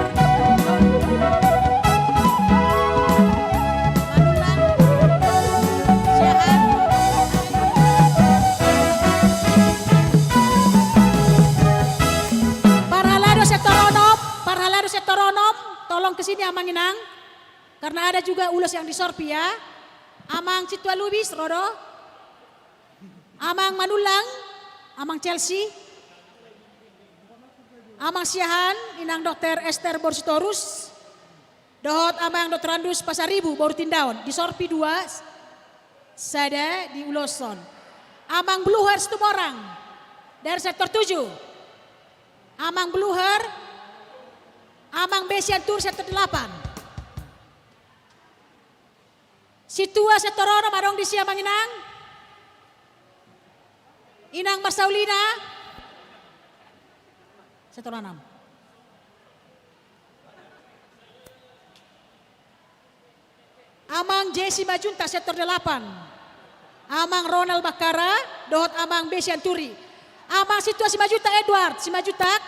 Parhalado sektor onom, parhalado sektor onom, tolong ke sini Amang Inang. Karena ada juga ulos yang disorpi ya. Amang Sintua Lubis, ro do. Amang Manullang, Amang Chelsea. Amang Siahaan, Inang Dokter Ester boru Sitorus. Dohot Amang Doktorandus Pasaribu boru Tindaon, disorpi dua, sada diuloshon. Amang Bluher Situmorang dari sektor tujuh. Amang Bluher, Amang B Sianturi sektor delapan. Sintua sektor onom adong disi Amang Inang? Inang Marsaulina. Sektor onom. Amang J Simanjuntak sektor delapan. Amang Ronald Bakkara dohot Amang B Sianturi. Amang Sintua Simanjuntak Edward Simanjuntak.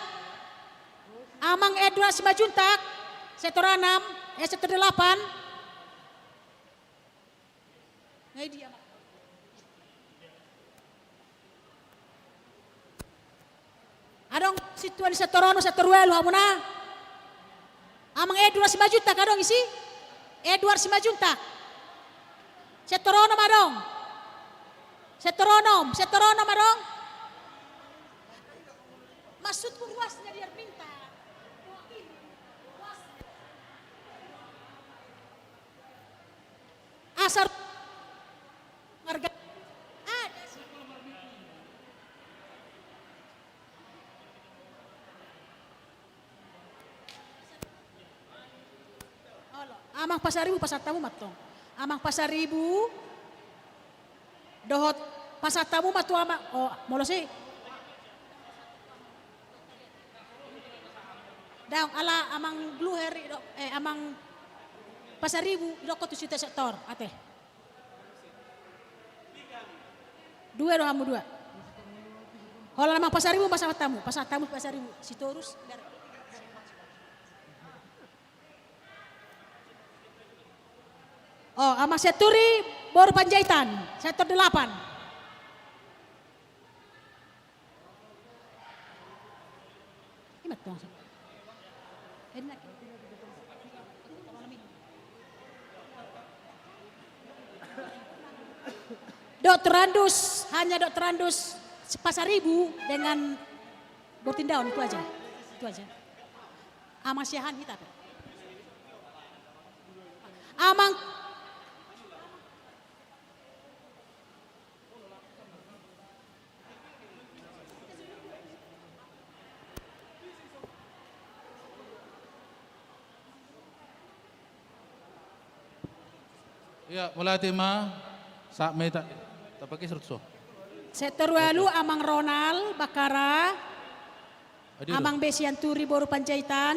Amang Edward Simanjuntak sektor enam, eh, sektor delapan. Nga i dia ma. Adong sintua ni sektor onom, sektor ualu hamuna. Amang Edward Simanjuntak adong isi? Edward Simanjuntak. Sektor onom adong. Sektor onom, sektor onom adong. Maksudku ruasnya dia minta. Asar marga ada sih. Olo, Amang Pasaribu pasahat hamu ma tong. Amang Pasaribu. Dohot pasahat hamu ma tu Amang, oh, molo si. Daong, ala Amang Bluher, do, eh, Amang Pasaribu, didok tu sintua sektor, ate. Dua do hamu dua. Holan Amang Pasaribu pasahat hamu, pasahat hamu Pasaribu, Sitorus. Oh, Amang Sianturi boru Panjaitan, sektor delapan. Ima tuang. Doktorandus, hanya Doktorandus Pasaribu dengan boru Tindaon, itu aja. Itu aja. Amang Siahaan hita pe. Amang. Ia, mauliate ma. Sahat ma hita. Tapageser so. Sektor ualu, Amang Ronald Bakkara, Amang B. Sianturi boru Panjaitan,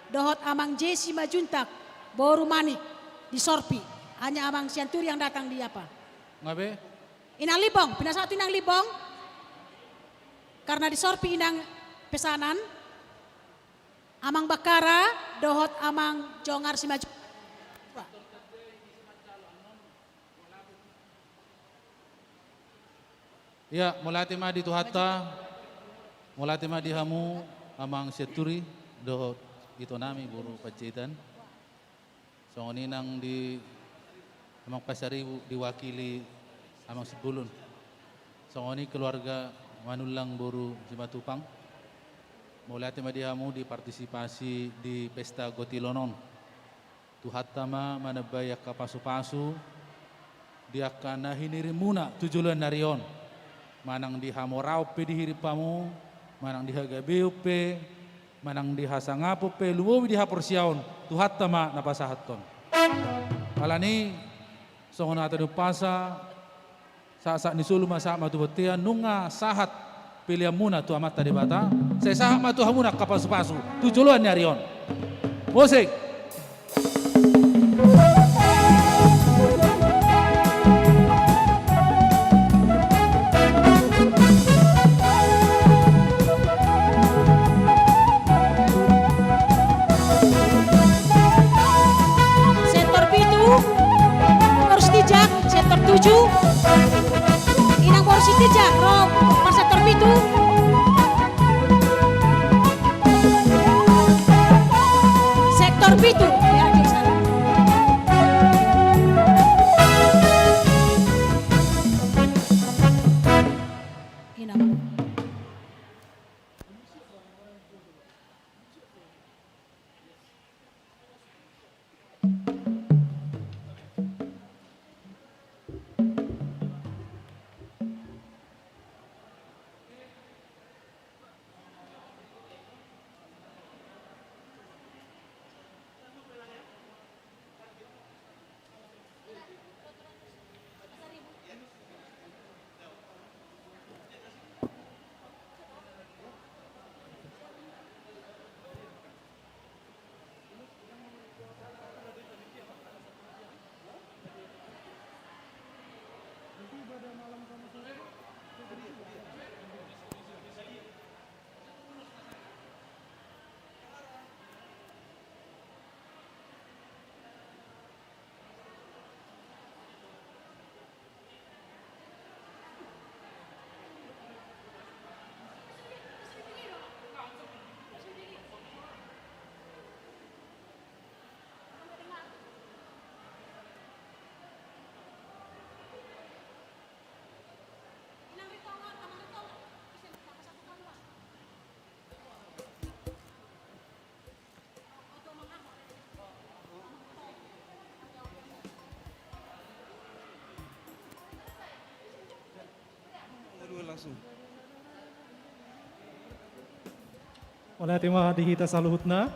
dohot Amang J. Simanjuntak boru Manik di Sorpi. Hanya Amang Sianturi yang datang di apa? Nga be? Inang Limbong, pinasahat tu Inang Limbong. Karena di Sorpi Inang pesanan. Amang Bakkara dohot Amang Jongar Simanjuntak. Ia, mauliate ma di Tuhanta, mauliate ma di hamu, Amang Sianturi dohot ito nami boru Panjaitan. Songon i nang di Amang Pasaribu diwakili Amang Simbolon. Songon i keluarga Manullang boru Simatupang. Mauliate ma di hamu di partisipasi di pesta gotilon on. Tuhanta ma manambai angka pasupasu di angka na hinirimuna tu joloan ni ari on. Manang di hamoraon pe dihirim hamu, manang di hagabeon pe, manang di hasangapon pe, lumobi di haporseaon, Tuhanta ma na pasahathon. Alani, songon hata ni umpasa, sahat-sahat ni solu ma sahat ma tu bontean, nunga sahat peleanmuna tu Amanta Debata, sai sahat ma tu hamuna angka pasupasu tu joloan ni ari on. Musik. Sektor pitu, boru Sitinjak, sektor tujuh. Inang boru Sitinjak, ro, par sektor pitu. Sektor pitu, ya, di sana. Inang. Mauliate ma di hita saluhutna.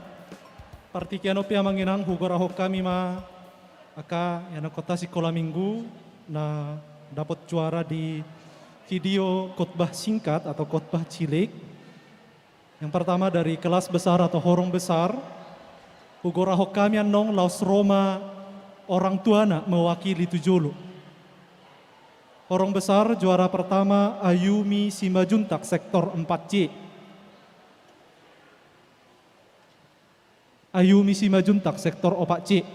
Partingkian on pe, amang inang, hugorahon hami ma angka ianakhonta sikola minggu na dapot juara di video khotbah singkat atau khotbah cilik. Yang pertama dari kelas besar atau horong besar. Hugorahon hami annon laos ro ma orang tuana mewakili tu jolo. Horong besar, juara pertama, Ayumi Simanjuntak, sektor empat C. Ayumi Simanjuntak, sektor opat C.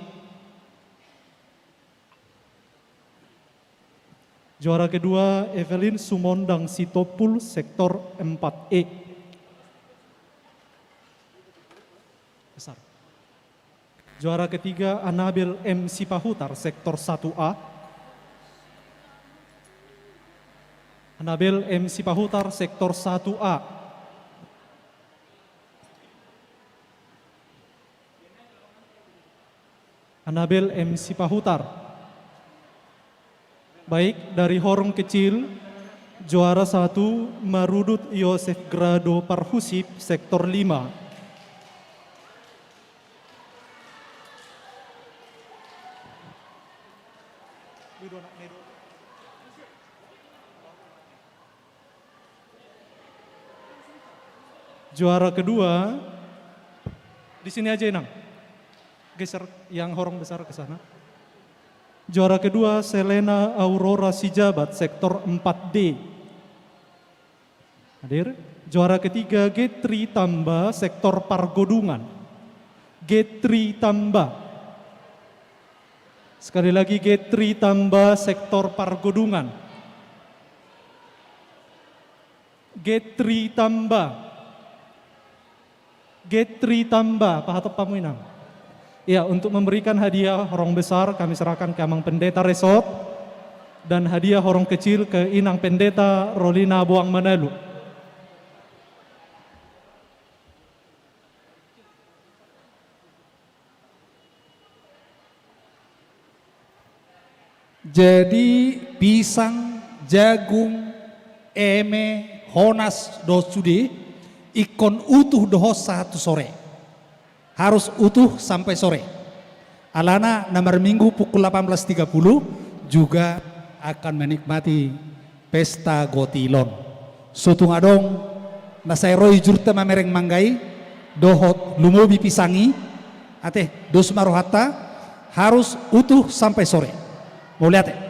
Juara kedua, Evelyn Sumondang Sitompul, sektor empat E. Besar. Juara ketiga, Anabel M Sipahutar, sektor satu A. Anabel M Sipahutar, sektor satu A. Anabel M Sipahutar. Baik, dari horong kecil, juara satu, Marudut Yosef Grado Parhusip, sektor lima. Juara kedua, di sini aja, Inang. Geser yang horong besar ke sana. Juara kedua, Selena Aurora Sijabat, sektor empat D. Hadir. Juara ketiga, Getri Tamba, sektor Pargodungan. Getri Tamba. Sekali lagi, Getri Tamba, sektor Pargodungan. Getri Tamba. Getri Tamba, pahatop hamu, Inang. Ya, untuk memberikan hadiah horong besar, kami serahkan ke Amang Pendeta Resort, dan hadiah horong kecil ke Inang Pendeta Rolina Boang Manalu. Jadi, pisang, jagung, eme, honas, dohot sude, ingkon utuh do holan sahat tu sore. Harus utuh sampai sore. Alana na marminggu pukul delapan belas tiga puluh juga akan menikmati pesta gotilon. So tung adong na sai ro ijurta mamereng mangga i dohot lumobi pisang i, ate, dos ma rohanta, harus utuh sampai sore. Mauliate.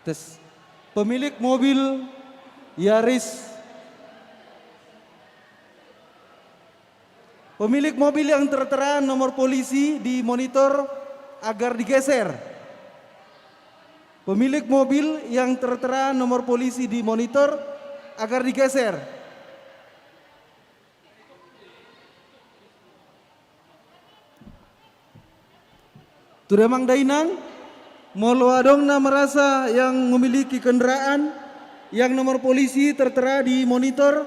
Tes. Pemilik mobil Yaris. Pemilik mobil yang tertera nomor polisi di monitor agar digeser. Pemilik mobil yang tertera nomor polisi di monitor agar digeser. Tu damang dainang, molo adong na merasa yang memiliki kendaraan yang nomor polisi tertera di monitor,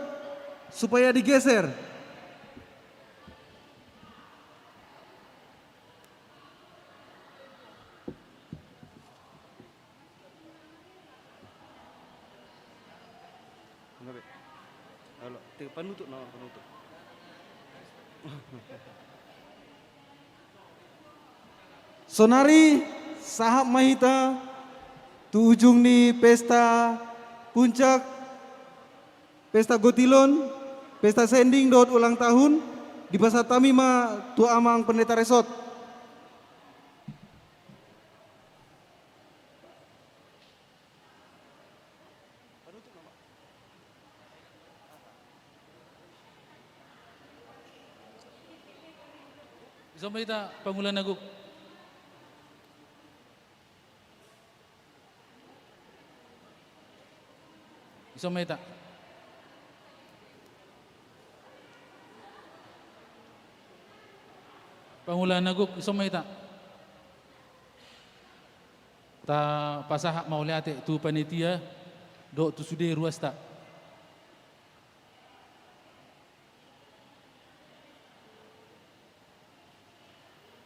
supaya digeser. Panutup na, panutup. Sonari sahat ma hita tu ujung ni pesta puncak, pesta gotilon, pesta sending dohot ulang tahun, dipasahat hami ma tu amang pendeta resort. Ison ma hita pangula na gok. Ison ma hita. Pangula na gok, ison ma hita. Tapasahat mauliate tu panitia dohot tu sude ruasta.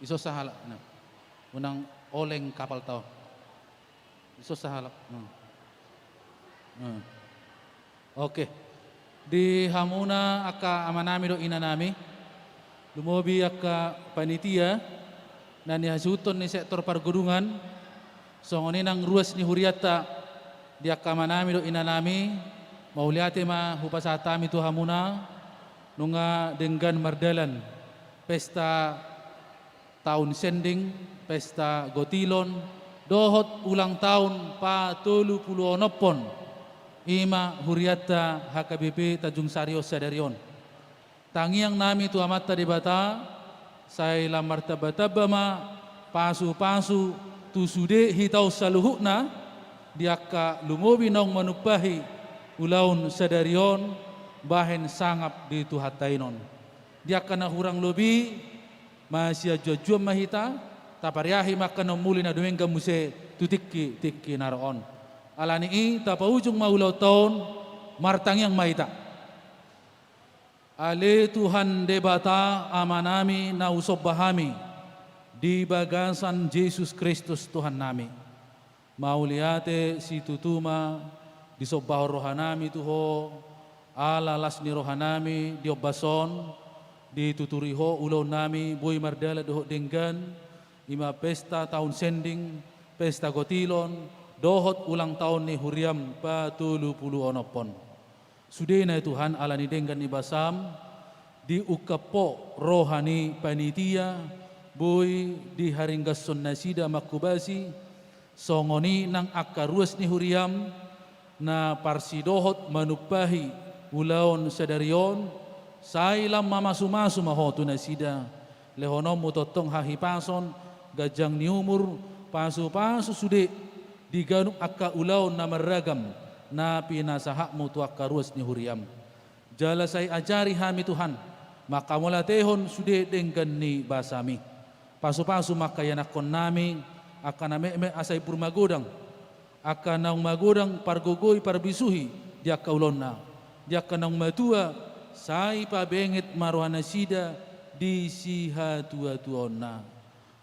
Ison sahalak, nah. Unang oleng kapalta on. Ison sahalak. Hmm. Hmm. Oke. Di hamuna angka amanami dohot inanami, lumobi angka panitia na nihasuhuton ni sektor Pargodungan, songon i nang ruas ni hurianta, Di angka amanami dohot inanami, mauliate ma hupasahat hami tu hamuna, nunga denggan mardalan pesta taon sending, pesta gotilon, dohot ulang taon patolupuluonomhon, i ma hurianta H K B P Tanjung Sari on sadari on. Tangiang nami tu Amanta Debata, sai lam martambatamba ma pasupasu tu sude hita on saluhutna, di angka lumobi naung manumpahi ulaon sadari on, bahen sangap di Tuhanta i non. Di angka na hurang lobi, masianjuanjuan ma hita, tapariahi ma angka na umuli na dumenggan muse tu tingki-tingki na ro on. Alani i tapaujung ma ulaonta on, martangiang ma hita. Ale Tuhan Debata Amanami na husomba hami di bagasan Jesus Kristus Tuhannami. Mauliate situtu ma disombahon rohanami tu Ho, ala las ni rohanami di ombas on, dituturi Ho ulaonnami boi mardalan dohot denggan, i ma pesta taon sending, pesta gotilon, dohot ulang taon ni huriam patolupuluonomhon. Sudena Tuhan, ala ni denggan ni basam, diungkap Ho roha ni panitia, boi diharinggashon nasida manghobasi, songon i nang angka ruas ni huriam, na parsidohot manumpahi ulaon sadari on, sai lam mamasumasu ma Ho tu nasida, lehononmu tongtong hahipason, ganjang ni umur, pasupasu sude di ganup angka ulaon na marragam, na pinasahatmu tu angka ruas ni huriam. Jala sai ajari hami Tuhan, manghamauliatehon sude denggan ni basami. Pasupasu ma angka ianakkonnami, angka na metmet asa imbur magodang, angka naung magodang pargogoi parbisuhi di angka ulaonna, di angka naung matua, sai pabenget ma rohanasida di sihatuatuaonna.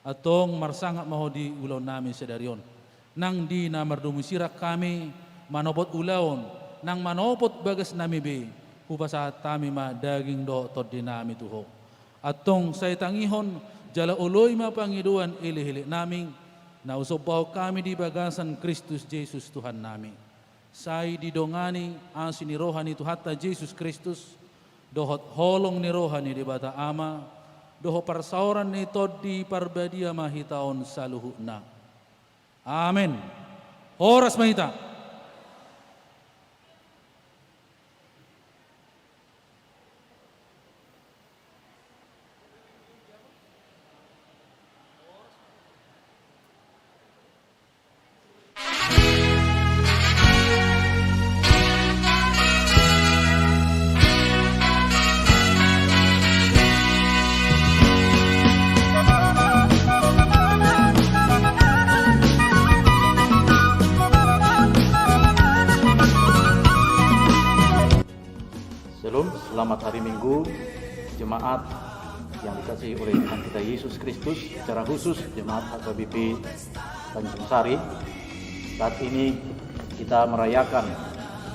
Antong marsangap ma Ho di ulaonnami sadari on. Nang di na mardomu sirang hami, manopot ulaon, nang manopot bagasnami be, hupasahat hami ma daging dohot tondinami tu Ho. Antong sai tangihon, jala oloi ma pangidoan elekeleknami, na husombahon hami di bagasan Kristus Jesus Tuhannami. Sai didongani asi ni roha ni Tuhanta Jesus Kristus, dohot holong ni roha ni Debata Ama, dohot parsaoran ni Tondi Parbadia ma hita on saluhutna. Amen. Horas ma hita. Shalom, selamat hari Minggu, jemaat yang dikasihi oleh Tuhan kita Yesus Kristus, secara khusus jemaat H K B P Tanjung Sari. Saat ini kita merayakan,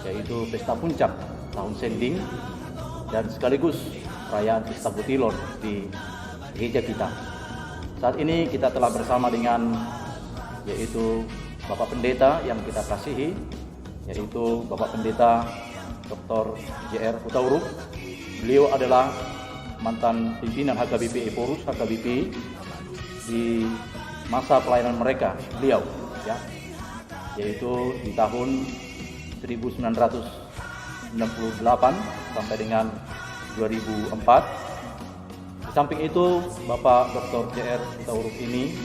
yaitu pesta puncak tahun sending dan sekaligus perayaan pesta gotilon di gereja kita. Saat ini kita telah bersama dengan, yaitu Bapak Pendeta yang kita kasihi, yaitu Bapak Pendeta Doktor J R Hutauruk. Beliau adalah mantan pimpinan H K B P Ephorus, H K B P di masa pelayanan mereka, beliau, ya, yaitu di tahun seribu sembilan ratus sembilan puluh delapan sampai dengan dua ribu empat. Di samping itu, Bapak Doktor J R Hutauruk ini,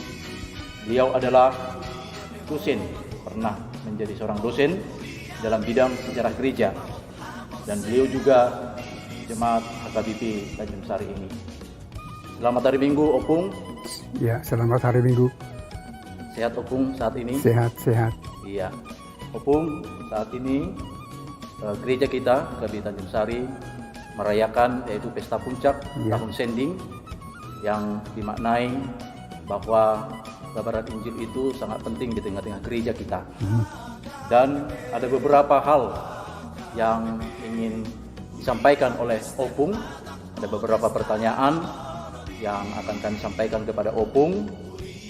beliau adalah dosen, pernah menjadi seorang dosen dalam bidang sejarah gereja. Dan beliau juga jemaat H K B P Tanjung Sari ini. Selamat hari Minggu, Opung. Ya, selamat hari Minggu. Sehat, Opung, saat ini? Sehat, sehat. Iya. Opung, saat ini, eh, gereja kita, H K B P Tanjung Sari, merayakan yaitu pesta puncak, iya, tahun sending, yang dimaknai bahwa kabar Injil itu sangat penting di tengah-tengah gereja kita. Hmm. Dan ada beberapa hal yang ingin disampaikan oleh Opung. Ada beberapa pertanyaan yang akan kami sampaikan kepada Opung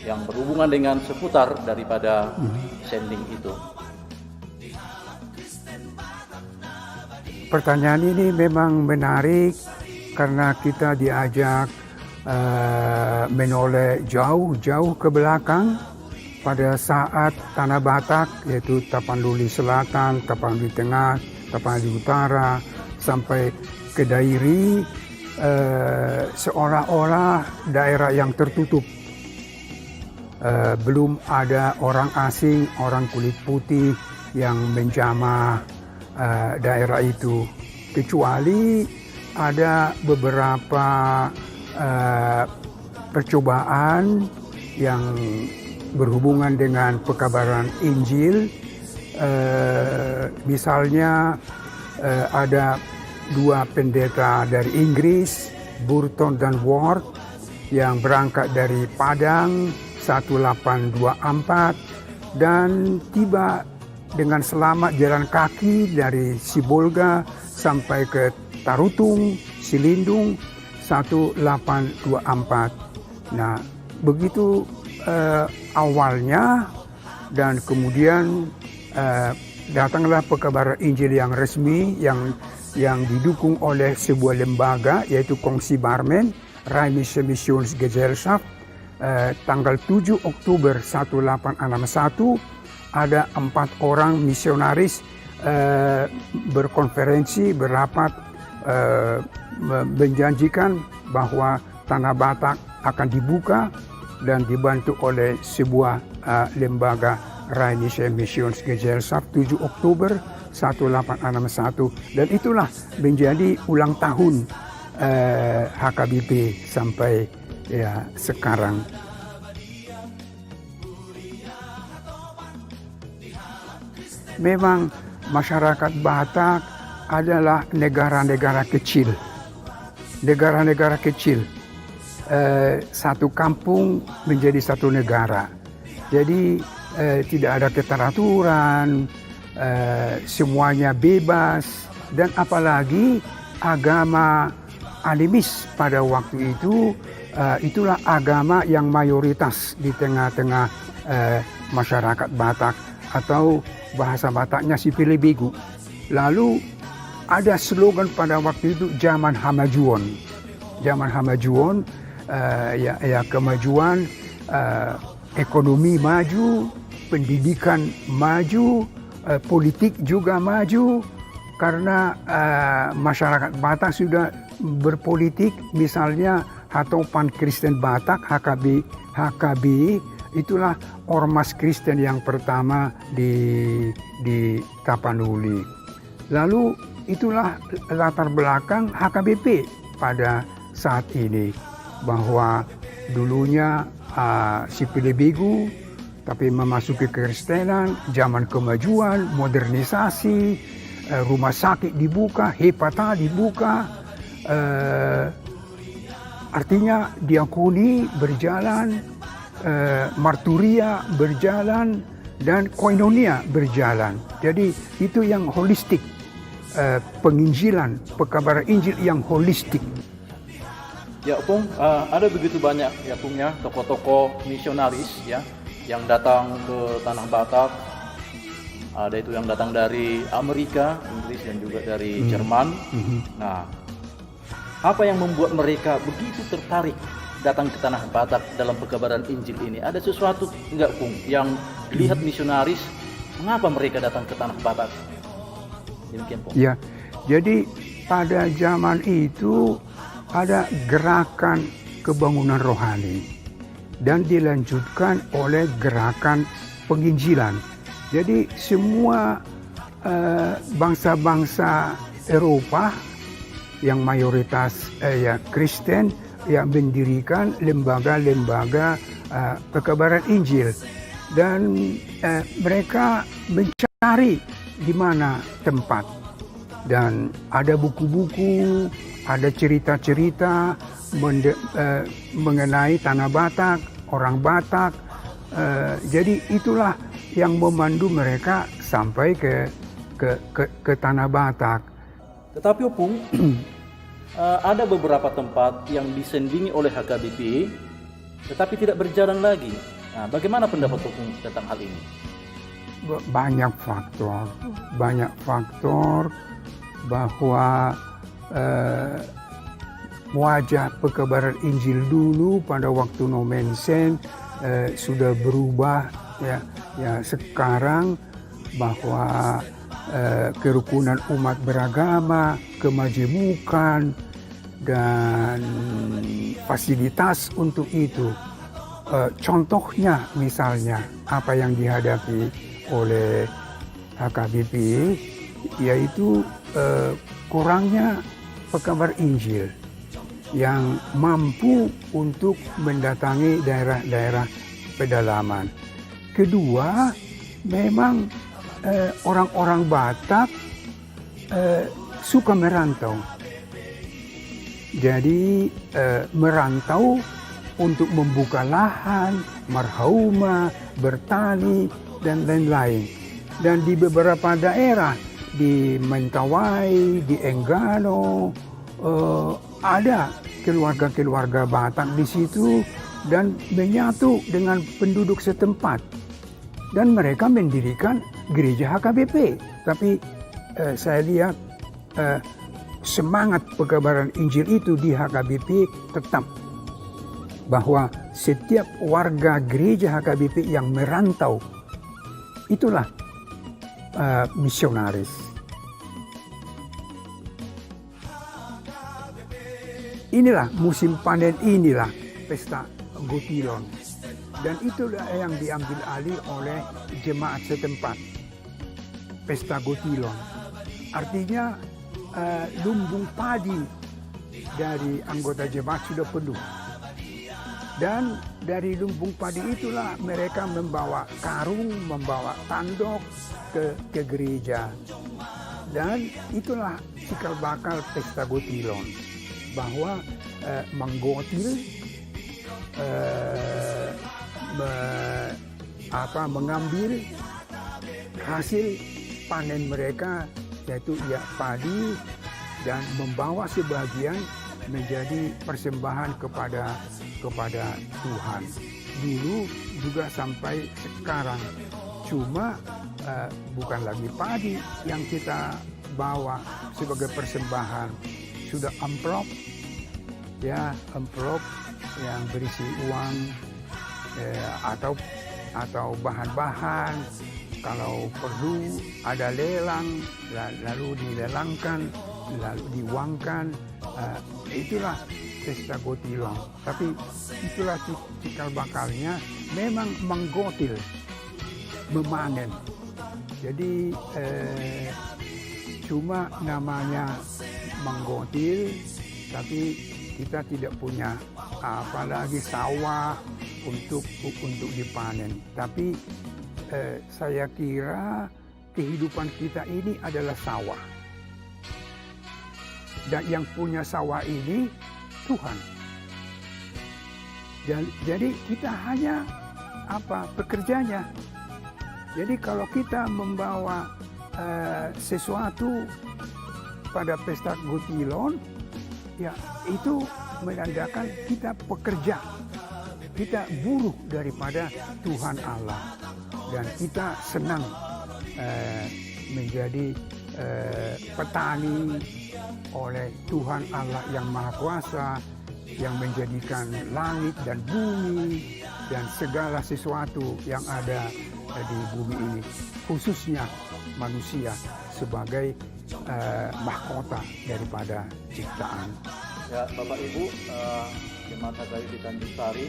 yang berhubungan dengan seputar daripada, hmm, sending itu. Pertanyaan ini memang menarik karena kita diajak, eh, menoleh jauh-jauh ke belakang pada saat Tanah Batak, yaitu Tapanuli Selatan, Tapanuli Tengah, Tapanuli Utara, sampai ke Dairi, eh, seolah-olah daerah yang tertutup. Eh, belum ada orang asing, orang kulit putih yang menjamah, eh, daerah itu. Kecuali ada beberapa, eh, percobaan yang berhubungan dengan pekabaran Injil. Eh, misalnya, eh, ada dua pendeta dari Inggris, Burton dan Ward, yang berangkat dari Padang satu delapan dua empat dan tiba dengan selamat jalan kaki dari Sibolga sampai ke Tarutung, Silindung, satu delapan dua empat. Nah, begitu, eh, awalnya, dan kemudian, eh, datanglah pekabaran Injil yang resmi, yang, yang didukung oleh sebuah lembaga, yaitu Kongsi Barmen, Rheinische Missionsgesellschaft, eh, tanggal tujuh Oktober satu delapan enam satu, ada empat orang misionaris, eh, berkonferensi, berapat, eh, me-, menjanjikan bahwa Tanah Batak akan dibuka dan dibantu oleh sebuah, eh, lembaga, Rheinische Missionsgesellschaft, tujuh Oktober satu delapan enam satu. Dan itulah menjadi ulang tahun, eh, H K B P sampai, ya, sekarang. Memang masyarakat Batak adalah negara-negara kecil. Negara-negara kecil. Eh, satu kampung menjadi satu negara. Jadi, eh, tidak ada keteraturan, eh, semuanya bebas, dan apalagi agama animis pada waktu itu, eh, itulah agama yang mayoritas di tengah-tengah, eh, masyarakat Batak, atau bahasa Bataknya sipelebegu. Lalu ada slogan pada waktu itu, "Zaman hamajuon." Zaman hamajuon, eh, ya, ya, kemajuan, eh, ekonomi maju, pendidikan maju, eh, politik juga maju, karena, eh, masyarakat Batak sudah berpolitik, misalnya Hatopan Kristen Batak, H K B, H K B, itulah ormas Kristen yang pertama di, di Tapanuli. Lalu itulah latar belakang H K B P pada saat ini, bahwa dulunya, ah, sipelebegu, tapi memasuki kekristenan, zaman kemajuan, modernisasi, eh, rumah sakit dibuka, HEPATA dibuka, eh, artinya diakoni berjalan, eh, marturia berjalan, dan koinonia berjalan. Jadi, itu yang holistik, eh, penginjilan, pekabaran Injil yang holistik. Ya, Pung, eh, ada begitu banyak, ya, Pung, ya, tokoh-tokoh misionaris, ya, yang datang ke Tanah Batak. Ada itu yang datang dari Amerika, Inggris, dan juga dari Hmm. Jerman. Mhm. Nah, apa yang membuat mereka begitu tertarik datang ke Tanah Batak dalam pekabaran Injil ini? Ada sesuatu enggak, Pung, yang dilihat Hmm. misionaris, mengapa mereka datang ke Tanah Batak? Demikian, Pung. Ya, jadi pada zaman itu ada gerakan kebangunan rohani dan dilanjutkan oleh gerakan penginjilan. Jadi semua, eh, bangsa-bangsa Eropa yang mayoritas, eh, ya, Kristen, ya, mendirikan lembaga-lembaga, eh, pekabaran Injil. Dan, eh, mereka mencari di mana tempat. Dan ada buku-buku, ada cerita-cerita mende-, eh, mengenai Tanah Batak, orang Batak. Eh, jadi itulah yang memandu mereka sampai ke, ke, ke, ke Tanah Batak. Tetapi, Opung, eh, ada beberapa tempat yang disandingi oleh H K B P, tetapi tidak berjalan lagi. Nah, bagaimana pendapat Opung tentang hal ini? Ba-, banyak faktor, banyak faktor. bahwa eh, wajah pekabaran Injil dulu pada waktu Nommensen eh, sudah berubah, ya, ya sekarang bahwa eh, kerukunan umat beragama, kemajemukan, dan fasilitas untuk itu. Eh, contohnya misalnya apa yang dihadapi oleh H K B P, yaitu eh, kurangnya pekabar Injil yang mampu untuk mendatangi daerah-daerah pedalaman. Kedua, memang eh, orang-orang Batak eh, suka merantau. Jadi eh, merantau untuk membuka lahan, marhauma, bertani, dan lain-lain. Dan di beberapa daerah, di Mentawai, di Enggano, eh, ada keluarga-keluarga Batak di situ dan menyatu dengan penduduk setempat. Dan mereka mendirikan gereja H K B P. Tapi eh, saya lihat eh, semangat pekabaran Injil itu di H K B P tetap, bahwa setiap warga gereja H K B P yang merantau, itulah eh, misionaris. Inilah musim panen, inilah pesta Gotilon. Dan itulah yang diambil alih oleh jemaat setempat. Pesta Gotilon. Artinya eh, lumbung padi dari anggota jemaat sudah penuh. Dan dari lumbung padi itulah mereka membawa karung, membawa tandok ke, ke gereja. Dan itulah cikal bakal pesta Gotilon, bahwa eh, menggotil, eh, me- apa, mengambil hasil panen mereka, yaitu ia padi, dan membawa sebagian menjadi persembahan kepada kepada Tuhan. Dulu juga sampai sekarang, cuma eh, bukan lagi padi yang kita bawa sebagai persembahan, sudah amplop, ya, amplop yang berisi uang eh, atau atau bahan-bahan, kalau perlu ada lelang, la- lalu dilelangkan, lalu diuangkan. Eh, itulah pesta Gotilon. Tapi itulah ci- cikal bakalnya, memang menggotil, memanen. Jadi eh, cuma namanya menggotil, tapi kita tidak punya apalagi sawah untuk untuk dipanen. Tapi eh, saya kira kehidupan kita ini adalah sawah. Dan yang punya sawah ini Tuhan. Ja- Jadi kita hanya apa, pekerjanya. Jadi kalau kita membawa eh, sesuatu pada pesta Gotilon, ya, itu menandakan kita pekerja, kita buruh daripada Tuhan Allah. Dan kita senang eh, menjadi eh, petani oleh Tuhan Allah yang Maha Kuasa, yang menjadikan langit dan bumi dan segala sesuatu yang ada eh, di bumi ini, khususnya manusia sebagai eh, mahkota daripada ciptaan. Ya, Bapak Ibu, eh, jemaat H K B P Tanjung Sari,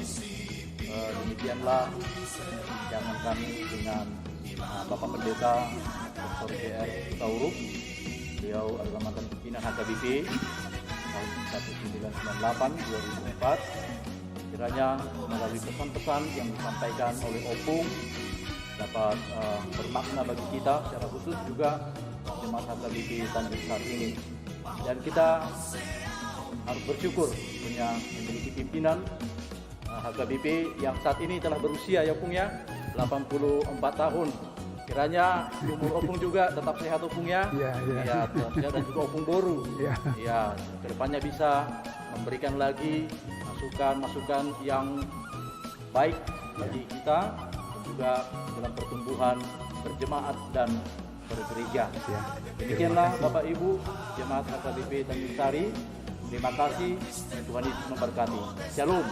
eh, demikianlah perbincangan kami dengan eh, Bapak Pendeta Doktor J R Hutauruk. Beliau adalah mantan pimpinan H K B P tahun seribu sembilan ratus sembilan puluh delapan dua ribu empat. Kiranya melalui pesan-pesan yang disampaikan oleh Opung dapat eh, bermakna bagi kita, secara khusus juga jemaat H K B P Tanjung Sari ini. Dan kita harus bersyukur punya memiliki pimpinan eh, H K B P yang saat ini telah berusia, ya, Opung, ya, delapan puluh empat tahun. Kiranya di umur Opung juga tetap sehat, Opung, ya. Iya, iya. Iya, tetap sehat, dan juga Opung Boru. Iya. Iya, kedepannya bisa memberikan lagi masukan-masukan yang baik bagi kita, dan juga dalam pertumbuhan berjemaat dan Gereja. Ya. Demikianlah Bapak Ibu jemaat H K B P Tanjung Sari. Terima kasih. Tuhan Yesus memberkati. Shalom.